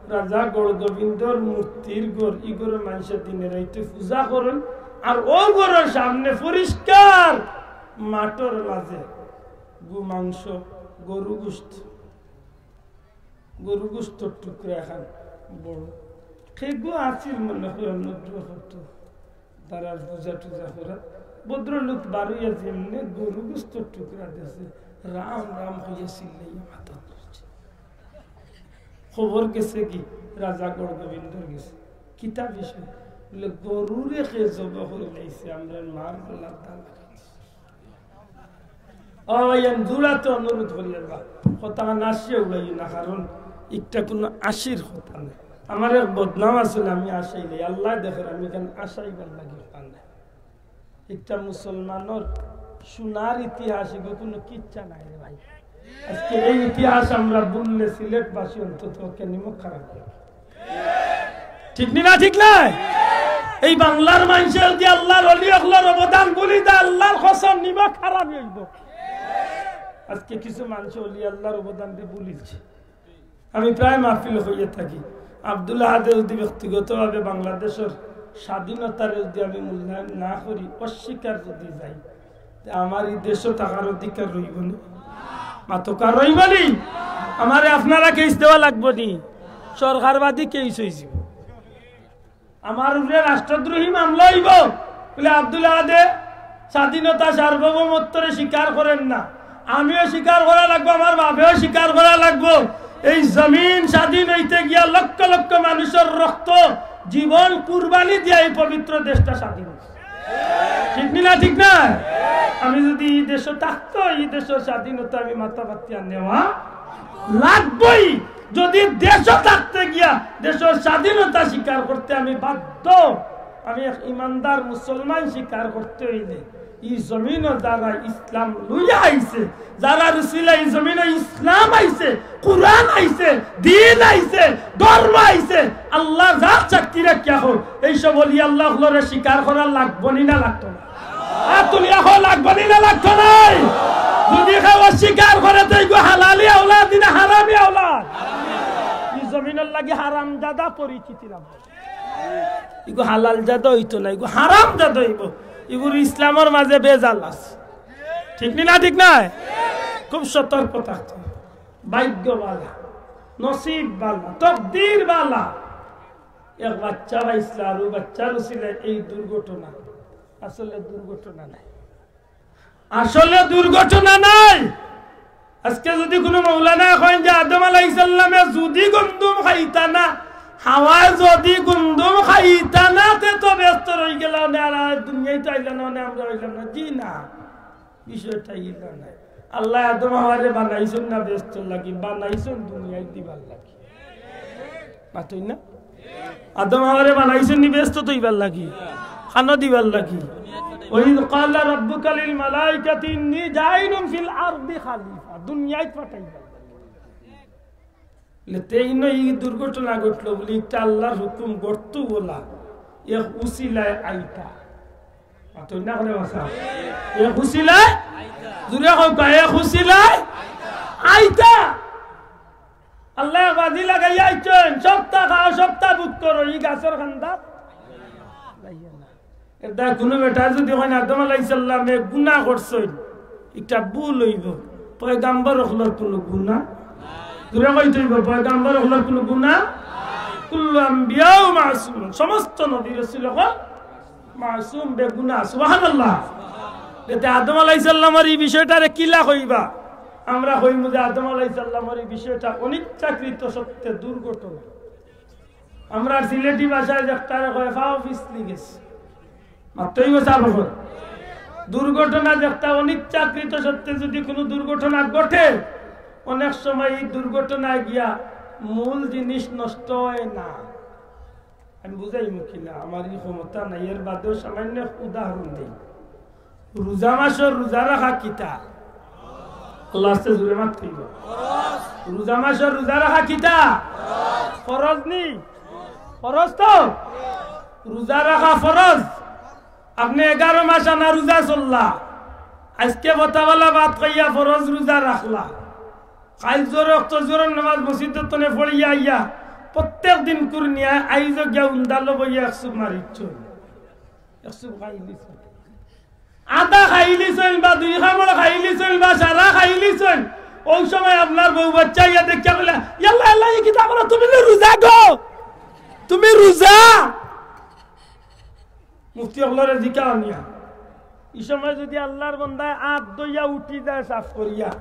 রাজা গৌড়গোবিন্দর মূর্তির ঘর, ই ঘরর মানষে দিনে রাইতে পূজা করইন। আর অউ ঘরর সামনে পরিষ্কার মাঠর মাঝে গু মাংস, গরু গোস্ত, গরু গোস্তর টুকরা এখান বড়। কেগু আছিল মনে অয় অনুগ্রহ করতো। তারার পূজা টুজা করা। ভদ্রলোক বারইয়া যেমনে গরু গোস্তর টুকরা দেখছে, রাম রাম কইয়া চিল্লাইয়া মাথা ধরছে। খবর গেছে কি? রাজা গৌড়গোবিন্দর গেছে। কিতা বিষয়? বলে, "গরুরে কে জব করিলাইছে, আমরার মার গলাত দা লাগাইছে।" ও ভাইয়াইন, জুড়াতে অনুরোধ করি আল্লাহ, কথা না আসিয়া উড়াইও না, কারণ একটা কোনো আসির কথা নাই। আমার এক বদনাম আছিল, আমি আসাইলাই, আল্লায় দেখের আমি কেন আসাইবার লাগি পান না। একটা মুসলমানর সোনার ইতিহাস, এগু কোনো কিচ্ছা নাই রে ভাই। আজকে এই ইতিহাস আমরা ভুললে সিলেটবাসী অন্তত পক্ষে নিমক খারাপ হবে। ঠিক নি না? ঠিক নায়? এই বাংলার মানষে যদি আল্লার অলি অকলর অবদান ভুলি যায়, আল্লার কসম, নিমক খারাপ অইবো। আজকে কিছু মানষে অলি আল্লার অবদানরে ভুলিলছে। আমি প্রায় মাহফিল কইয়া থাকি, আব্দুল আহাদে যদি ব্যক্তিগতভাবে বাংলাদেশর স্বাধীনতারে যদি আমি মূল্যায়ন না করি, অস্বীকার যদি যাই, তে আমার ই দেশো থাকার অধিকার রইবো নি? মাতকা, রইবো নি? আমারে আপনারা কেস দেওয়া লাগবো নি? সরকারবাদী কেস অইযিবো। আমার উপরে রাষ্ট্রদ্রোহী মামলা অইবো। বলে, "আব্দুল আহাদে স্বাধীনতা সার্বভৌমত্বরে স্বীকার করের না, আমিও স্বীকার করা লাগবো, আমার বাপেও স্বীকার করা লাগবো।" এই জমিন স্বাধীন অইতে গিয়া লক্ষ লক্ষ মানুষর রক্ত, জীবন কুরবানি দিয়া এই পবিত্র দেশটা স্বাধীন অইছে। ঠিক নি না? ঠিক না? আমি যদি ই দেশো থাকতো, ই দেশর স্বাধীনতা আমি মাথা পাতিয়া নেওয়া লাগবোই। যদি দেশো থাকতে গিয়া দেশর স্বাধীনতা স্বীকার করতে আমি বাধ্য, আমি এক ইমানদার মুসলমান স্বীকার করতে অইলে ই জমিনো যারা ইসলাম লইয়া আইছে, যারার উসিলায় ই জমিনো ইসলাম আইছে, কুরআন আইছে, দ্বীন আইছে, ধর্ম আইছে, আল্লাহ যার সাক্ষী রাখিয়া কই, এই সব অলি আল্লাহ অকলরে স্বীকার করা লাগবো নি না লাগতো না? আর তুমি এখন লাগবো নি না লাগতো নায়? যদি কেউ অস্বীকার করে, তে ইগু হালালি আওলাদ নি না হারামি আওলাদ? ই জমিনর লাগি হারামজাদা পরিচিতি লাগবো। ইগু হালালজাদা অইতো না, ইগু হারামজাদা অইবো। ইগুর ইসলামর মাঝে ভেজাল আছে। ঠিক নি না? ঠিক নায়? খুব সতর্ক থাকতে অইবো। ভাগ্য বালা, নসিব বালা, তকদির বালা। এক বাচ্চা পাইছলা, আর অউ বাচ্চার উসিলায় এই দুর্ঘটনা। আসলে দুর্ঘটনা নায়, আসলে দুর্ঘটনা নায়। আজকে যদি কুনু মৌলানা কইন যে আদম আলাইহিস সালামে যদি গন্ধুম খাইতা না, হাওয়ায় যদি গন্ধুম খাইতা না, তে তো বেহেস্তো রইগেলা অনে, আর, আর দুনিয়াত তো আইলা না অনে, আমরা অইলাম না। জি না, বিষয়টা ইলা নায়। আল্লায় আদম হাওয়ারে বানাইছইন না বেহেস্তর লাগি, বানাইছইন দুনিয়াত দিবার লাগি। মাতইন না? আদম হাওয়ারে বানাইছইন নি বেহেস্তো থইবার লাগি, খানো দিবার লাগি। وإذ قال ربك للملائكة إني جاعل في الأرض خليفة, দুনিয়াত পাঠাইবার লাগি। লেতে ইনো ই দুর্ঘটনা ঘটলো বুলি ইটা আল্লার হুকুম ঘটতো বলা, এক উসিলায় আইতা। মাতইন না করে বাসা। এক উসিলায়, জুরে কউক্কা, এক উসিলায় আইতা। আল্লায় বাজি লাগাইয়া আইছইন, সপ্তা খাও, সপ্তা ভোগ করো, ই গাছর কান্দাত। এরদায় কুনু বেটায় যদি কইন আদম আলাইহিস সালামে গুনা করছইন, ইটা ভুল অইবো। পয়গাম্বর অকলর কুনু গুনা, জুরে কইতে অইবো, পয়গাম্বর অকলর কুনু গুনা। কুল্লু আম্বিয়াউ মাসুম, সমস্ত নবী রাসুল অকল মাসুম, বেগুনা। সুবহানাল্লাহ। এতে আদম আলাইহিস সালামর ই বিষয়টারে কিলা কইবা? আমরা কইমু যে আদম আলাইহিস সালামর ই বিষয়টা অনিচ্ছাকৃত সত্ত্বে দুর্ঘটনা। আমরার সিলেটি ভাষায় যেটারে কয় ফাও পিছলি গেছে। মাতইন না অখন। দুর্ঘটনা যেটা অনিচ্ছাকৃত সত্ত্বে যদি কুনু দুর্ঘটনা ঘটে, অনেক সময় ই দুর্ঘটনায় গিয়া মূল জিনিস নষ্ট অয় না। আমি বুঝাইমু কিলা, আমার ই ক্ষমতা নাই, এর বাদেও সামান্য এক উদাহরণ দেই। রোজা মাসর রোজা রাখা কিতা? আল্লাহ আস্তে জুরে মাতইন। রোজা মাসর রোজা রাখা কিতা? ফরজ নি? ফরজ তো? রোজা রাখা ফরজ। আপনে এগারো মাস আনা রোজা চললা, আইজকে ফতাওয়ালা ভাত খাইয়া ফরজ রোজা রাখলা, কাইল জোহর অক্ত জোহরর নামাজ মসজিদর তনে পড়িয়া আইয়া প্রত্যেক দিন কুরনিয়া আইজ গিয়া উন্দালো বইয়া এক সুপ মারিছইন, এক সুপ খাইলিছইন, আধা খাইলিছইন বা দুই কামড় খাইলিছইন বা সারা খাইলিছইন। অউ সময় আপনার বউ বাচ্চা ইয়া দেখিয়া কইলা, "ইয়াল্লা, ইয়াল্লা, ই কিতা করো? তুমি তো রোজা গো, তুমি রোজা।" মুফতি অকলরে জিকাও নিয়া। ই সময় যুদি আল্লার বন্দায় আত ধইয়া উঠি যায় সাফ করিয়া,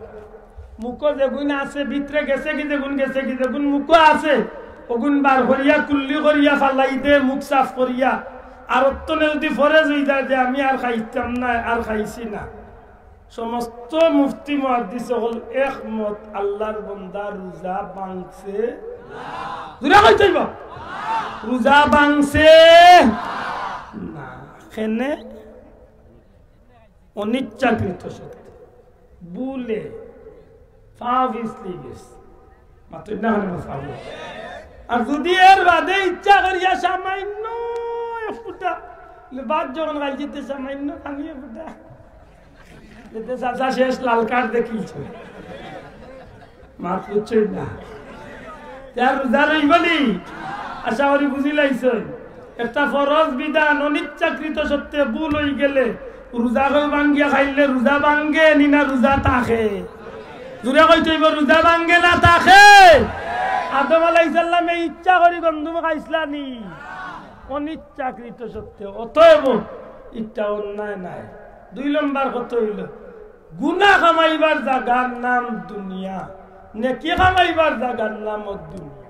মুখো যেগুন আছে, ভিতরে গেছে কি যেগুন, গেছে কি যেগুন, মুখো আছে, অগুন বার করিয়া, কুল্লি করিয়া ফালাই দে, মুখ সাফ করিয়া। আর অত্তনে যুদি ফরজ অই যায় যে আমি আর খাইতাম না, আর খাইছি না, সমস্ত মুফতি মুহাদ্দিস অকল একমত, আল্লার বন্দার রোজা ভাংছে। জুরে কইতে অইবো, রোজা ভাংছে না। কেনে? অনিচ্ছাকৃত সত্ত্বে, ভুলে, ফাও পিছলি গেছে। মাতইন না কেনে? আর যুদি এর বাদে ইচ্ছা করিয়া সামান্য এক ফুটা, ভাত যখন খাইছি তে সামান্য পানি এক ফুটা, এতে চাচা শেষ লাল কার্ড দেখিলছে। মাত বুঝছইন না? তে আর রোজা রইবো নি? আশা করি বুঝিলাইছইন। একটা ফরজ বিধান অনিচ্ছাকৃত সত্ত্বে ভুল অই গেলে রোজা কেউ ভাঙ্গিয়া খাইলে রোজা ভাঙ্গে নি না রোজা থাকে? জুরে কইতে অইবো, রোজা ভাঙ্গে না থাকে? আদম আলাইহিস সালামে ইচ্ছা করি গন্ধুম খাইছলা নি? অনিচ্ছাকৃত সত্ত্বে। অতএব ইটা অন্যায় নায়। দুই নম্বর কথা অইলো, গুনা কামাইবার জাগার নাম দুনিয়া, নেকি কামাইবার জাগার নাম দুনিয়া।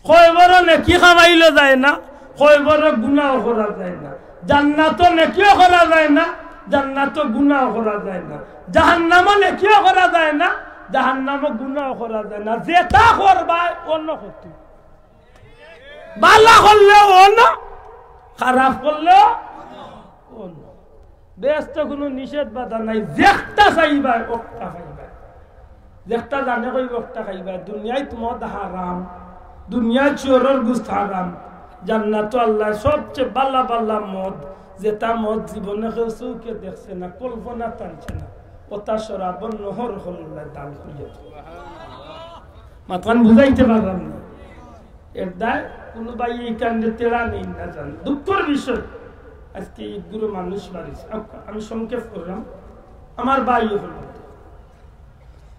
কয়বরো নেকি কামাইলো যায় না, কয়বরো গুনাও করা যায় না। জান্নাতো নেকিও করা যায় না, জান্নাতো গুনাও করা যায় না। জাহান্নামো নেকিও করা যায় না, জাহান্নামো গুনাও করা যায় না। যেটা করবায় অন্য ক্ষতি। ভালা করলেও অন্য, খারাপ করলেও অন্য। বেহেস্তো কুনু নিষেধ বাধা নাই, যেকটা চাইবায় অকটা খাইবায়, যেকটা জানে কইবো অকটা খাইবায়। দুনিয়াত মদ হারাম, দুনিয়াত শুয়রর গুস্ত হারাম, জান্নাতো আল্লায় সবচে ভালা ভালা মদ, যেটা মদ জীবনে কেউ চউখে দেখছে না, কল্পনাত আনছে না, অটা শরাবর নহর অকল আল্লায় দান করিয়া দিছে। মাতখান বুঝাইতে পারলাম না। এর দায় কুনু ভাইয়ে ইখানরে তেড়া নেইন না যান। দুঃখর বিষয়, আজকে ইগুরে মানুষ মারিছে। আ-, আমি সংক্ষেপ করলাম। আমার ভাই অকল,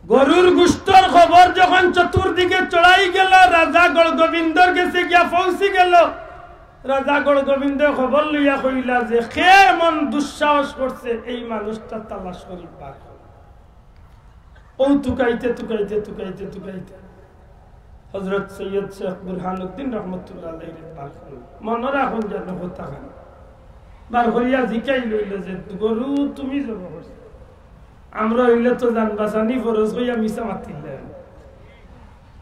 গরুর গুস্তর খবর যখন চতুর্দিকে ছড়াই গেল, রাজা গড়গোবিন্দর গেছে গিয়া পৌঁছি গেল। রাজা গড়গোবিন্দে খবর লইয়া কইলা যে, "কে এমন দুঃসাহস করছে, এই মানুষটা তালাশ করি বার করো।" অউ তুকাইতে, তুকাইতে, তুকাইতে, তুকাইতে হজরত সৈয়দ শেখ বুরহানুদ্দিন রহমতুল্লাহ আলাইহিরে বার করইন। মনো রাখইন যেন কথাখান। বার করিয়া জিকাইল অইলো যে, "গরু তুমি জবো করছো? আমরা অইলে তো জান বাচানি ফরজ কইয়া মিছা মাতিলাম।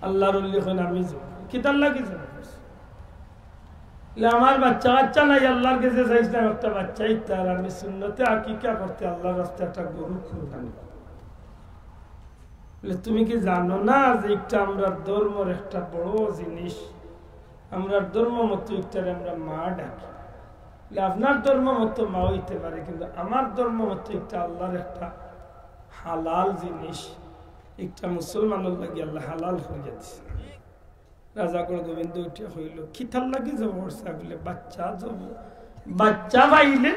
আল্লার অলি কইন আমি জবো। কিতার লাগি জবো করছো?" বলে, "আমার বাচ্চা কাচ্চা নাই, আল্লার গেছে চাইছিলাম একটা বাচ্চা, ইতা আর আমি সুন্নতে আকিকা করতে আল্লার রাস্তায় একটা গরু কুরবানি করলাম।" বলে, "তুমি কি জানো না যে ইটা আমরার ধর্মর একটা বড় জিনিস? আমরার ধর্ম মতো ইটারে আমরা মা ডাকি।" বলে, "আপনার ধর্ম মতো মা অইতে পারে, কিন্তু আমার ধর্ম মতো ইটা আল্লার একটা হালাল জিনিস, ইটা মুসলমানর লাগি আল্লায় হালাল করিয়া দিছে।" রাজা গড়গোবিন্দ উঠিয়া কইল, "কিতার লাগি জবো করছো?" বলে, "বাচ্চা জবো, বাচ্চা পাইলে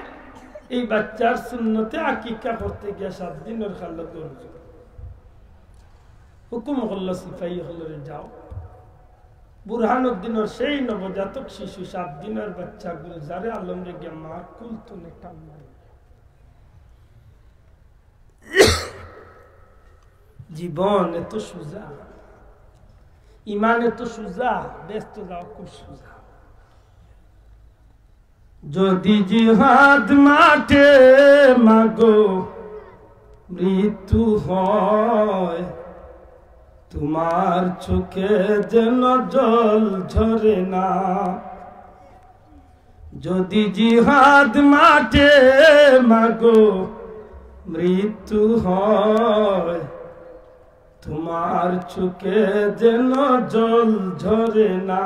এই বাচ্চার সুন্নতে আকিকা করতে গিয়া সাত দিনর খালো গরু জবো।" হুকুম করল সিপাহী অকলরে, "যাও।" বুরহানুদ্দিনর সেই নবজাতক শিশু, সাত দিনর বাচ্চা গুলজারে আলমরে গিয়া মার কুল তনে টান মারি। জীবন এত সুজা, ইমান এত সুজা, বেহেস্তো যাওয়া খুব সুজা। যদি জিহাদ মাঠে মাগো মৃত্যু হয়, তোমার চোখে যেন জল ঝরে না। যদি জিহাদ মাঠে মাগো মৃত্যু হয়, তোমার চোখে যেন জল ঝরে না।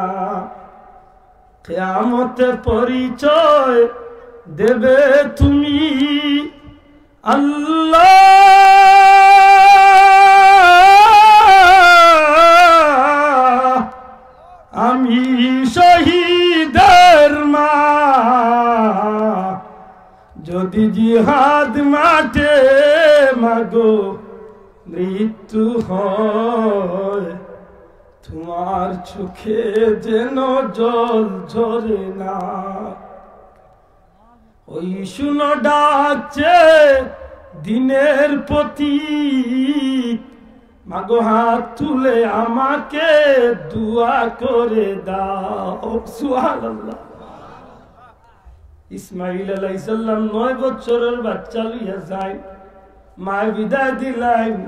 কিয়ামতে পরিচয় দেবে তুমি, আল্লাহ, জিহাদ মাঠে মাগো মৃত্যু হয়, তোমার চোখে যেন জল ঝরে না। ওই শুনো ডাকছে দিনের প্রতীক, মাগো হাত তুলে আমাকে দোয়া করে দাও। সুবহানাল্লাহ। ইসমাইল আলাইহিস সালাম নয় বছরর বাচ্চা লইয়া যাইন, মায় বিদায় দিলাইন।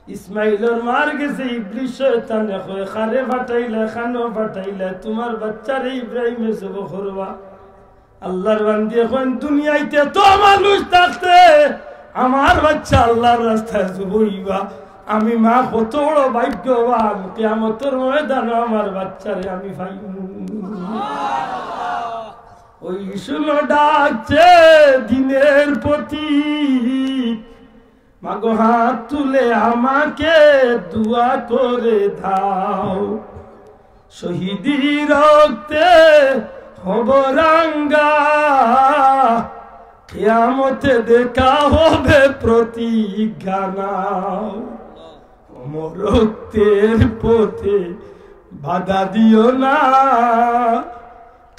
ইসমাইলর মার গেছে ইবলিস শয়তানে কয়, "কারে পাঠাইলায়, কানো পাঠাইলায়, তুমার বাচ্চারে ইব্রাহিমে জবো করবা।" আল্লার বান্দিয়ে কইন, "দুনিয়াইতে তো মানুষ থাকতে আমার বাচ্চা আল্লার রাস্তায় জবো অইবা, আমি মা কত বড় ভাগ্যবান, কিয়ামতর ময়দানো আমার বাচ্চারে আমি পাইমু।" ওই শুনো ডাকছে দিনের প্রতীক, মাগো হাত তুলে আমাকে দোয়া করে দাও। শহীদি রক্তে হব রাঙ্গা, কিয়ামতে দেখা হবে প্রতিজ্ঞা নাও। অমরত্বের পথে বাধা দিও না,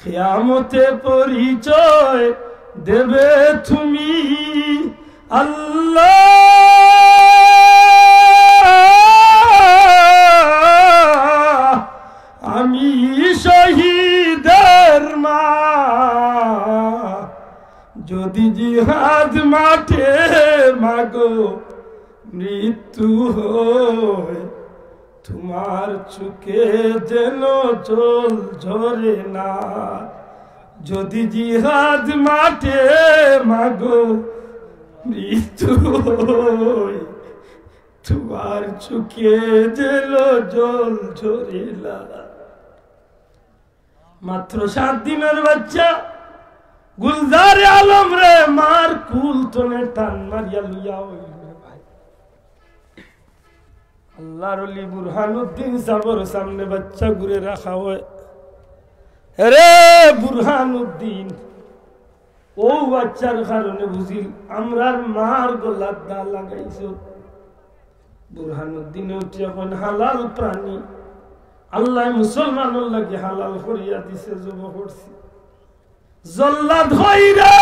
কিয়ামতে পরিচয় দেবে তুমি। আল্লাহ, আমি শহীদের মা, যদি জিহাদ মাঠে মাগো মৃত্যু হয়, তোমার চোখে যেন জল ঝরে না। যদি জিহাদ মাঠে মাগো মৃত্যু হয়, তোমার চোখে যেন জল ঝরে না। মাত্র সাত দিনর বাচ্চা গুলজারে আলমরে মার কুল তনে টান মারিয়া লইয়া অইল রে ভাই। আল্লার ওলি বুরহানুদ্দিন সাবর সামনে বাচ্চাগুরে রাখা অয়। এরে বুরহানুদ্দিন, অউ বাচ্চার কারণে বুঝিল আমরার মার গলাত দা লাগাইছো। বুরহানুদ্দিনে উঠিয়া কইন, হালাল প্রাণী, আল্লায় মুসলমানর লাগি হালাল করিয়া দিছে, জবো করছি। জল্লাদ কইরে,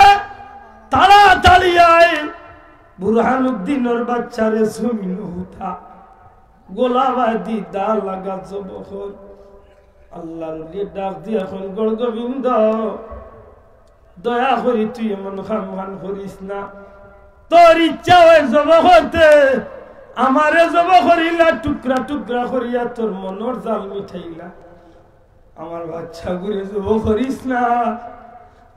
তাড়াতাড়ি আয়, বুরহানুদ্দিনর বাচ্চারে জমিনো হুতা, গলা বাধি দা লাগা জবো কর। আল্লার ওলিয়ে ডাক দিয়া কইন, গৌরগোবিন্দ, দয়া করি তুই এমন কাম কান করিস না। তোর ইচ্ছা অয় জবো করতে, আমারে জবো করিলা, টুকরা টুকরা করিয়া তোর মনর জাল মিটাইলা। আমার বাচ্চাগুরে জবো করিস না।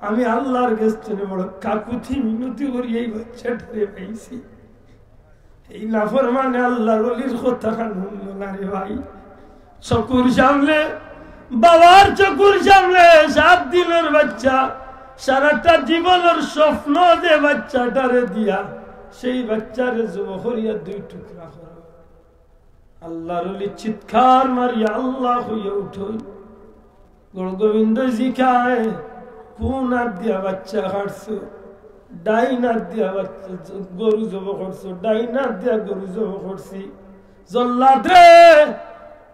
আমি আল্লার গেছ তনে বড় কাকুতি মিনতি করি এই বাচ্চাটারে পাইছি। এই নাফরমানে আল্লার ওলির কথা খান হুনলো না রে ভাই। চকুর সামনে, বাবার চকুর সামনে সাত দিনর বাচ্চা, সারাটা জীবনর স্বপ্ন যে বাচ্চাটারে দিয়া, সেই বাচ্চারে জবো করিয়া দুই টুকরা করো। আল্লার ওলি চিৎকার মারিয়া আল্লাহ কইয়া উঠইন। গৌরগোবিন্দ জিকায়, কুন আত দিয়া বাচ্চা কাটছো? ডাইন আত দিয়া বাচ্চা, গরু জবো করছো। ডাইন আত দিয়া গরু জবো করছি। জল্লাদ রে,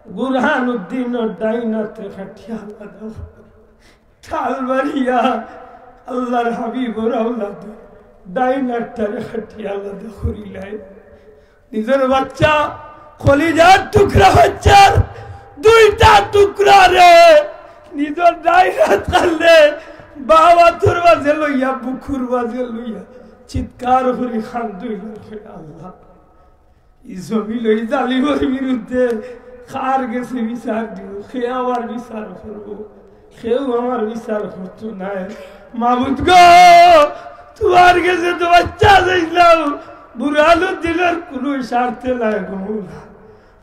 বুরহানুদ্দিনর ডাইন আতরে কাটিয়া আলাদা কর। ঠাল মারিয়া আল্লার হাবিবর আওলাদে ডাইন আতটারে কাটিয়া আলাদা করিলাইন। নিজর বাচ্চা, কলিজার টুকরা বাচ্চার দুইটা টুকরারে নিজর ডাইন আত কাটলে বাম আতর মাঝে লইয়া, বুকুর মাঝে লইয়া চিৎকার করি কান্দইলা, কয়, আল্লাহ, ই জমিনো ই জালিমর বিরুদ্ধে কার গেছে বিচার দিমু? কে আমার বিচার করবো? কেউ আমার বিচার করতো নায়। মাবুদ গো, তুমার গেছে তো বাচ্চা চাইছলাম, বুরহানুদ্দিনর কুনু স্বার্থে নায় গো মৌলা।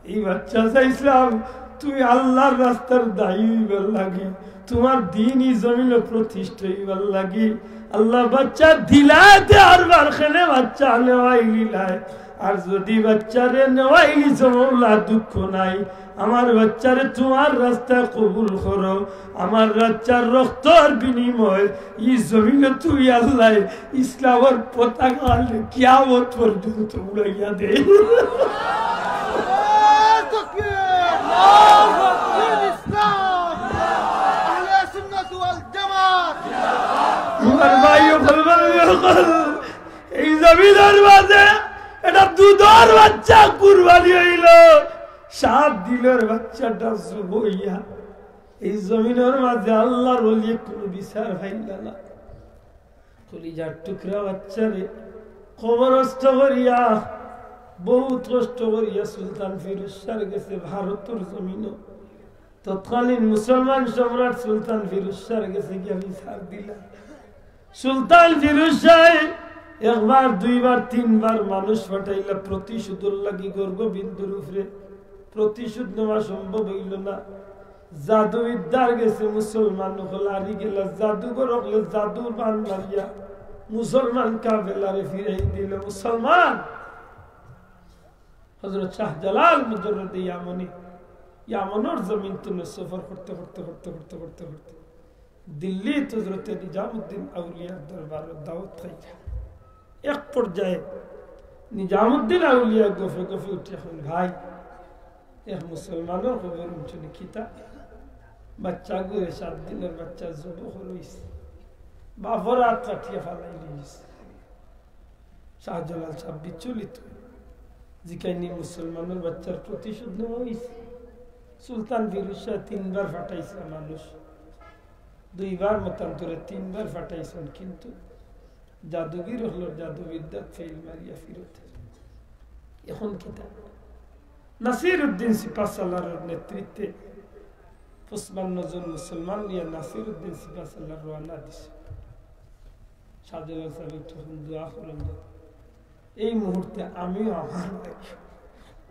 এই বাচ্চা চাইছলাম তুমি আল্লার রাস্তার দায়ী অইবার লাগি, তুমার দিন ই জমিনো প্রতিষ্ঠা অইবার লাগি। আল্লাহ বাচ্চা দিলায় তে আরবার কেনে বাচ্চা নেওয়াইলিলায়। আর যদি বাচ্চারে নেওয়াইলিছো মৌলা দুঃখ নাই, আমার বাচ্চারে তুমার রাস্তায় কবুল করো, আমার বাচ্চার রক্তর বিনিময়ে ই জমিনো তুমি আল্লায় ইসলামর পতাকা কিয়ামত পর্যন্ত উড়াইয়া দেও। নারায়ে তাকবীর! নারায়ে ইসলাম! আহলে সুন্নাত ওয়াল জামাত! আমার ভাই ও বলবেন, এই জমিনর মাঝে একটা দুধর বাচ্চা কুরবানি অইলো, সাত দিনর বাচ্চাটা জুবো অইয়া। এই জমিনর মাঝে আল্লার ওলিয়ে কুনু বিচার পাইলা না। কলিজার টুকরা বাচ্চারে কবরস্থ করিয়া, বহুত কষ্ট করিয়া সুলতান ফিরোজ শাহর গেছে ভারতর জমিনো। তৎকালীন মুসলমান সম্রাট সুলতান ফিরোজ শাহর গেছে গিয়া বিচার দিলা। সুলতান ফিরোজ শাহ একবার, দুইবার, তিনবার মানুষ পাঠাইলা প্রতিশোধর লাগি গৌরগোবিন্দর উপরে। প্রতিশোধ নেওয়া সম্ভব অইলো না। জাদুবিদ্যার গেছে মুসলমান অকল হারি গেলা, জাদুগর অকলে জাদুর বান মারিয়া মুসলমান কাফেলারে ফিরাই দিলা। মুসলমান হযরত শাহজালাল মুজাররদে ইয়ামনি, ইয়ামনর জমিন তুনে সফর করতে করতে করতে করতে করতে করতে দিল্লিত হযরতে নিজামুদ্দিন আউলিয়ার দরবারো দাওয়াত খাইলা। এক পর্যায়ে নিজামুদ্দিন আউলিয়া গফে গফে উঠিয়া কইন, "ভাই, এক মুসলমানর খবর হুনছো নি কিতা? বাচ্চাগুরে, সাত দিনর বাচ্চা জবো করা অইছে, বাপর আত কাটিয়া ফালাই লইছে।" শাহজালাল সাব বিচলিত। জিকাইন, ই মুসলমানর বাচ্চার প্রতিশোধ নেওয়া অইছে? সুলতান ফিরোজ শাহ তিনবার পাঠাইছলা মানুষ, দুইবার মতান্তরে তিনবার পাঠাইছইন, কিন্তু জাদুগির অকলর জাদুবিদ্যাত ফেইল মারিয়া ফিরত। এখন কিতা? নাসির উদ্দিন সিপাহসালারর নেতৃত্বে পঁচপান্ন জন মুসলমান লইয়া নাসির উদ্দিন সিপাহসালার রওয়ানা দিছে। শাহজালাল সাবে তখন দোয়া করইন, এই মুহূর্তে আমিও আমার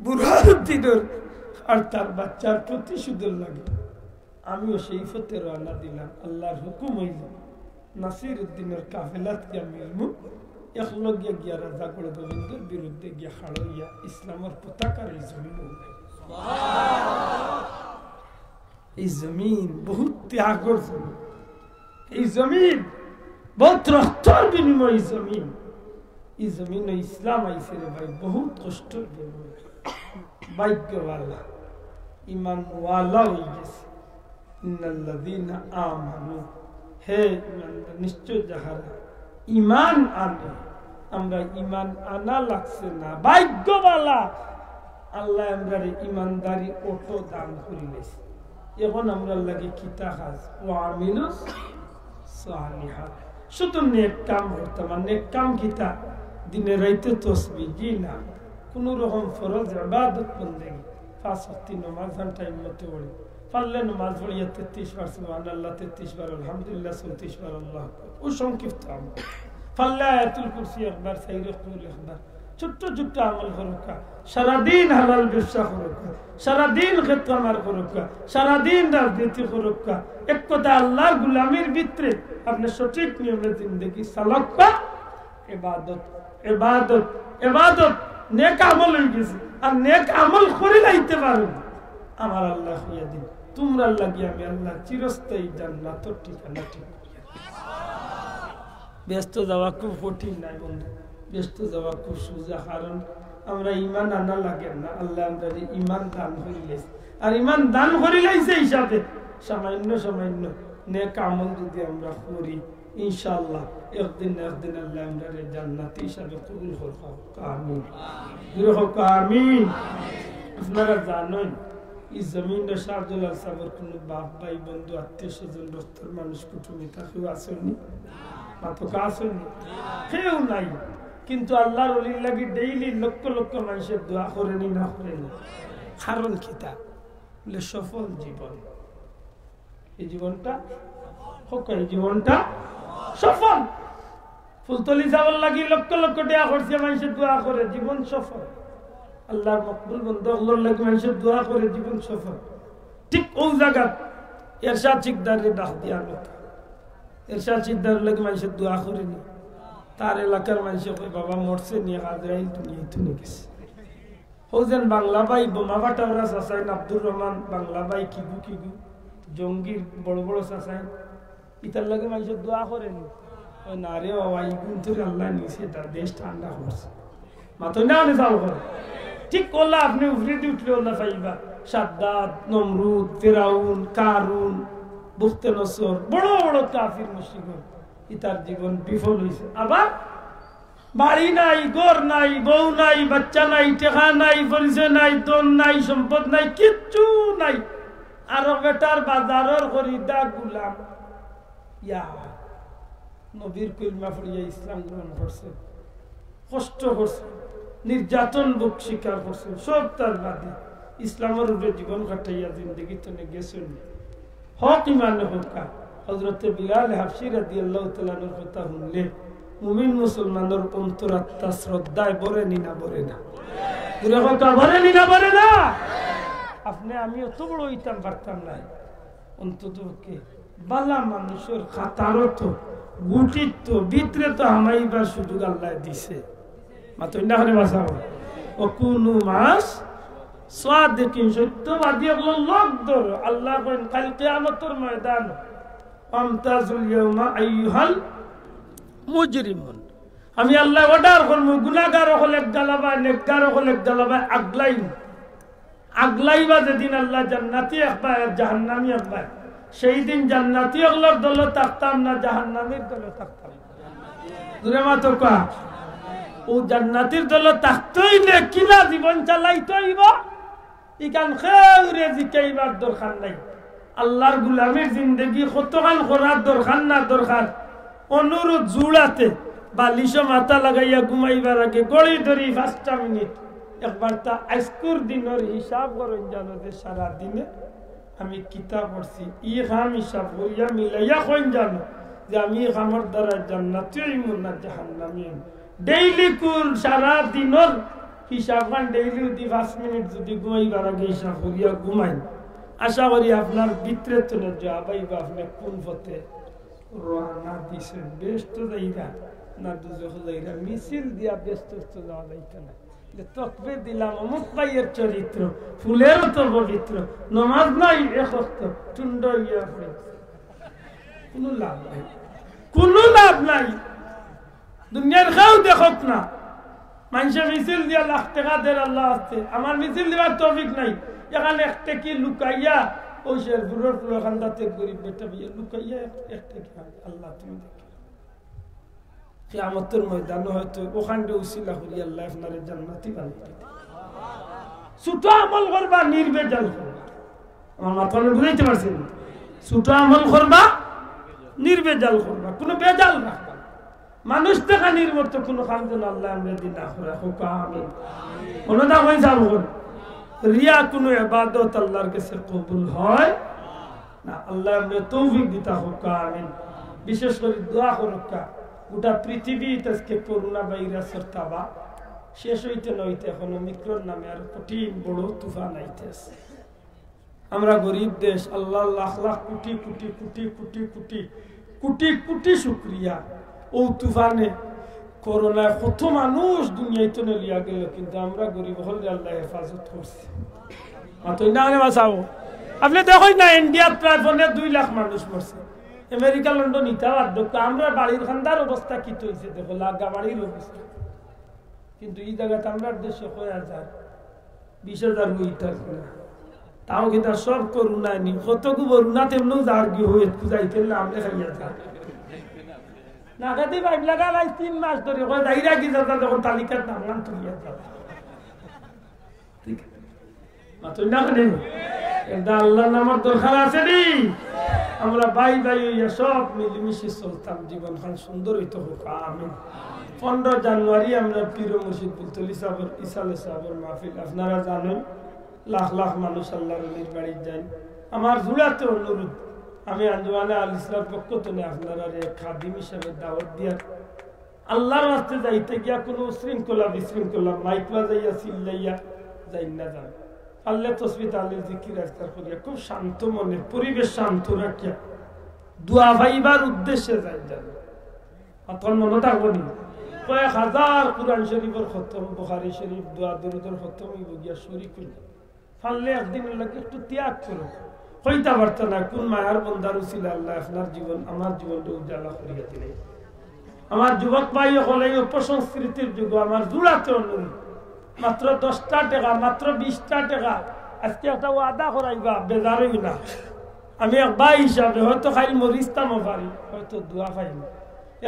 বুরহানুদ্দিনর আর তার বাচ্চার প্রতিশোধর লাগি আমিও সেই পথে রওয়ানা দিলাম। আল্লার হুকুম অইলো নাসির উদ্দিনর কাফেলাত গিয়া মিলমু, একলগে গিয়া রাজা গৌরগোবিন্দর বিরুদ্ধে গিয়া খাড়া অইয়া ইসলামর পতাকারে ই জমিনো উড়াই। ই জমিন বহুত ত্যাগর জমিন, ই জমিন বহুত রক্তর বিনিময়ে ই জমিন, ই জমিনো ইসলাম আইছে রে ভাই, বহুত কষ্টর বিনিময়ে। ভাগ্যওয়ালা, ইমানওয়ালা অইগেছে। ইন্নাল্লাযীনা আমানু, হে ইমানদার, নিশ্চয় যাহারা ইমান আনে। আমরা ইমান আনা লাগছে না, ভাগ্যওয়ালা, আল্লায় আমরারে ইমানদারি অটো দান করিলাইছে। এখন আমরার লাগি কিতা কাজ? ওয়া আমিলুস সালিহাত। শুধু নেক কাম করতাম। আর নেক কাম কিতা? দিনে রাইতে তসবিহ? জি না। কুনু রকম ফরজ ইবাদত বন্দেগি, পাঁচ ওয়াক্ত নমাজ খান টাইম মতো পড়ি, পারলে নমাজ পড়িয়া তেত্রিশ বার সুবহানাল্লাহ, তেত্রিশ বার আলহামদুলিল্লাহ, চৌত্রিশ বার আল্লাহু আকবার, অউ সংক্ষিপ্ত আমল। পারলে আয়াতুল কুরসি একবার, চাইর কুল একবার, ছোট্ট ছোট্ট আমল করউক্কা। সারাদিন হালাল ব্যবসা করউক্কা, সারাদিন খেত খামার করউক্কা, সারাদিন রাজনীতি করউক্কা। এক কথা, আল্লাহর গুলামির ভিতরে আপনে সঠিক নিয়মে জিন্দেগি চালাউক্কা। ইবাদত, ইবাদত, ইবাদত, নেক আমল অইগেছে। আর নেক আমল করিলাইতে পারো, আমার আল্লায় কইয়া দিন, তুমরার লাগি আমি আল্লায় চিরস্থায়ী জান্নাতর ঠিকানা ঠিক করিয়া দিন। বেহেস্তো যাওয়া খুব কঠিন নায় বন্ধু, বেহেস্তো যাওয়া খুব সোজা, কারণ আমরা ইমান আনা লাগের না, আল্লায় আমরারে ইমান দান করিলাইছে। আর ইমান দান করিলাইছে হিসাবে সামান্য সামান্য নেক আমল যদি আমরা করি, ইনশাআল্লাহ, একদিন না একদিন আল্লায় আমরারে জান্নাতি হিসাবে কবুল করউক্কা। আমিন। জোরে কউক্কা, আমিন। আপনারা জানইন, ই জমিনো শাহজালাল সাবর কুনু বাপ, ভাই, বন্ধু, আত্মীয় স্বজন, রক্তর মানুষ, কুটুমিতা কেউ আছইন নি? মাতউক্কা, আছইন নি? কেউ নাই। কিন্তু আল্লাহর ওলির লাগি ডেইলি লক্ষ লক্ষ মানষে দোয়া করে নি না করে নি? কারণ কিতা? বলে, সফল জীবন। এই জীবনটা, কউক্কা, এই জীবনটা সফল। ফুলতলি যাওয়ার লাগি লক্ষ লক্ষ টেকা খরচে মানষে দোয়া করে, জীবন সফল। আল্লাহর মকবুল বন্দা অকলর লাগি মানষে দোয়া করে, জীবন সফল। ঠিক অউ জাগাত এরশাদ শিকদাররে ডাক দিয়া আনো। এরশাদ শিকদারর লাগি মানষে দোয়া করে নি? তার এলাকার মানষে কয়, "বাবা মরছে নি, আজরাইল দুনিয়া থনে গেছে।" হউ যেন বাংলা ভাই, বোমা ফাটাওরা চাচাইন, আব্দুর রহমান বাংলা ভাই, কিগু কিগু, জঙ্গির বড় বড় চাচাইন, ইতার লগে মানষে দোয়া করেনি। ও না রে বাবা, ইগুন তোরে আল্লায় নিছে, তার দেশ ঠান্ডা করছে। মাতইন না, আমি চাও করে। ঠিক করলা, আপনে উপরেদি উঠলে অলা পাইবা। সাদ্দাদ, নমরুদ, ফেরাউন, কারুন, বুখতে নসর, বড় বড় কাফির মুশরিক অকল, ইতার জীবন বিফল অইছে। আবার বাড়ি নাই, ঘর নাই, বউ নাই, বাচ্চা নাই, টেকা নাই, পরিচয় নাই, ধন নাই, সম্পদ নাই, কিচ্ছু নাই। আর বেটার বাজারর খরিদ্দার গুলাম। ইয়া, নবীর কলমা পড়িয়া ইসলাম গ্রহণ করছে, কষ্ট করছে, নির্যাতন ভোগ স্বীকার করছে, সব তার বাদে ইসলামর উপরে জীবন কাটাইয়া জিন্দেগি থনে গেছইন। হক ইমানে হক্কা। হযরতে বিলাল হাবশী রাদিয়াল্লাহু তাআলা আনহুর কথা হুনলে মুমিন মুসলমানর অন্তরাত্মা শ্রদ্ধায় ভরে নি না ভরে না? জোরে কউক্কা, ভরে নি না ভরে না? আপনে আমি অত বড় অইতাম পারতাম নায়, অন্তত পক্ষে বালা মানুষর কাতারো তো, গুটির তো, ভিতরে তো হামাইবার সুযোগ আল্লায় দিছে। মাতইন না, হনে বাঁচাও। ওয়া কুনু মা'আস সাদিকিন, সত্যবাদী অকলর লগ ধরো। আল্লায় কইন, কাইল কিয়ামতর ময়দান, "ওয়ামতাজুল ইয়াওমা আইয়ুহাল মুজরিমুন।" আমি আল্লায় order করমু, গুনাগার অকল এক গালাবায়, নেককার অকল এক গালাবায়, আগলাইন। আগলাইবা যেদিন আল্লায় জান্নাতি একবায় আর জাহান্নামি একবায়, সেই দিন জান্নাতি অকলর দলো থাকতাম না জাহান্নামির দলো থাকতাম? জোরে মাতউক্কা। অউ জান্নাতির দলো থাকতে অইলে কিলা জীবন চালাইতে অইবো, ইখান কেউরে জিকাইবার দরকার নাই। আল্লার গুলামির জিন্দেগি কতখান করার দরকার না দরকার, অনুরোধ জুড়াতে বালিশো মাথা লাগাইয়া ঘুমাইবার আগে ঘড়ি ধরি পাঁচটা মিনিট একবার তা আইজকুর দিনর হিসাব করইন জানো যে সারা দিনে আমি কিতা করছি, ই কাম হিসাব করিয়া মিলাইয়া কইন জানো যে আমি ই কামর দ্বারা জান্নাতি অইমু না জাহান্নামি অইমু। Daily কুন সারা দিনর হিসাবখান daily যদি পাঁচ মিনিট যদি ঘুমাইবার আগে হিসাব করিয়া ঘুমাইন, আশা করি আপনার ভিতরে তো না জবাব আইবো, আপনে কুন পথে রওয়ানা দিছইন, বেহেস্তো যাইরা না দুজখো যাইরা, মিছিল দিয়া বেহেস্তো তো যাওয়া যাইতো না। যে তকবির দিলাম অমুক ভাইয়ের চরিত্র, ফুলের মতো পবিত্র, নমাজ নাই এক ওয়াক্ত, টুন্ড অইয়া পড়ে। কুনু লাভ নাই, কুনু লাভ নাই। দুনিয়ার কেউ দেখউক না, মানষে মিছিল দিয়া লাখ টেকা দের আল্লার ওয়াস্তে, আমার মিছিল দিবার তৌফিক নাই। এখান এক টেকি লুকাইয়া, অউ শেরপুরর ফুলখান্দাত এক গরিব বেটা ভাইয়ে লুকাইয়া এক, এক টেকি আনছে, আল্লা তুমি দেখো। কিয়ামতর ময়দানো হয়তো অখানরে উছিলা করি আল্লায় আপনারে জান্নাতি বানাই দিতা। ছোট আমল করবা, নির্ভেজাল করবা। আমার মাত বুঝাইতে পারছি নি? ছোট আমল করবা, নির্ভেজাল করবা, কুনু ভেজাল রাখবা না। মানুষ দেখানির মতো কুনু কাম যেন আল্লায় আমরাদি না করায়, কউক্কা আমিন। অনো দা কই যাবো? রিয়া কুনু ইবাদত আল্লার গেছে কবুল হয় না। আল্লায় আমরারে তৌফিক দিতা, কউক্কা আমিন। বিশেষ করি দোয়া করউক্কা, গোটা পৃথিবীত আইজকে করোনা ভাইরাসর থাবা শেষ অইতে না অইতে এখন ওমিক্রন নামে আরো কঠিন বড় তুফান আইতেছে। আমরা গরিব দেশ, আল্লার লাখ লাখ কোটি কোটি কোটি কোটি কোটি কোটি কোটি শুকরিয়া। অউ তুফানে, করোনায় কত মানুষ দুনিয়া থনে লইয়া গেল, কিন্তু আমরা গরিব অকলরে আল্লায় হেফাজত করছে। মাতইন না, অনে বাঁচাও। আপনে দেখইন না, ইন্ডিয়াত প্রায় পৌনে দুই লাখ মানুষ মরছে। আমেরিকা, লন্ডন ইতা বাদ দেউক্কা, আমরার বাড়ির খান্দার অবস্থা কিতা অইছে দেখো, লাগা বাড়ির অবস্থা। কিন্তু ই জাগাত আমরার দেশো কয় হাজার, বিশ হাজার অইতার না। তাও কিতা সব করোনায় নি, কতগু করোনাত এমনেউ যারগি অইত, বুঝাইতে না, আমনে খাইয়া যার। না, যদি ভাইব লাগা ভাই তিন মাস ধরি কয়, যাইরা কি যাতা, যখন তালিকাত নাম নাম তুলিয়া যাতা। ঠিক আছে? মাতইন না কেনে? এটা আল্লার নামর দরকার আছে নি? আমরা ভাই ভাই অইয়া সব মিলিমিশি চলতাম, জীবনখান সুন্দর অইতো, কউক্কা আমিন। পনেরো জানুয়ারি আমরার পীর মুর্শিদ ফুলতলি সাবর, ইসালে সাবর মাহফিল, আপনারা জানইন, লাখ লাখ মানুষ আল্লার অলির বাড়িত যাইন। আমার জুড়াতে অনুরোধ, আমি আঞ্জুমানে আল ইসলাহর পক্ষ থনে আপনারারে খাদিম হিসাবে দাওয়াত দিয়ার আল্লার ওয়াস্তে যাইতে গিয়া কুনু উশৃঙ্খলা বিশৃঙ্খলা, মাইক বাজাইয়া চিল্লাইয়া যাইন না যান। পারলে তসবিহ তাহলিল জিকির আজকার করিয়া খুব শান্ত মনে, পরিবেশ শান্ত রাখিয়া দোয়া পাইবার উদ্দেশ্যে যাইন যান। অখন মনো থাকবো নি? কয়েক হাজার কোরআন শরীফর খতম, বুখারী শরীফ, দোয়া দরুদর খতম অইবো গিয়া শরিক অইলা। পারলে একদিন অইলা একটু ত্যাগ করো। কইতা পারতা না, কুন মায়ার বন্দার উসিলায় আল্লায় আপনার জীবন, আমার জীবনরে উজালা করিয়া দিলে। আমার যুবক ভাই অকল, এই অপসংস্কৃতির যুগো আমার জোড়াত অনুরোধ, মাত্র দশটা টেকা, মাত্র বিশটা টেকা, আজকে একটা ওয়াদা করাইবা, বেজার অইও না। আমি এক ভাই হিসাবে হয়তো কাইল মরিতামও পারি, হয়তো দোয়া পাইমু।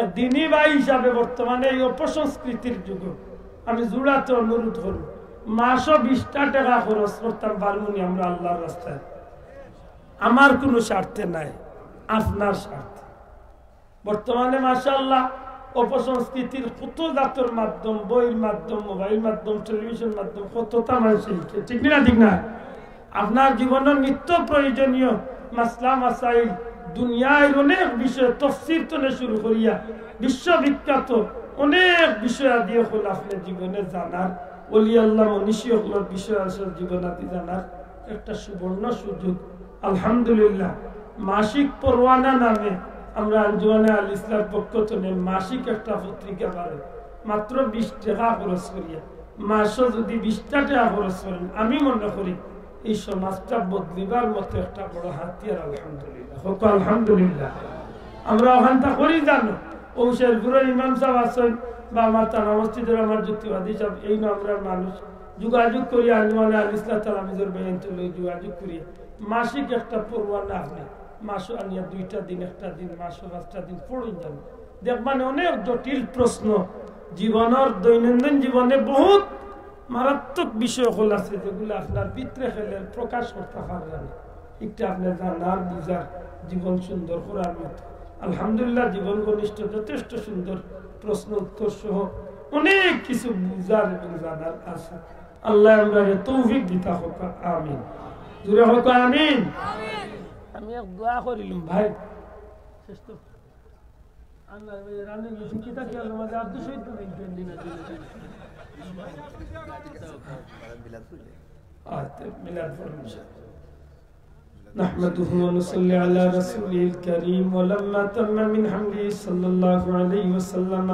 এক দিনী ভাই হিসাবে বর্তমানে এই অপসংস্কৃতির যুগো আমি জোড়াত অনুরোধ করমু, মাসো বিশটা টেকা খরচ করতাম পারমুনি আমরা আল্লার রাস্তায়। আমার কুনু স্বার্থে নায়, আপনার স্বার্থে। বর্তমানে মাশাআল্লাহ অপসংস্কৃতির কত জাতর মাধ্যম, বইর মাধ্যম, মোবাইল মাধ্যম, টেলিভিশন মাধ্যম, কততা মানুষ শিখে, ঠিক না, ঠিক না? আপনার জীবনর নিত্য প্রয়োজনীয় মাসলা মাসাইল, দুনিয়ার অনেক বিষয়, তফসির তনে শুরু করিয়া বিশ্ববিখ্যাত অনেক বিষয় আদি অকল আপনে জীবনে জানার, ওলি আল্লাহ মনীষী অকলর বিষয় আছে জীবন আদি জানার একটা সুবর্ণ সুযোগ। আলহামদুলিল্লাহ, মাসিক পরওয়ানা নামে আমরা আঞ্জুমানে আল ইসলাহর পক্ষ তনে মাসিক একটা পত্রিকা বারয়, মাত্র বিশ টেকা খরচ করিয়া। মাসো যুদি বিশটা টেকা খরচ করইন, আমি মনে করি এই সমাজটা বদলিবার মতো একটা বড় হাতিয়ার। আলহামদুলিল্লাহ, কউক্কা আলহামদুলিল্লাহ। আমরা অখানতা করি জানো, অউ শেরপুরর ইমাম সাব আছইন বা আমার থানা মসজিদর আমার যুক্তিবাদী সাব, এইন আমরার মানুষ, যোগাযোগ করি আঞ্জুমানে আল ইসলাহ তালামিজর বেইনতর লগে যোগাযোগ করি মাসিক একটা পরওয়ানা আপনে মাসো আনিয়া দুইটা দিন, একটা দিন, মাসো পাঁচটা দিন পড়ইন জানো। দেখবানে অনেক জটিল প্রশ্ন, জীবনর দৈনন্দিন জীবনে বহুত মারাত্মক বিষয় অকল আছে যেগুলা আপনার ভিতরে খেলের, প্রকাশ করতা পাররা না। একটা আপনে জানার, বুঝার, জীবন সুন্দর করার মতো। আলহামদুলিল্লাহ, জীবন ঘনিষ্ঠ যথেষ্ট সুন্দর প্রশ্ন উত্তর সহ অনেক কিছু বুঝার এবং জানার আছে। আল্লায় আমরারে তৌফিক দিতা কউক্কা, আমিন। জোরে কউক্কা, আমিন। আমি এক দোয়া করিলুম ভাই, শেষ তো। আল্লাহ, ওই রানের গেছে কিতা কি আল্লাহ মাঝে আব্দুল শহীদ তো নাই, দিন দিন দিন। আচ্ছা, মিলাদ পড়ুন, ইনশাআল্লাহ। نحمده ونصلي على رسوله الكريم، ولما تم من حمله صلى الله عليه وسلم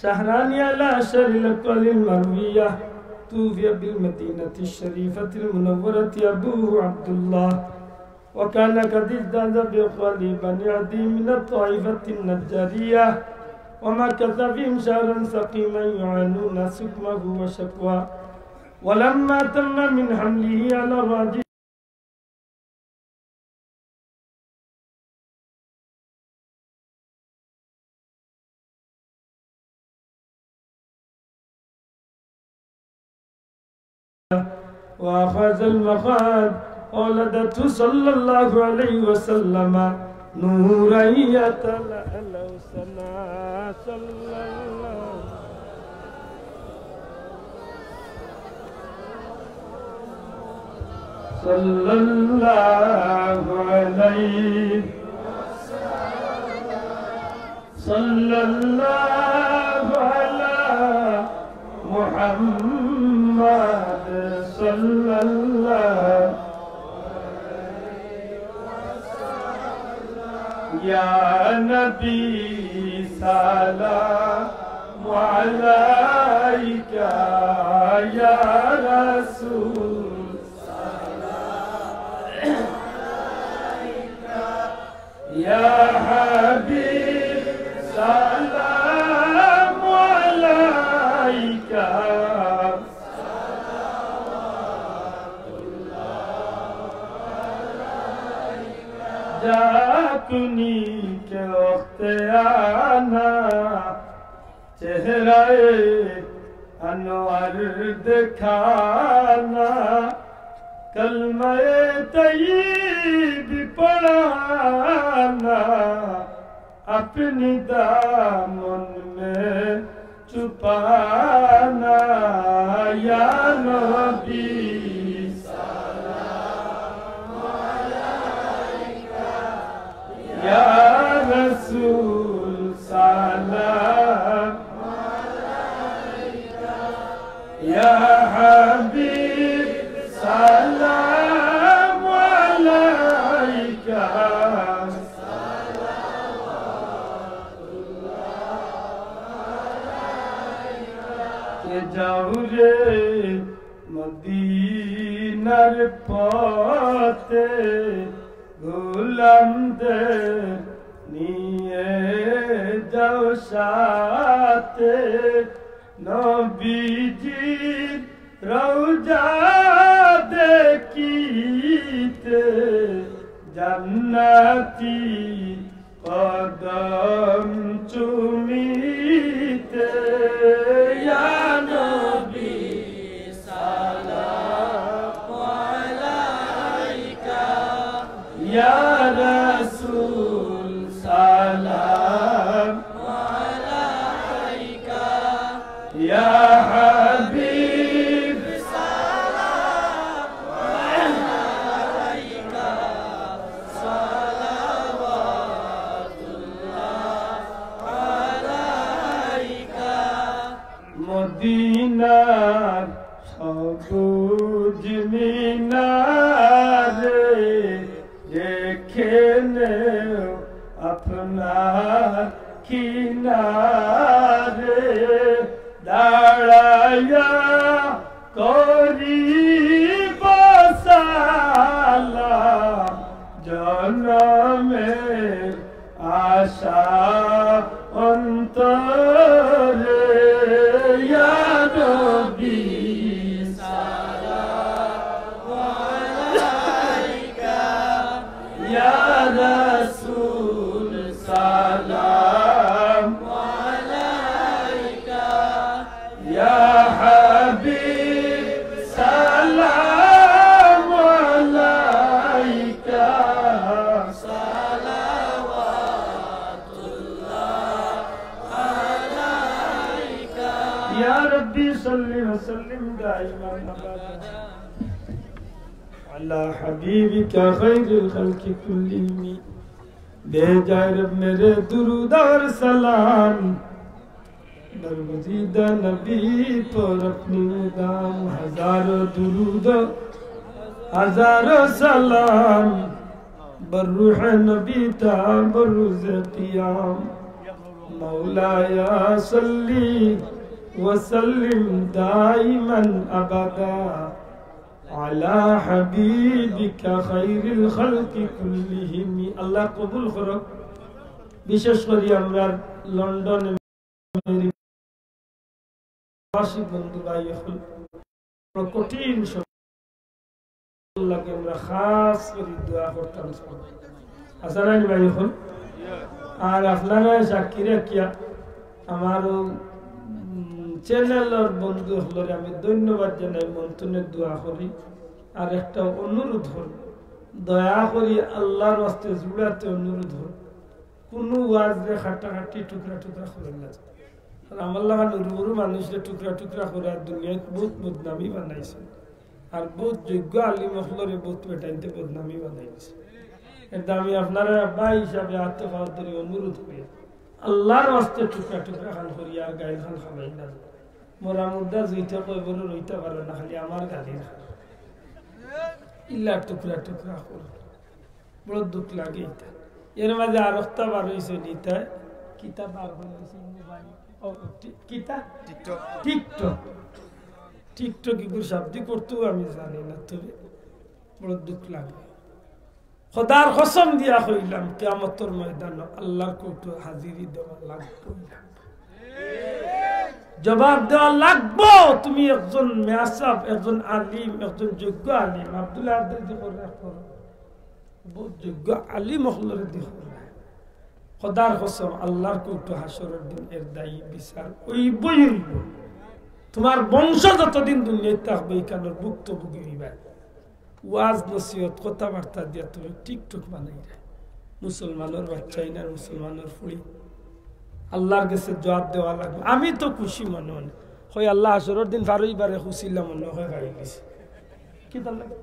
شهران على أشهر الأقوال المروية، توفي بالمدينة الشريفة المنورة أبوه عبد الله، وكان قد ازداد بأقوال بني عدي من الطائفة النجارية، ومكث فيهم شهرا سقيما يعانون سقمه وشكواه، ولما تم من حمله على الراجح وأخذ المخاض، ولدته صلى الله عليه وسلم نورا يتلألأ سنا، صلى الله صلى الله عليه، صلى الله على محمد، صلى الله يا نبي سلام عليك، يا رسول سلام عليك، يا حبيب سلام عليك. جاءتني کہ وقت آنا چہرہ انور دکھانا، کلمہ طیب پڑھانا، اپنی دامن میں چھپانا، یا نبی سلام علیک، یا رسول سلام علیک، یا حبیب سلام علیک. যাও রে মদিনার পথে, গোলামদের নিয়ে যাও সাথে। নবীজির রওজা দেখিতে, জান্নাতি কদম চুমিতে। ইয়া নবী সালাম আলাইকা, ইয়া রাসূল সালাম আলাইকা, ইয়া হাবিব সালাম আলাইকা, সালাওয়াতুল্লাহ আলাইকা। মদিনার সবুজ মিনারে, যেখানে আপনার কিনারে দাঁড়াইয়া করিব সালাম, জনমের আশা অন্তরে। ইয়া নবী সালাম আলাইকা, ইয়া রাসূল সালাম আলাইকা, ইয়া হাবিব সালাম আলাইকা, সালাওয়াতুল্লাহ আলাইকা। ইয়া রাব্বি সাল্লি ওয়া সাল্লিম দাইমান আবাদা আলা হাবিবিকা খায়রিল খালকি কুল্লিহিম। ভেজা হে রব মেরে দুরুদ অর সালাম, বরগুজিদা নবী পর অপনে দাম। হাজারো দুরুদ, হাজারো সালাম, বর রুহে নবী তা বর রোজে কিয়াম। مولاي صل وسلم دائما أبدا على حبيبك خير الخلق كلهم। আল্লাহ কবুল করুক। বিশেষ করি আমরা লন্ডনে প্রবাসী বন্ধু ভাই অকল, বড় কঠিন সময় লাগে, আমরা খাস করি দোয়া করতাম। আচ্ছা, নাই ভাই অকল? আর আপনারা সাক্ষী রাখিয়া আমার ও, উম, চ্যানেলর বন্ধু অকলরে আমি ধন্যবাদ জানাই, মন থনে দোয়া করি। আর একটা অনুরোধ অইল, দয়া করি আল্লাহর ওয়াস্তে জুড়াতে অনুরোধ অইল, কুনু ওয়াজরে কাটাকাটি, টুকরা টুকরা করইন না। আর আমার লাখান উরু উরু মানুষরে টুকরা টুকরা করি আর দুনিয়াত বউত বদনামি বানাইছে। আর বউত যোগ্য আলিম অকলরে বউত বেটাইন্তে বদনামি বানাই দিছে। এর দামি আপনারা ভাই হিসাবে আত্ম পাওয়ার ধরি অনুরোধ করি, আল্লাহর ওয়াস্তে টুকরা টুকরা খান করি আর গাইল খান খাবাই না। মরা মুর্দা জুইতে কয়বরও রইতা পারে না, খালি আমার গালির খান। ইলা টুকরা টুকরা করইন। বড় দুখ লাগে ইতা। এর মাঝে আর একটা বার অইছে নি ইতায়, কিতা বার অইছে মোবাইল? ও, টি-, কিতা? TikTok। TikTok। TikTok ইগুর শাব্দি করতেও আমি জানি না, তবে বড় দুখ লাগে। খোদার কসম দিয়া কইলাম, কিয়ামতর ময়দানো আল্লাহর কোর্টো হাজিরি দেওয়া লাগবো। জবাব দেওয়া লাগবো। তুমি একজন মেয়াসাব, একজন আলিম, একজন যোগ্য আলিম, আব্দুল্লাহ আব্দুল জব্বার রাখো, বউত যোগ্য আলিম অকলরে দেখো। খোদার কসম, আল্লাহর কোর্টো হাশরর দিন এর দায়ী বিচার অইবই অইবো। তুমার বংশ যতদিন দুনিয়াত থাকবো, ইখানর ভুক্তভোগী অইবা। ওয়াজ নসিহত কথাবার্তা দিয়া তুমি TikTok বানাইরায়। মুসলমানর বাচ্চাইন আর মুসলমানর ফুড়ি। আল্লাহর গেছে জবাব দেওয়া লাগবো। আমি তো খুশি মনে মনে। কই আল্লাহ, হাশরর দিন ফারুইবারে খুশিলা মনে অয় ফারি গেছি। কিতা লাগে?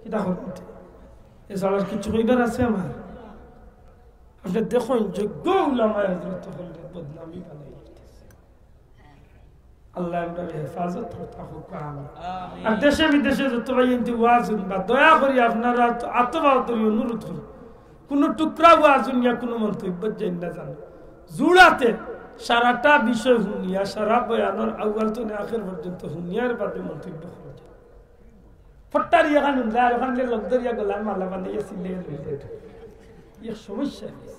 কিতা করবো? এছাড়া আর কিছু কইবার আছে আমার? আপনে দেখইন, যোগ্য উলামায়ে হযরত অকলরে বদনামি বানাই দিতেছে। আল্লাহ আমরারে হেফাজত করতা হউক, আমিন। আমিন। আর দেশে বিদেশে যত ভাইয়াইন্তে ওয়াজ হুনবা, দয়া করি আপনারা আত-, আতো পাও ধরি অনুরোধ করি, কুনু টুকরা ওয়াজ হুনিয়া কুনু মন্তব্য যাইন না যান। জুড়াতে সারাটা বিষয় হুনিয়া, সারা বয়ানর আউয়াল তনে আখের পর্যন্ত হুনিয়ার বাদে মন্তব্য করবা। ফট্টারি এখান হুনলে আর ওখান লোক ধরিয়া গলার মালা বান্ধিয়া সিলে লইলে। এক সমস্যা নেই।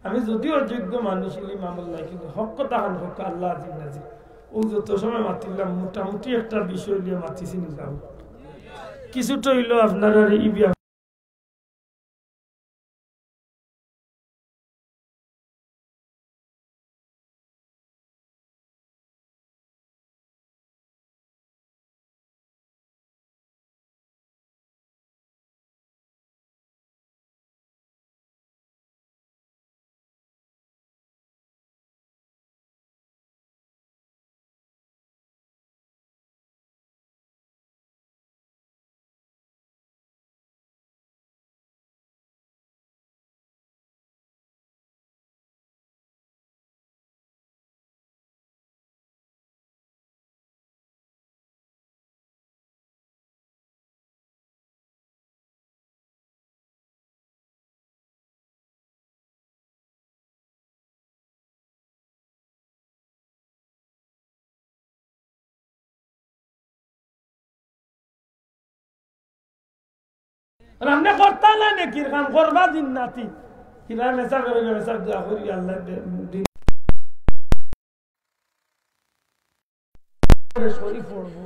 আমি যদিও অযোগ্য মানুষ, ইলি মামলা নাই, কিন্তু হক কথা খান হক আল্লাহ আজিম নাজিম। ও যত সময় মাতিলাম, মোটামুটি একটা বিষয় নিয়ে মাতিছি নিলাম। কিছুটা হইলেও আপনারা এই ব্যাপারে আর আপনি করতা না নেকির কাম, করবা দিন নাতি। কিবা মেসাব করে মেসাব দোয়া করি আল্লাহ দে-, দিন। শরীফ পড়বো।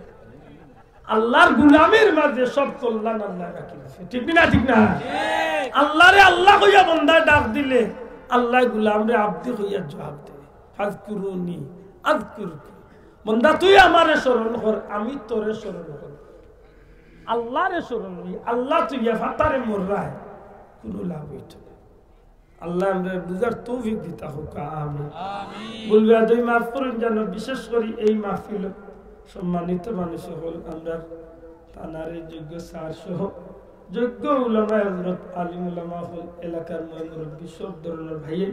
আল্লাহর গুলামির মাঝে সব কল্যাণ আল্লাহ রাখি দিছে। ঠিক না, ঠিক না? আল্লাহরে আল্লাহ কইয়া বন্দায় ডাক দিলে আল্লাহ গুলামরে আব্দি কইয়া জবাব দেয়। ফাজকুরুনি আযকুরকুম। বন্দা, তুই আমারে স্মরণ কর, আমি তোরে স্মরণ কর। আল্লাহরে স্মরণ করি, আল্লাহ তুই ইয়া ফাতারে মররায়, কোনো লাভ হইত না। আল্লাহ আমরা বুঝার তৌফিক দিতা হোক, আমিন। আমিন। ভুল বেয়াদবি মাফ করুন যেন, বিশেষ করি এই মাহফিল সম্মানিত মানুষ হল আমরা থানার এই যোগ্য স্যার সহ যোগ্য উলামা হযরত আলিম উলামা হল এলাকার ময় মুরব্বী সব ধরনের ভাইয়ে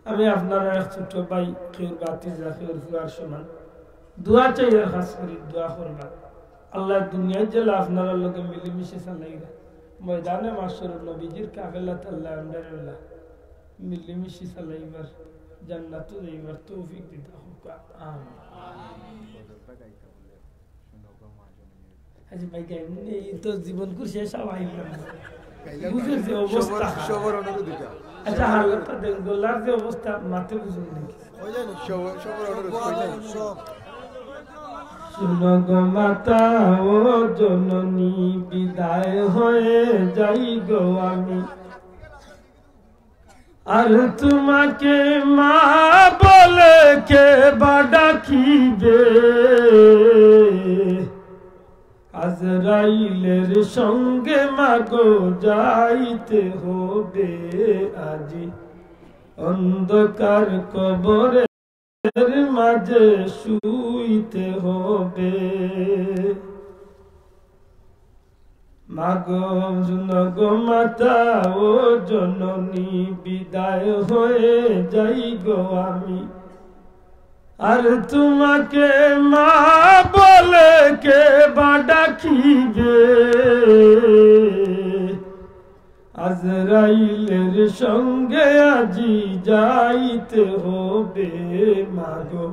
আমি আপনারা এক ছোট ভাই, কেউর ভাতিজা, কেউর ফুয়ার সমান। দোয়া চাই আর খাস করি দোয়া করবা। আল্লাহ দুনিয়াত যেলা আপনারা লগে মিলিমিশি চালাইরা, ময়দানে মাশরর নবীজির কাফেলাত আল্লাহ আমরারে মিলিমিশি চালাইবার, জান্নাতো যাইবার তৌফিক দিতা হোক। আমিন। আচ্ছা ভাই, এমনি তো জীবন কুর শেষ হওয়া আইলাম। বুঝেন যে অবস্থা। সবর, সবর অনুরোধ এটা। আচ্ছা, হালতটা দেখ, গলার যে অবস্থা, মাতে বুঝুন নাকি? ওই জানি, সবর, সবর অনুরোধ, ওই জানি। শুনো গো মাতা ও জননী, বিদায় হয়ে যাই গো আমি। আর তোমাকে মা বলে কে বা ডাকিবে? আজরাইলের সঙ্গে মাগো যাইতে হবে আজি, অন্ধকার কবরে মাঝে শুইতে হবে। মাগো, শুনো গো মাতা ও জননী, বিদায় হয়ে যাই গো আমি। আর তোমাকে মা বলে কে বা ডাকিবে? আজরাইলের সঙ্গে আজি যাইতে হবে মাগো,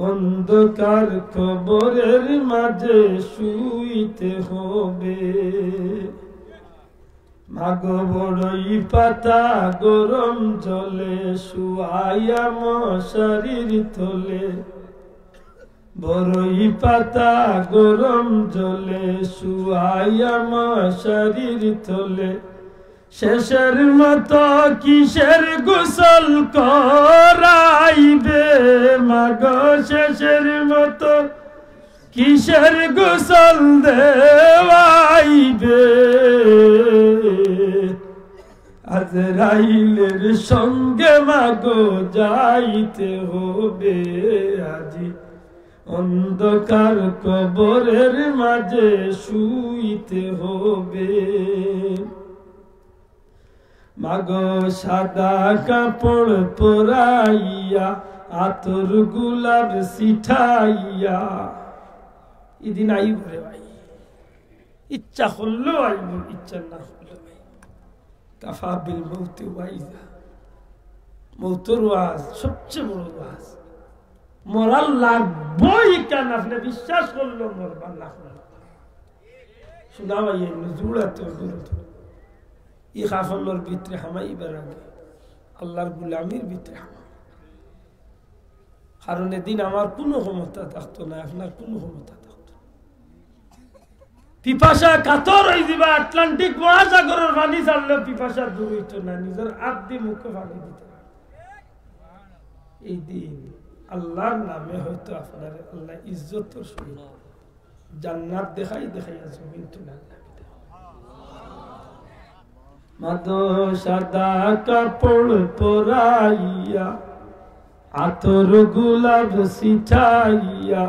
অন্ধকার কবরের মাঝে শুইতে হবে। মাগো, বড়ই পাতা গরম জলে শুয়াইয়া মশারির তলে, বড়ই পাতা গরম জলে শুয়াইয়া মশারির তলে, শেষের মতো কিসের গোসল করাইবে মাগো, শেষের মতো কিসের গোসল দেওয়াইবে? আজরাইলের সঙ্গে মাগো যাইতে হবে আজি, অন্ধকার কবরের মাঝে শুইতে হবে। মাগো, সাদা কাপড় পরাইয়া, আতর গোলাপ ছিটাইয়া, ইদিন আইব রে ভাই। ইচ্ছা করলেও আইব, ইচ্ছা না করলেও আইব। কাফা বিল মৌতে ওয়াইজা। মৌতর ওয়াজ সবচেয়ে বড় ওয়াজ। মরা লাগবোউ, ইখান আপনে বিশ্বাস করলেও মরবা, না করলেও। শুনা ভাই, এই নজরুল তো দূর তো। ই কাফনর ভিতরে হামাইবার আগে আল্লাহর গুলামির ভিতরে হামাই। কারণ এদিন আমার কুনু ক্ষমতা থাকতো না, আপনার কুনু ক্ষমতা থাকতো না। পিপাসা কাতর অইযিবা, আটলান্টিক মহাসাগরর পানি ছাড়লেও পিপাসা দূর অইতো না, নিজর আত দি মুখো পানি দিতে হবে। এই দিন আল্লাহর নামে হয়তো আপনারে আল্লাহ ইজ্জতর সহিত জান্নাত দেখাই দেখাইয়া জমিন তুলার লাগি। মাদো সাদা কাপড় পরাইয়া, আতর গোলাপ ছিটাইয়া,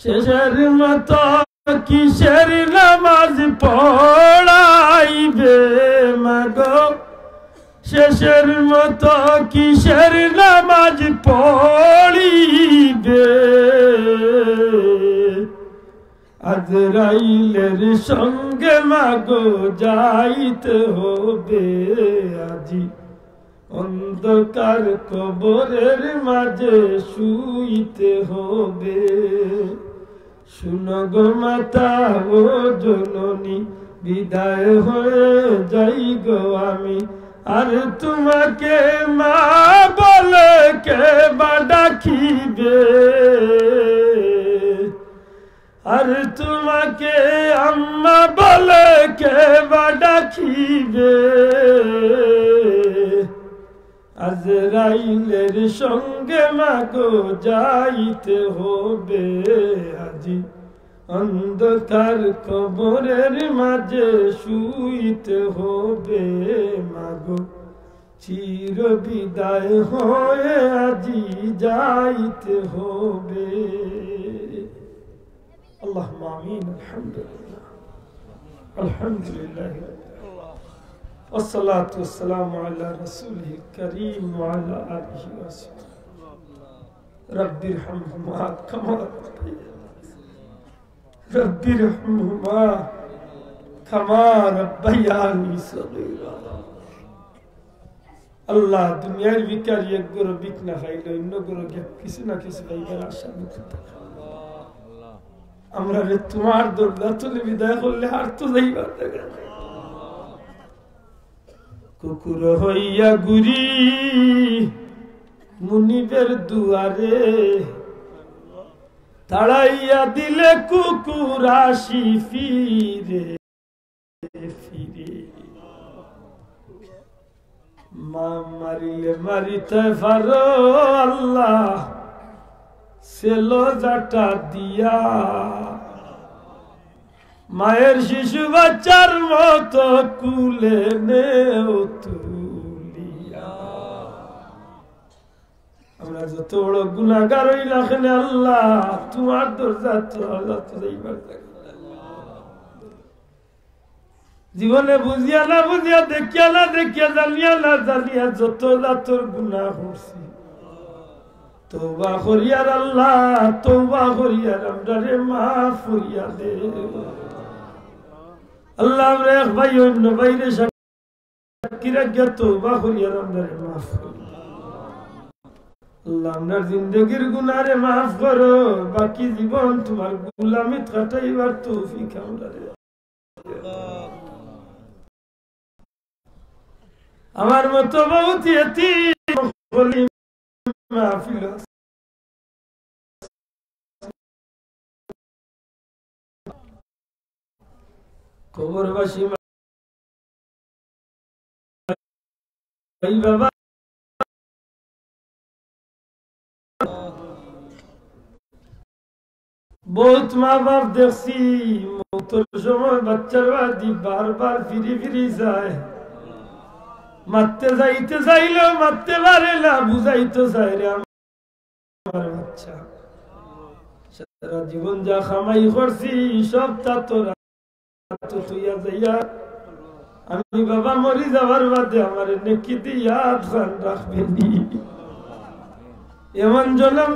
শেষের মতো কিসের নামাজ পড়াইবে মাগো, শেষের মতো কিসের নামাজ পড়িবে। আজরাইলের সঙ্গে মাগো যাইতে হবে আজি, অন্ধকার কবরের মাঝে শুইতে হবে। শুনো গো মাতা ও জননী, বিদায় হয়ে যাই গো আমি, আর তোমাকে মা বলে কে বা ডাকিবে? আর তোমাকে আম্মা বলে কে বা ডাকিবে? আজরাইলের সঙ্গে মাগো যাইতে হবে আজি, অন্ধকার কবরের মাঝে শুইতে হবে মাগো, চির বিদায় হয়ে আজি যাইতে হবে। اللهم آمين. الحمد لله. الحمد لله. والصلاة والسلام على رسوله الكريم وعلى آله وصحبه. رب ارحمهما كما ربياني، رب ارحمهما كما ربياني صغيرا. আল্লাহ, দুনিয়ার ভিখারি এক ঘরো ভিক না খাইলে অন্য ঘরো গিয়া কিছু না কিছু পাইবার আশা ভিতরে থাকে। আমরারে তোমার দরজা থনে বিদায় করলে আর তো যাইবার জাগা নাই। কুকুর হইয়া ঘুরি মুনিবের দুয়ারে, তাড়াইয়া দিলে কুকুর আসি ফিরে ফিরে। মা মারিলে মারিতে পারো আল্লাহ, ছেলো যাটা দিয়া। মায়ের শিশু বাচ্চার মতো কুলে নেও তুলিয়া। আমরা যত বড় গুনাহগার অই না কেনে আল্লাহ, তোমার দরজা তো আল্লাহ তো যাইবার জাগা। জীবনে বুঝিয়া না বুঝিয়া, দেখিয়া না দেখিয়া, জানিয়া না জানিয়া যত জাতর গুনাহ করছি, তওবা করিয়ার আল্লাহ, তওবা করিয়ার আমরারে মাফ করিয়া দে। আল্লাহ, আমরা এক ভাই অন্য ভাইরে সাক্ষী রাখিয়া তওবা করিয়ার আমরারে মাফ করিয়া দে। আল্লাহ, আমরার জিন্দেগির গুনারে মাফ করো, বাকি জীবন তোমার গুলামিত কাটাইবার তৌফিক আমরারে। আমার মতো বহুত এতিম হকল মাহফিল আছে। কবরবাসী মা, এই বাবা, বহুত মা বাপ দেখছি, মৌতর সময় বাচ্চার বাদি বারবার ফিরি ফিরি যায়। মারতে যাইতে চাইলেও মারতে পারে না, বুঝাইতে চায় রে আমার বাচ্চা। সারা জীবন যা কামাই করছি, সবতা তোর আতো থইয়া যাইয়া, আমি বাবা মরি যাওয়ার বাদে আমারে নেকি দি ইয়াদ খান রাখবে নি। এমন জনম